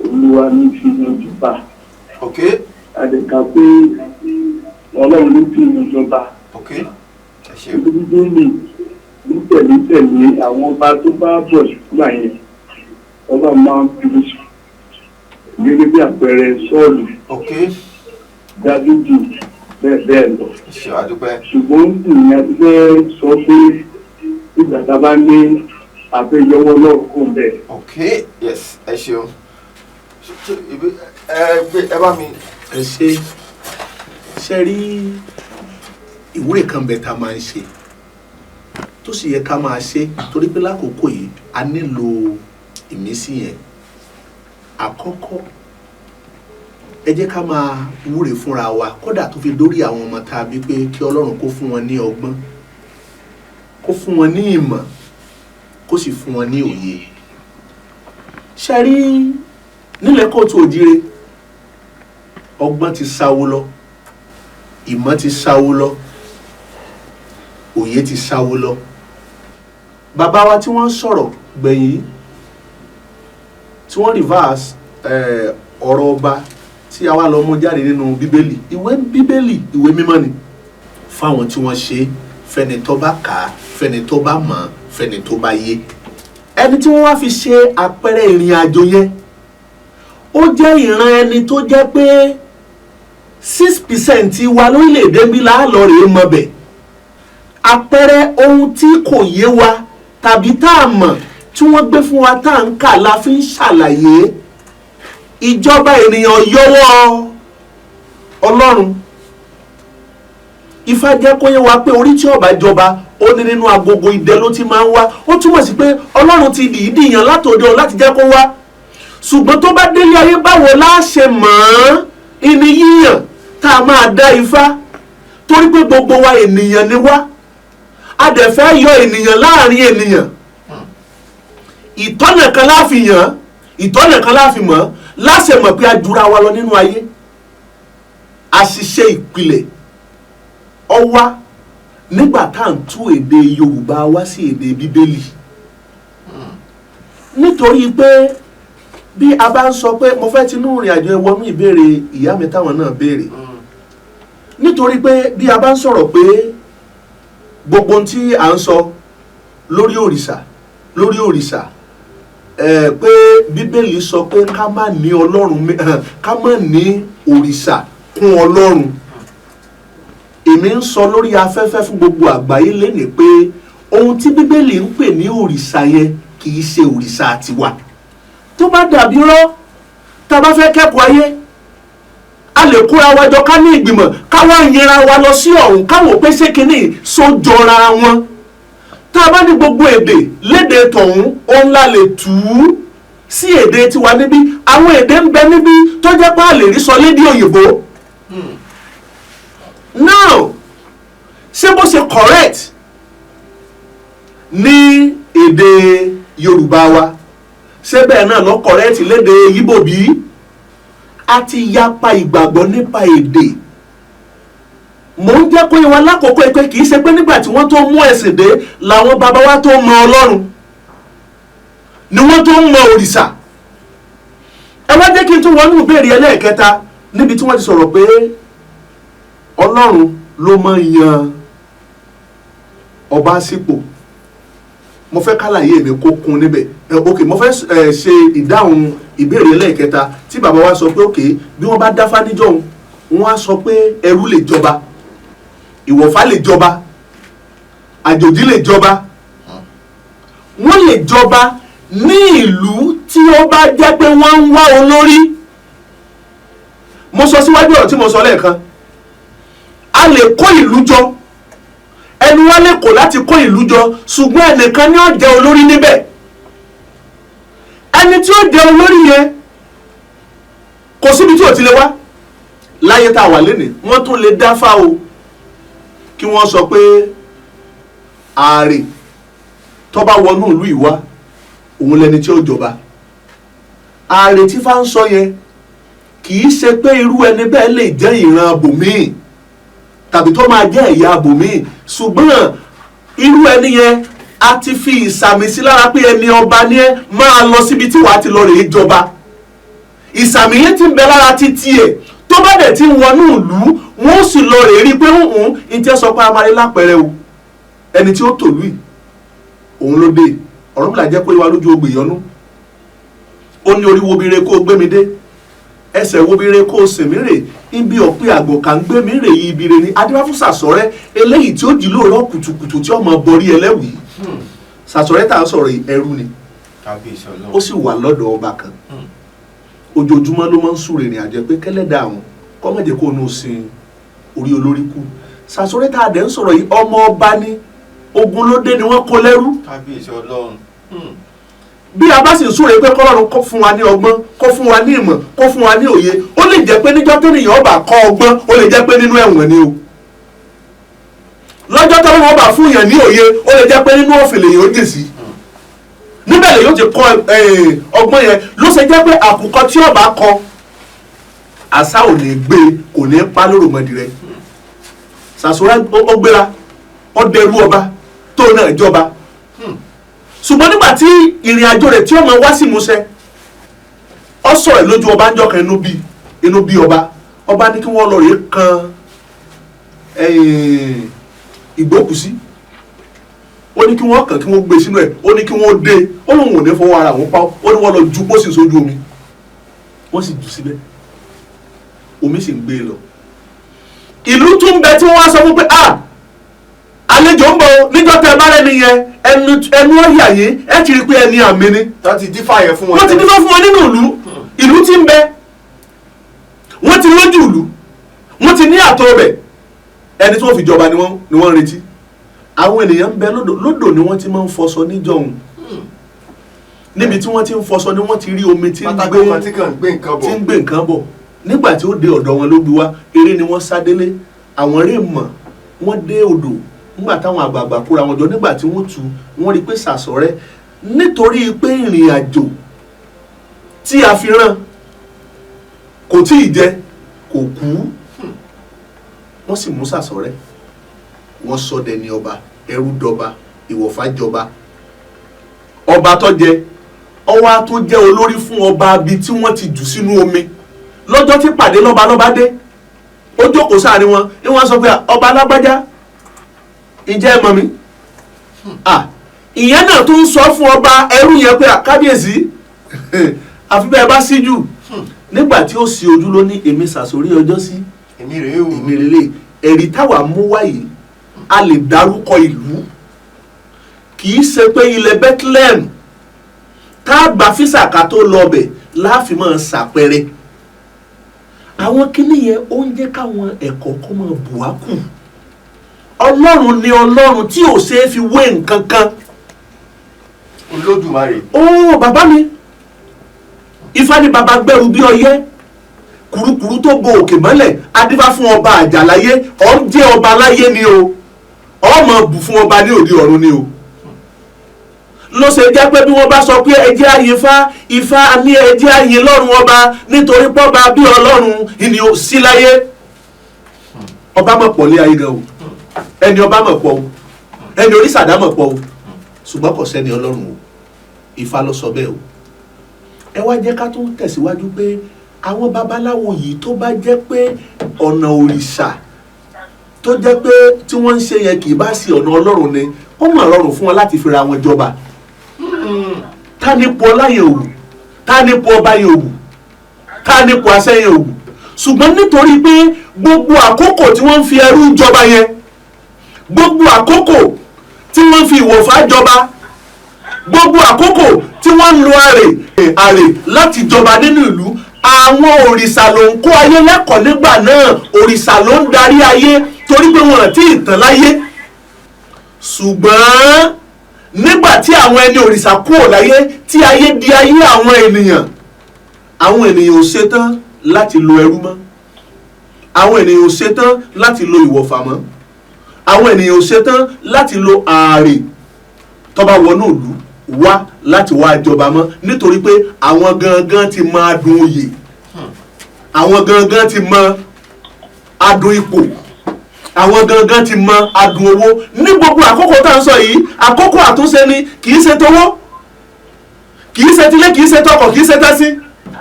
Speaker 7: Olúwa ní fi yan jọba. Àdẹ̀ka pé Ọlọ́run ló fi yan jọba.
Speaker 1: Ok, ẹ ṣeun.
Speaker 7: Bíbélì ní tẹ̀lé tẹ̀lé àwọn ọba tó bá bọ̀ sígbà yẹn, ọba máa ń bínú sí, gẹ́gẹ́ bí àpẹẹrẹ Sọ́ọ̀lù, Dáfídì, bẹ́ẹ̀ bẹ́ẹ̀ lọ.
Speaker 1: Ẹ ṣeun, àdúpẹ́.
Speaker 7: Ṣùgbọ́n ìyẹn ti fẹ́ sọ pé ìgbà tá a bá ní àfẹ́yọwọ́ náà kò bẹ́ẹ̀.
Speaker 1: Ok, yes, ẹ ṣeun. Ẹ gbé ẹ bá mi.
Speaker 2: Ẹ ṣe. Ṣe rí ìwúrè kan bẹ tá a máa ń ṣe tó sì yẹ ká máa ṣe, torí pé lákòókò yìí a nílò ìmísí yẹn. Àkọ́kọ́, ẹ jẹ́ ká máa wúre fúnra wa, kódà tó fi dórí àwọn ọmọ tá a bí, pé kí Ọlọ́run kó fún wọn ní ọgbọ́n, kó fún wọn ní ìmọ̀, kó sì fún wọn ní òye. Ṣe rí nílẹ̀ kóòtù òjíire, ọgbọ́n ti sáwó lọ, ìmọ̀ ti sáwó lọ, òye ti sáwó lọ. Bàbá wa tí wọ́n ń sọ̀rọ̀ gbẹ̀yìn yìí, tí wọ́n reverse ọ̀rọ̀ ọba tí a wá lọ mú jáde nínú Bíbélì, ìwé Bíbélì, ìwé mímọ́ ni fáwọn tí wọ́n ṣe, fẹ́ni tó bá kà á, fẹ́ni tó bá mọ̀, fẹ́ni tó bá yé. Ẹni tí wọ́n wá fi ṣe àpẹẹrẹ ìrìn àjò yẹn, ó jẹ́ ìran ẹni tó jẹ́ pé 6% wa lórílẹ̀‐èdè bí láàlọ́ rèé mọ̀ bẹ̀. Àpẹẹrẹ ohun tí kò yé wa tàbí tá a mọ̀ tí wọ́n gbé fún wa tá à ń kà la fi ń ṣàlàyé. Ìjọba ènìyàn yọwọ́ Ọlọ́run. Ifá jẹ́ kó yé wa pé orí tí ó bá jọba, ó ní nínú agogo idẹ ló ti máa ń wá. Ó túmọ̀ sí pé Ọlọ́run ti dìídì yàn látòde ọ̀run láti jẹ́ kó wá, ṣùgbọ́n tó bá délé ayé, báwo la ṣe mọ̀ ọ́n? Ìní yíyàn tá a máa dá Ifá, torí pé gbogbo wa ènìyàn ni wá, a dẹ̀ fẹ́ yọ ènìyàn láàrin ènìyàn. Ìtọ́nà kan la fi yàn, ìtọ́nà kan la fi mọ̀, láṣẹ mọ̀ pé a jura wa lọ nínú ayé. Àṣìṣe ìpìlẹ̀ ọwá nígbà tá à ń tú èdè Yorùbá wá sí èdè Bíbélì, nítorí pé bí a bá ń sọ pé mo fẹ́ tinú ìrìn àjò ẹ wọnú ìbéèrè ìyá mi táwọn náà béèrè, nítorí pé bí a bá ń sọ̀rọ̀ pé gbogbo ohun tí à ń sọ lórí òrìṣà, lórí òrìṣà ẹ, pé Bíbélì sọ pé ká má ní Ọlọ́run, ká má ní òrìṣà kún Ọlọ́run, èmi ń sọ lórí afẹ́fẹ́ fún gbogbo àgbáyé lénìí pé ohun tí Bíbélì ń pè ní òrìṣà yẹn kì í ṣe òrìṣà tiwa. Tó bá dàbí rọ́, tá a bá fẹ́ kẹ́kọ̀ọ́ ayé, a lè kóra wa jọ, ká ní ìgbìmọ̀, ká wá yẹra wa lọ sí ọ̀hún, káwọn pé ṣé kínní sójọra wọn. Tá a bá ní gbogbo èdè lédè tọ̀hún, òun la lè tù ú sí èdè tiwa níbí. Àwọn èdè ń bẹ níbí tó jẹ́ pé a lè rí sọ lédè òyìnbó. Now, ṣé bó ṣe correct ní èdè Yorùbá wa, ṣé bẹ́ẹ̀ náà lọ correct lédè Yíbò? Bí a ti yapa ìgbàgbọ́ nípa èdè, mò ń jẹ́ kó yé wa lákòókò yìí pé kì í ṣe pé nígbà tí wọ́n tó mú ẹ̀sìn dé làwọn bàbá wa tó mọ Ọlọ́run ni wọ́n tó ń mọ òrìṣà. Ẹ wá jẹ́ kí n tún wọnú ìbéèrè ẹlẹ́ẹ̀kẹta, níbi tí wọ́n ti sọ̀rọ̀ pé Ọlọ́run ló máa ń yan ọba sípò. Mo Mo fẹ́ kálàyé mi kó kún níbẹ̀. Ok, mo fẹ́ ṣe ìdáhùn ìbéèrè ẹlẹ́ẹ̀kẹta tí bàbá wa sọ pé ok, bí wọ́n bá dáfá níjọ́hun, wọ́n á sọ pé ẹrú lè jọba, ìwọ̀fà lè jọba, àjòjì lè jọba. Wọ́n lè jọba ní ìlú tí ó bá jẹ́ pé wọ́n ń wá olórí. Mo sọ síwájú ọ̀rọ̀ tí mo sọ lẹ́ẹ̀kan, a lè kó ìlú jọ, ẹnu wa lè kó láti kó ìlú jọ, ṣùgbọ́n ẹnìkan ni ó jẹ́ olórí níbẹ̀. Ẹni tí ó jẹ́ olórí yẹn kò síbi tí ò ti lè wá. Láyé tá a wà lénìí, wọ́n tún lè dáfá o, kí wọ́n sọ pé ààrẹ tó bá wọnú ìlú ìwá òun lẹni tí ó jọba. Ààrẹ tí fá ń sọ yẹn kì í ṣe pé irú ẹni bẹ́ẹ̀ lè jẹ́ ìran abòmíì tàbí tó máa jẹ́ ẹ̀yà abòmíì, ṣùgbọ́n irú ẹni yẹn a ti fi ìsàmì sí lára pé ẹni ọba ni ẹ máa lọ síbi tí wàá ti lọ rèé jọba. Ìsàmì yẹn ti ń bẹ lára títí ẹ̀, tó bá dẹ̀ ti ń wọnú ìlú, wọ́n sì lọ rèé rí i pé ń ń tí ẹ sọ pé amárí lápẹẹrẹ o, ẹni tí ó tòlú yìí òun ló dé. Ọ̀rúnmìlà jẹ́ kó yé wa lójú ogbè yọnú, ó ní orí wo bire kó o gbé mi dé, ẹsẹ̀ wo bire kó o sìn mí rè, ibi ọ̀pẹ àgbò kà ń gbé mi rè, yìí ibire ni. Adífá fún Sàsọ̀rẹ́ eléyìí tí ó jí lóòrọ̀ kùtùkùtù tí ọmọ borí ẹlẹ́wìí. Sàsọ̀rẹ́ tá à ń sọ̀rọ̀ yìí ẹrú ni, ó sì wà lọ́dọ̀ ọba kan. Ojoojúmọ́ ló máa ń súre ìrìn àjò pé kẹ́lẹ́dà àwọn kó má jẹ́ kó nu sin orí olórí kú. Sàsọ̀rẹ́ tá a dẹ̀ ń sọ̀rọ̀ yìí ọmọ ọba ni, ogun ló dé ni wọ́n kó lẹ́rú. Bí a bá sì ń súre pé kọ́lọ́run kó fún wa ní ọgbọ́n, kó fún wa ní ìmọ̀, kó fún wa ní òye, ó lè jẹ́ pé níjọ́ tẹ́nìyàn ọba kọ́ ọgbọ́n, ó lè jẹ́ pé nínú ẹ̀wọ̀n ni o. Lọ́jọ́ tọ́lọ́run ọba fún yàn ní òye, ó lè jẹ́ pé nínú òfin lèyàn ó dì sí. Níbẹ̀ lè yóò ti kọ́ ọgbọ́n yẹn. Ló ṣe jẹ́ pé àkùkọ tí ọba kọ, àṣà ò ní gbé, kò ní pa lóròmọdì rẹ. Sàsọ̀rẹ́ ó gbéra, ó dẹrú ọba tó náà jọba. Ṣùgbọ́n nígbà tí ìrìn àjò rẹ̀ tí ó máa wá sí ìmúṣẹ, ó sọ̀rọ̀ lójú ọba ńjọ́ kan, inú bí ọba. Ọba ní kí wọ́n lọ rèé kan ìgbókùsí, ó ní kí wọ́n kàn kí wọ́n gbé sínú ẹ̀, ó ní kí wọ́n dé, ó lóun ò ní fọwọ́ ara òun pa, ó ní wọ́n lọ ju pósí sójú omi, wọ́n sì jù síbẹ̀, omi sì ń gbé e lọ. Ìlú tún bẹ tí wọ́n wá sọ fún pé àlejò ń bọ̀ níjọ́ tẹ bá rẹ́ni yẹn, ẹnu ọ̀yà yìí ẹ ti rí pé ẹni àmì ni.
Speaker 1: Wọ́n ti dífá yẹn fún wọn.
Speaker 2: Wọ́n ti dífá fún wọn nínú ìlú. Ìlú ti ń bẹ, wọ́n ti lójú ìlú, wọ́n ti ní àtọ̀ ọbẹ̀, ẹni tí wọ́n fi jọba ni wọ́n ń retí. Àwọn ènìyàn ń bẹ lódò ni wọ́n ti máa ń fọṣọ níjọ̀hún. Níbi tí wọ́n ti ń fọṣọ ni wọ́n ti rí omi tí ń gbé nǹkan bọ̀. Nígbà tí ó dé ọ̀dọ̀ wọn ló gbé wá, eré ni wọ́n sá délé. Àwọn eré mọ̀, wọ́n dé odò. Nígbà táwọn àgbààgbà kóra wọn jọ, nígbà tí wọ́n tu, wọ́n rí pé Sàsọ̀rẹ́ nítorí pé ìrìn àjò tí a fi rán kò tí ì jẹ kò kú, wọ́n sì mú Sàsọ̀rẹ́, wọ́n sọ dẹni ọba, ẹrú dọba, ìwọ̀fà jọba. Ọba tó jẹ ọwá tó jẹ́ olórí fún ọba abi tí wọ́n ti jù sínú omi. Lọ́jọ́ tí pàdé lọ́ba lọ́ba dé, ó jókòó sáàrin wọn, ní wọ́n sọ pé ọba alágbájá, ǹjẹ́ ẹ mọ̀ mi? Ìyẹn náà tún sọ fún ọba ẹrú yẹn pé kábíyèsí, àfi bẹ́ẹ̀ bá síjú. Nígbà tí ó sì ojú ló ní èmi Sàsórí ọjọ́ sí, èmi rèé. Ẹ̀rí táwa mú wáyé, a lè dárúkọ ìlú, kì í ṣe pé ilẹ̀ Bethlehem tá a gba físà ká tó lọ ọbẹ̀ láàfin máa ṣàpẹrẹ. Àwọn kíní yẹn ó ń jẹ́ káwọn ẹ̀kọ́ kó máa bù wá kù. Ọlọ́run ni Ọlọ́run tí ò ṣeé fi wé nǹkan kan.
Speaker 1: Olódùmarè.
Speaker 2: Ó bàbá mi, Ifá ní bàbá gbẹ́rù bí ọyẹ́, kùrukùru tó bo òkè mọ́lẹ̀, adífá fún ọba àjàláyé, ọ̀ ń jẹ́ ọba láyé ni o, ọmọ bù fún ọba ní òde ọ̀run ni o. Ló ṣe jẹ́ pé bí wọ́n bá sọ pé ẹjẹ́ ayé Ifá, Ifá ní ẹjẹ́ ayé lọ́run ọba, nítorí pọ́ba bí Ọlọ́run ìní ò sí láyé. Ọba mọ̀ pọ̀ lé ayé gan o, ẹni ọba mọ̀ pọ̀ o, ẹni orísàdá mọ̀ pọ̀ o, ṣùgbọ́n kò sẹ́ni Ọlọ́run o. Ifá ló sọ bẹ́ẹ̀ o. Ẹ wá jẹ́ ká tún tẹ̀síwájú pé àwọn babaláwo yìí tó bá jẹ́ pé ọ̀nà òrìṣà tó jẹ́ pé tí wọ́n ń ṣe yẹn kì í bá sí ọ̀nà Ọlọ́run ni, ó mọ̀ rọrùn fún wọn láti fira wọn jọba. Ta nípò ọlá yẹn òwù, ta nípò ọba yẹn òwù, ta nípò àṣẹ yẹn òwù. Ṣùgbọ́n nítorí pé gbogbo àkókò tí wọ́n ń fi ẹrú jọba yẹn, gbogbo àkókò tí wọ́n ń fi ìwọ̀fà jọba, gbogbo àkókò tí wọ́n ń lo àrè láti jọba nínú ìlú, àwọn òrìṣà ló ń kó ayé lẹ́kọ̀ọ́ nígbà náà. Òrìṣà ló ń darí ayé torí pé wọn àti ìtàn láyé. Ṣùgbọ́n nígbà tí àwọn ẹni òrìṣà kúrò láyé, tí ayé di ayé àwọn ènìyàn, àwọn ènìyàn ò ṣetán láti lo ẹrú mọ́, àwọn ènìyàn ò ṣetán láti lo ìwọ̀fà mọ́, àwọn ènìyàn ò ṣetán láti lo ààrẹ tó bá wọnú ìlú wá láti wá jọba mọ́, nítorí pé àwọn gangan ti mọ adùn oyè, àwọn gangan ti mọ adùn ipò, àwọn gangan ti mọ adùn owó. Ní gbogbo àkókò tá à ń sọ yìí, àkókò àtúnṣe ni, kì í ṣe towó, kì í ṣe tilé, kì í ṣe tọkọ̀, kì í ṣe tẹ́sí.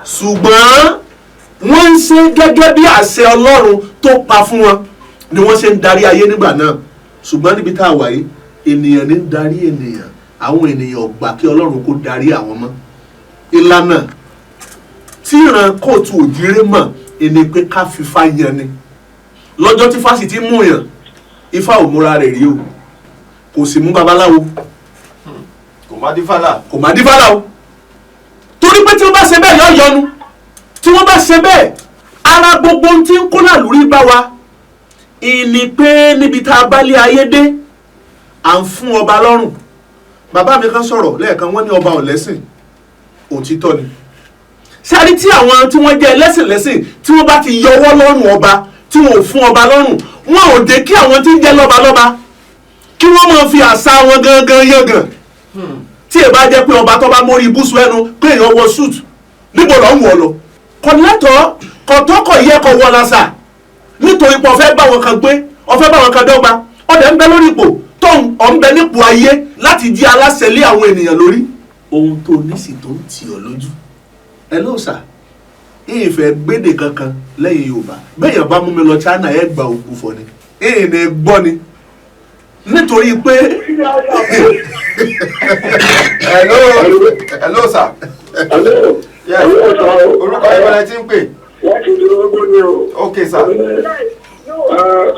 Speaker 2: Ṣùgbọ́n wọ́n ń ṣe gẹ́gẹ́ bí àṣẹ Ọlọ́run tó pa fún wọn ni wọ́n ṣe ń darí ayé nígbà náà. Ṣùgbọ́n níbi tá a wà yìí, ènìyàn ní ń darí ènìyàn. Àwọn ènìyàn ò gbà kí Ọlọ́run kó darí àwọn mọ́. Ìlànà tí ìran kóòtù òjìrè mọ̀ ẹni pé ká fífa yan ni. Lọ́jọ́ tí fásitì mú yàn, Ifá ò múra rẹ̀ rí o, kò sì mú babaláwo,
Speaker 1: kò má dífàlà,
Speaker 2: kò má dífàlà o, torí pé tí wọ́n bá ṣe bẹ́ẹ̀ yọ yọnu. Tí wọ́n bá ṣe bẹ́ẹ̀, ara gbogbo ohun tí ń kó làlúrí bá wa ìní pé níbi tá a bá lé ayé dé, à ń fún ọba lọ́rùn. Bàbá mi kan sọ̀rọ̀ lẹ́ẹ̀kan, wọ́n ní ọba ò lẹ́sìn. Òtítọ́ ni. Sáré tí àwọn tí wọ́n jẹ́ ẹlẹ́sìn lẹ́sìn, tí wọ́n bá ti yọwọ́ lọ́rùn ọba, tí wọn ò fún ọba lọ́rùn, wọn ò dé kí àwọn tí ń jẹ́ lọ́balọ́ba kí wọ́n máa fi àṣà wọn gangan yangàn. Tí ẹ bá jẹ́ pé ọba tó bá mórí ibùsùn ẹnu pé èèyàn wọ suit, níbo lọ́ ń wọ̀ lọ? Kò lẹ́tọ̀ọ́, kò tọ́kọ̀ yẹ kò wọ làṣà, nítorí pé ọ̀fẹ́ bá wọn kan gbé, ọ̀fẹ́ bá wọn kan dọ́gba, ọ̀dẹ̀ ń bẹ lórí ipò tó ń bẹ nípò ayé láti jí aláṣẹ lé àwọn ènìyàn lórí. Ohun tó ní sì tó ń tì ọ́ lójú. Ẹ ló sà, ìfẹ́ gbédè kankan lẹ́yìn Yorùbá. Bẹ́ẹ̀yàn bá mú mi lọ China, ẹ gba òkú fọ ni, ìní gbọ́ ni, nítorí pé.
Speaker 1: Hello, hello sir.
Speaker 7: Hello.
Speaker 1: Yes. Orúkọ yín bọ́lá tí ń pè.
Speaker 7: Wọ́n ti dúró gbó ni o.
Speaker 1: Ok sir.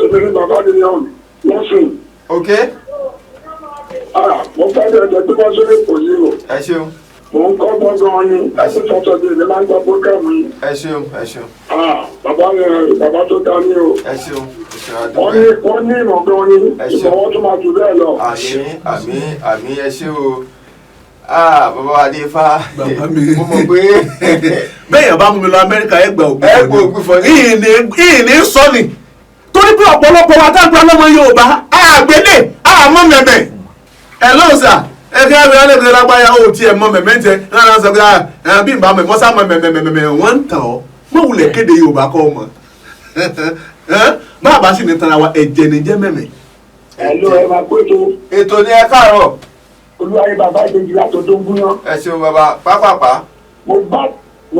Speaker 7: Obìnrin bàbá mi náà wọ́n sùn.
Speaker 1: Ok.
Speaker 7: Mo fẹ́ lọ jẹ́ pé wọ́n sórí kò yí o.
Speaker 1: Ẹ ṣeun.
Speaker 7: Mo ń kọ́ gbọ́ngàn ni láti sọ́tọ̀dé ní máa ń gbọ́ bókàmù yìí.
Speaker 1: Ẹ ṣeun, ẹ ṣeun.
Speaker 7: Bàbá mi, bàbá tó dá ní o.
Speaker 1: Ẹ ṣeun, ẹ ṣeun, àdúgbò.
Speaker 7: Wọ́n ní ìmọ̀ gan ni, ìmọ̀ wọn tún máa jù bẹ́ẹ̀ lọ.
Speaker 1: Àmín, àmín, àmín, ẹ ṣé o. Bàbá wa dé Ifá.
Speaker 2: Bàbá mi.
Speaker 1: Mo mọ̀ pé.
Speaker 2: Bẹ́ẹ̀ yẹn bá mú mi lọ Amẹ́ríkà, ẹ gba ògùn.
Speaker 1: Ẹ gba ògùn fọ ní.
Speaker 2: Ìní sọ ni. Torí pé ọ̀pọ̀lọpọ̀ wa tá a gba lọ́mọ Yorùbá, àgbélé, àmọ́ mẹ̀mẹ̀. Ẹ lóò sà, ẹ kí á rí ọlẹ́gbẹ̀ẹ́ lágbáyà ó tiẹ̀ mọ mẹ̀mẹ́ tẹ, rárá sọ pé bí n bá mẹ̀ mọ́sá mọ mẹ̀mẹ̀mẹ̀mẹ̀ wọ́n ń tàn ọ́. Mọ̀ wulẹ̀ kéde Yorùbá kọ́ ọmọ. Bàbá sì ní tara wa, ẹ̀jẹ̀ ní jẹ́ mẹ̀mẹ̀.
Speaker 7: Ẹ ló ẹ máa pé tó.
Speaker 1: Ètò ni ẹ káàárọ̀.
Speaker 7: Olúwarí bàbá ìbejì látọ̀ tó ń gúnyán.
Speaker 1: Ẹ ṣeun bàbá, pápápá.
Speaker 7: Mo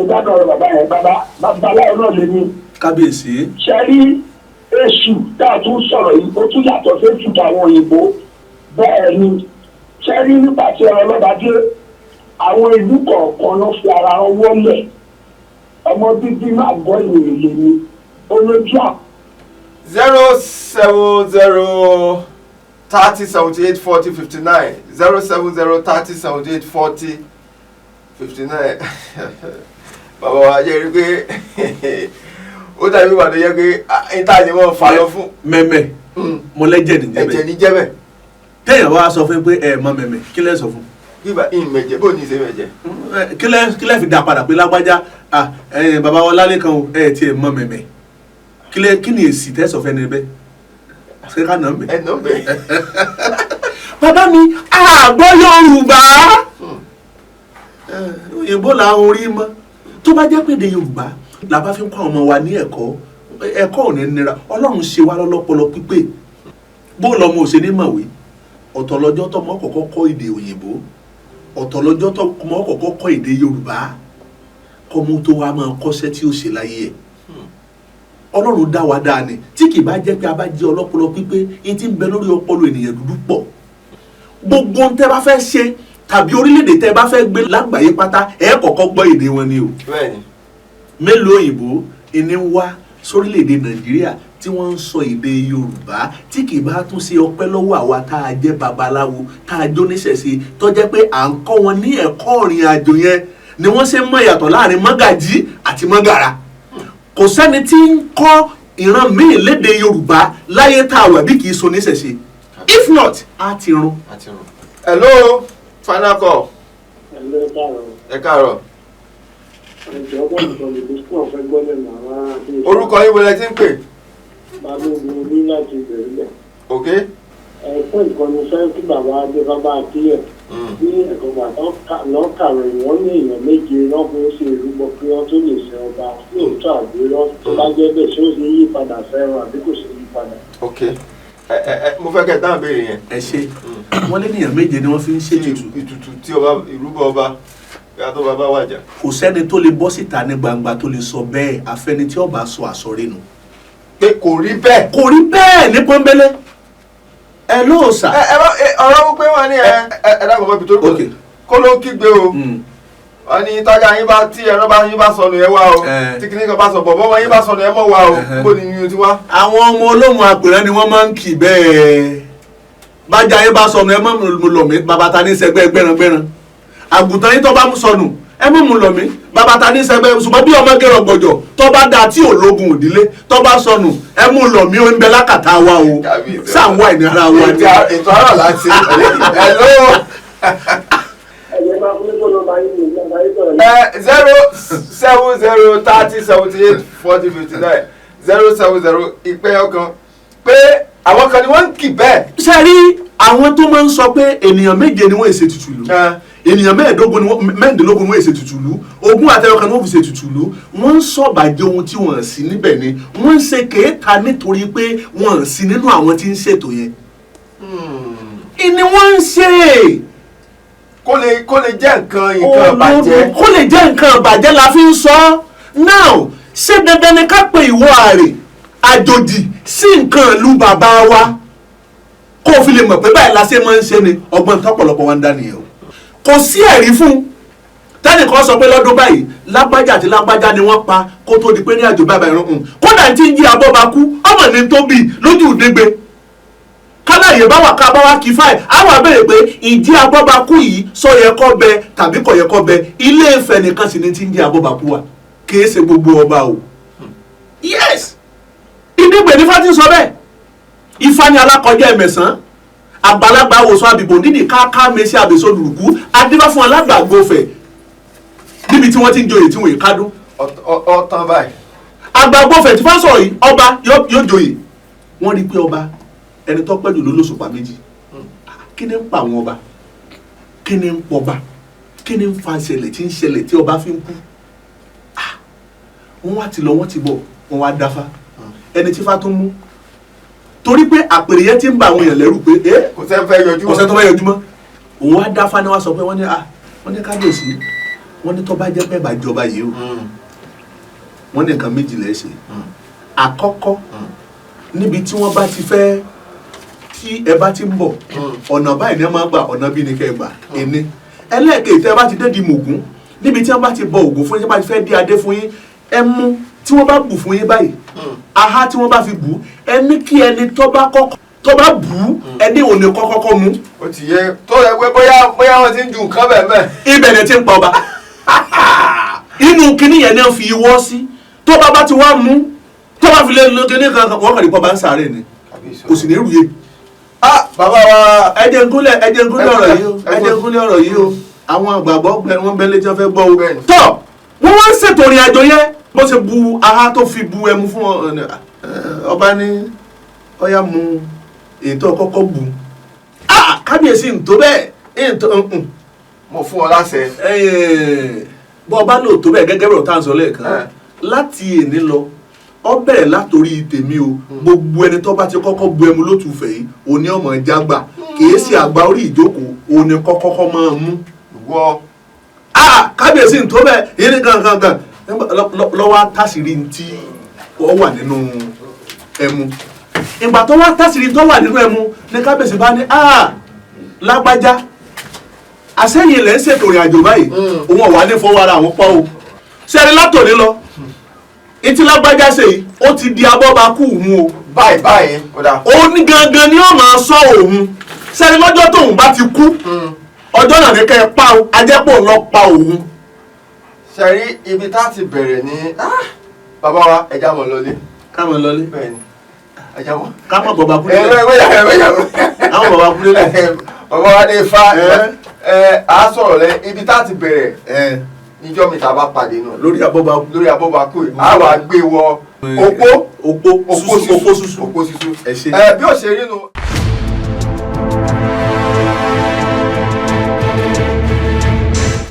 Speaker 7: gbádùn ọ̀rọ̀ bàbá yẹn, bàbá babaláwo náà lè ní.
Speaker 2: Kábíyèsí.
Speaker 7: Ṣé rí èṣù tá a tún sọ̀rọ̀ yìí, ó tún yàtọ̀ sí èṣù táwọn òyìnbó. Bẹ́ẹ̀ ni, ṣé rí nípa tí ọ̀rọ̀ lọ́ba dé, àwọn ìlú kọ̀ọ̀kan ló fi ara wọn wọ́lẹ̀. Ọmọ bíbí máa gbọ́ ìròyìn lè ní. Olójú à.
Speaker 1: 070 30 78 40 59, 070 30 78 40 59. Bàbá wa jẹ́ rí pé ó dàbí ìwà tó yẹ pé níta ni wọ́n fa lọ fún.
Speaker 2: Mẹ̀mẹ̀ mo lẹ́jẹ̀ ní jẹ́bẹ̀.
Speaker 1: Ẹ̀jẹ̀ ní jẹ́bẹ̀.
Speaker 2: Téèyàn bá sọ fún pé ẹ mọ mẹ̀mẹ̀, kí lẹ́ sọ fún.
Speaker 1: Bíbá ìmẹ̀jẹ̀ bó ní í ṣe mẹ̀jẹ̀.
Speaker 2: Kí lẹ́ fi dá padà pé lágbájá bàbá wa lálẹ́ kan ẹ tiẹ̀ mọ mẹ̀mẹ̀, kí ni èsì tẹ́ sọ fẹ́ ni bẹ́ẹ̀? Ṣé ká nà ń bẹ̀?
Speaker 1: Ẹ nà ń bẹ̀.
Speaker 2: Bàbá mi, àgbọ̀ Yorùbá. Òyìnbó là ń rí mọ́. Tó bá jẹ́ pé èdè Yorùbá la bá fi ń kọ́ àwọn ọmọ wa ní ẹ̀kọ́, ẹ̀kọ́ ò ní nira. Ọlọ́run ṣe wá lọ́lọ́pọlọ pípé. Bó lọmọ ò ṣe ní mọ̀wé, ọ̀tọ̀ lọ́jọ́ tọmọ kọ́kọ́ kọ́ èdè òyìnbó, ọ̀tọ̀ lọ́jọ́ tọmọ kọ́kọ́ kọ́ èdè Yorùbá, kọ́mú tó wá máa kọ́ṣẹ́ tí ó ṣe láyé ẹ̀. Ọlọ́run dá wa dáa ni. Tí kì bá jẹ́ pé a bá jẹ́ ọlọ́pọlọ pípé, yín ti ń bẹ lórí ọpọlọ ènìyàn dúdú pọ̀. Gbogbo ohun tẹ́ bá fẹ́ ṣe tàbí orílẹ̀-èdè tẹ́ ẹ bá fẹ́ gbé lágbàáyé pátá, ẹ kọ́kọ́ gbọ́ èdè wọn ni o.
Speaker 1: Bẹ́ẹ̀ni.
Speaker 2: Mélòó òyìnbó ẹni wá sórílẹ̀-èdè Nàìjíríà tí wọ́n ń sọ èdè Yorùbá, tí kì í bá tún ṣe ọpẹ́ lọ́wọ́ àwa tá a jẹ́ babaláwo, tá a jó níṣẹ̀ṣe, tó jẹ́ pé à ń kọ́ wọn ní ẹ̀kọ́ ìrìn àjò yẹn, ni wọ́n ṣe ń mọ̀ ìyàtọ̀ láàrin mọ́gàjí àti mọ́gàrà. Kò sẹ́ni tí ń kọ́ ìran míì lédè Yorùbá láyé tá a wà bí kì í so níṣẹ̀ṣe. If not, á ti run.
Speaker 1: Hello, final call.
Speaker 3: Ẹ̀lẹ́ káàárọ̀.
Speaker 1: Ẹ káàárọ̀.
Speaker 3: Ẹ̀jọ̀ ọgbọ́n ìkọlù tó kún ọ̀fẹ́ gbọ́dọ̀ màmá.
Speaker 1: Orúkọ yín, wọlé tí ń pè?
Speaker 3: Balógun ní láti ìbẹ̀rẹ̀.
Speaker 1: Ok.
Speaker 3: Ẹ̀kọ́ ìkànnì fẹ́ kí bàbá adébábá kílẹ̀ ní ẹ̀kọ́ bàtà lọ́kàwé, wọ́n ní èèyàn 7 lọ́kùn ó ṣe ìrúbọ kí wọ́n tó lè ṣe ọba. Lóòótọ́ àgbérọ́ tó bá jẹ́ bẹ́ẹ̀, ṣé ó ṣe yí padà fẹ́ràn àbí kò ṣe yí padà?
Speaker 1: Ok, ẹ ẹ, mo fẹ́ kẹ́ ẹ dáhùn béèrè yẹn.
Speaker 2: Ẹ ṣe. Wọ́n lé níyàn 7 ni wọ́n fi ń ṣètùtù.
Speaker 1: Ìtùtù tí ọba, ìrúbọ ọba, bí a tó bá bá wàjà.
Speaker 2: Kò sẹ́ni tó lè bọ́ síta ní gbangba tó lè sọ bẹ́ẹ̀, àfẹni tí ọba sọ àsọrénu.
Speaker 1: Pé kò rí bẹ́ẹ̀.
Speaker 2: Kò rí bẹ́ẹ̀ ní pọ́nbélé, ẹ lóòsà.
Speaker 1: Ẹ ẹ ọ̀rọ̀ wípé wọ́n ní ẹ ẹ dákun mọ́ ibi tó kó ló ń kígbe o. Wọ́n ní tájà yín bá tí ẹran bá yín bá sọnù, ẹ wá o. Tí kìnìún kan bá sọ bọ̀ bọ́ wọn yín bá sọnù, ẹ mọ̀ wá o. Kó ní yín ti wá?
Speaker 2: Àwọn ọmọ olóhùn àpèrè ni wọ́n máa ń kì bẹ́ẹ̀. Bájà yín bá sọnù, ẹ mọ̀ mú lọ̀ mí, bàbá ta ní sẹgbẹ́ gbẹrangbẹran. Àgùntàn yín tó bá mú sọnù, ẹ mọ̀ mú lọ̀ mí, bàbá ta ní sẹgbẹ́. Ṣùgbọ́n bí ọmọ gẹ̀rọ gbọ̀jọ̀ tó bá da tí òlógun òdílé tó bá sọnù, ẹ mú lọ̀ mí, ó ń bẹ lákàtà wa o. Sáà wà ní ara wa ni.
Speaker 1: Ètò àárọ̀ láti hello. 070 30 78 40 59, 070 ìpẹ́ ọkàn pé àwọn kan ni wọ́n ń kì bẹ́ẹ̀.
Speaker 2: Ṣe rí àwọn tó máa ń sọ pé ènìyàn 7 ni wọ́n èsè tutù lù, ènìyàn 15 ni wọ́n, 16 ni wọ́n èsè tutù lù, 20 àtẹyọkan ni wọ́n fi ṣe tutù lù, wọ́n ń sọ̀bàjẹ́ ohun tí wọ́n sí níbẹ̀ ni. Wọ́n ń ṣe kéèta nítorí pé wọ́n sí nínú àwọn tí ń ṣètò yẹn ìní wọ́n ń ṣe.
Speaker 1: Kó lè jẹ́ nǹkan ìbàjẹ́.
Speaker 2: Kó lè jẹ́ nǹkan ìbàjẹ́ la fi ń sọ. Now, ṣé dandan ni ká pe ìwọ àrè àjòjì sí nǹkan ìlú bàbá wa kó o fi lè mọ̀ pé báyìí la ṣe máa ń ṣe ni? Ọgbọ́n tọ́pọ̀lọpọ̀ wa ń dá nìyẹn o. Kò sí ẹ̀rí fún tẹ́nìkan sọ pé lọ́dún báyìí lágbájá àti lágbájá ni wọ́n pa kó tó di pé ní àjò bàbá ìrún hùn. Kódà tí ń jí abọ́ba kú ọmọ ní tó bì lójú ìdígbe kálàyé bá wà ká bá wá kí fáì àwọn abẹ́rẹ́ pé ìdí abọ́ba kú yìí sọ yẹ kọ́ bẹ tàbí kò yẹ kọ́ bẹ. Ilé Ifẹ̀ nìkan sì ni tí ń jí abọ́ba kú wa, kì í ṣe gbogbo ọba o. Yes, ìdígbè ní fati sọ bẹ́ẹ̀. Ifá ní alákọjá ẹ̀mẹ̀sán àgbàlagbà àwòsàn àbìbò nídìí káká mẹsí àbèsọ lùrùkú adébá fún alágbàgbọ́fẹ̀ níbi tí wọ́n ti ń joyè tí wọ́n yìí kádùn.
Speaker 1: Ọ̀tàn báyìí.
Speaker 2: Àgbàgbọ́fẹ̀ tí fásọ̀ yìí, ọba yóò joyè. Wọ́n rí i pé ọba ẹni tó pẹ́ jù ló lóṣùpá 2. Kí ni ń pa àwọn ọba? Kí ni ń pọba? Kí ni ń fa ìṣẹ̀lẹ̀ tí ń ṣẹlẹ̀ tí ọba fi ń kú? Wọ́n wá ti lọ, wọ́n ti bọ̀, wọ́n wá dáfá ẹni tí fá tó mú, torí pé àpèrè yẹn ti ń ba àwọn èèyàn lẹ́rù pé
Speaker 1: kò sẹ́ni fẹ́ yọjú
Speaker 2: kò sẹ́ni tó fẹ́ yọjú mọ́. Òun wá dáfá ni wá sọ pé wọ́n ní wọ́n ní kábíyèsí, wọ́n ní tó bá jẹ́ pé bá jọba yìí o, wọ́n ní nǹkan méjì lẹ́ ṣe. Àkọ́kọ́, níbi tí wọ́n bá ti fẹ́ tí ẹ bá ti ń bọ̀, ọ̀nà báyìí ni ẹ máa gbà, ọ̀nà bí ni kẹ́ ẹ gbà. Ẹni ẹlẹ́ẹ̀kejì, tẹ́ ẹ bá ti dé di mògún, níbi tí wọ́n bá ti bọ Ògún fún yín, tí wọ́n bá ti fẹ́ dé adé fún yín, ẹ mú tí wọ́n bá bù fún yín báyìí, aha tí wọ́n bá fi bù, ẹ ní kí ẹni tó bá kọ́kọ́ tó bá bù, ẹni ò ní kọ́kọ́kọ́ mú.
Speaker 1: Ó ti yẹ tó yẹ pé bóyá wọ́n ti ń ju nǹkan bẹ́ẹ̀ bẹ́ẹ̀.
Speaker 2: Ibẹ̀ ni ti ń pa ọba. Inú kinní yẹn ni wọ́n fi iwọ́ sí, tó bá bá ti wá mú, tó bá fi lé lọ kinní kan, wọ́n kàn ní pọ́ bá ń sáré ni, kò sì ní rúye.
Speaker 1: Bàbá wa.
Speaker 2: Ẹ jẹ́ n gúnlẹ̀, ẹ jẹ́ n gúnlẹ̀ ọ̀rọ̀ yìí o, ẹ jẹ́ n gúnlẹ̀ ọ̀rọ̀ yìí o. Àwọn àgbàgbọ́ wọn bẹ́ẹ̀ lé tí wọ́n fẹ́ gbọ́ o. Tọ́ wọ́n wá ń ṣètò ìrìn àjò yẹn, bó ṣe bu aha tó fi bu ẹmu fún ọba ní ọyá mu ètò ọkọ́kọ́ bu. Kábíyèsí ń tó bẹ́ẹ̀ ń tó.
Speaker 1: Mo fún ọ láṣẹ.
Speaker 2: Bọ́ ọba lò tó bẹ́ẹ̀ gẹ́gẹ́ bí ọ̀tá ń sọ lẹ́ẹ̀kan, láti èní lọ ọ bẹ̀rẹ̀ látòrí tèmi o, gbogbo ẹni tó bá ti kọ́kọ́ bu ẹmu lótùfẹ̀ yìí òní ọmọ jágbà, kìí ṣe àgbà orí ìjókòó òní kọ́kọ́kọ́ máa mú. Kábíyèsí ń tó bẹ́ẹ̀ yìí ní gangan lọ́wọ́ tásìrì tí ó wà nínú ẹmu. Ìgbà tó wá tásìrì tó wà nínú ẹmu ní kábíyèsí bá ní lágbájá Àsẹ́yìn ilẹ̀ ń ṣètò ìrìn àjò báyìí, òun ọ̀wá ní fọwọ́ ara àwọn pọ́ o. Sẹ́ni látòní lọ, etí lágbájá ṣe yìí, ó ti di abọ́bakú òun o.
Speaker 1: Báyìí báyìí, ó dáa.
Speaker 2: Ó ní gangan ni ó máa sọ òun. Sẹ́ni lọ́jọ́ tóun bá ti kú, ọjọ́ náà ní kẹ́ ẹ pa o, ajẹ́pọ̀ ń lọ pa òun.
Speaker 1: Ṣe rí ibi tá a ti bẹ̀rẹ̀ ní, bàbá wa, ẹja mọ̀ lọlé.
Speaker 2: Ká mọ̀ lọlé.
Speaker 1: Bẹ́ẹ̀ ni, ẹja mọ̀.
Speaker 2: Ká mọ̀ bọ̀bà kú
Speaker 1: ẹ
Speaker 2: lélẹ̀.
Speaker 1: ẹ ẹ.
Speaker 2: Àwọn bàbá kú lélẹ̀.
Speaker 1: Bàbá wa ní ifá ẹ á sọ̀rọ̀ lẹ ibi tá a ti bẹ̀rẹ̀ níjọ́ mi tá a bá pàdé nù.
Speaker 2: Lórí abọ́bakú.
Speaker 1: Lórí abọ́bakú yìí, a wà gbé wọ opó.
Speaker 2: Opó.
Speaker 1: Opó
Speaker 2: opó
Speaker 1: sísú.
Speaker 2: sísú.
Speaker 1: Opó sísú.
Speaker 2: Ẹ ṣé.
Speaker 1: Ẹ bí ó ṣe rí nu.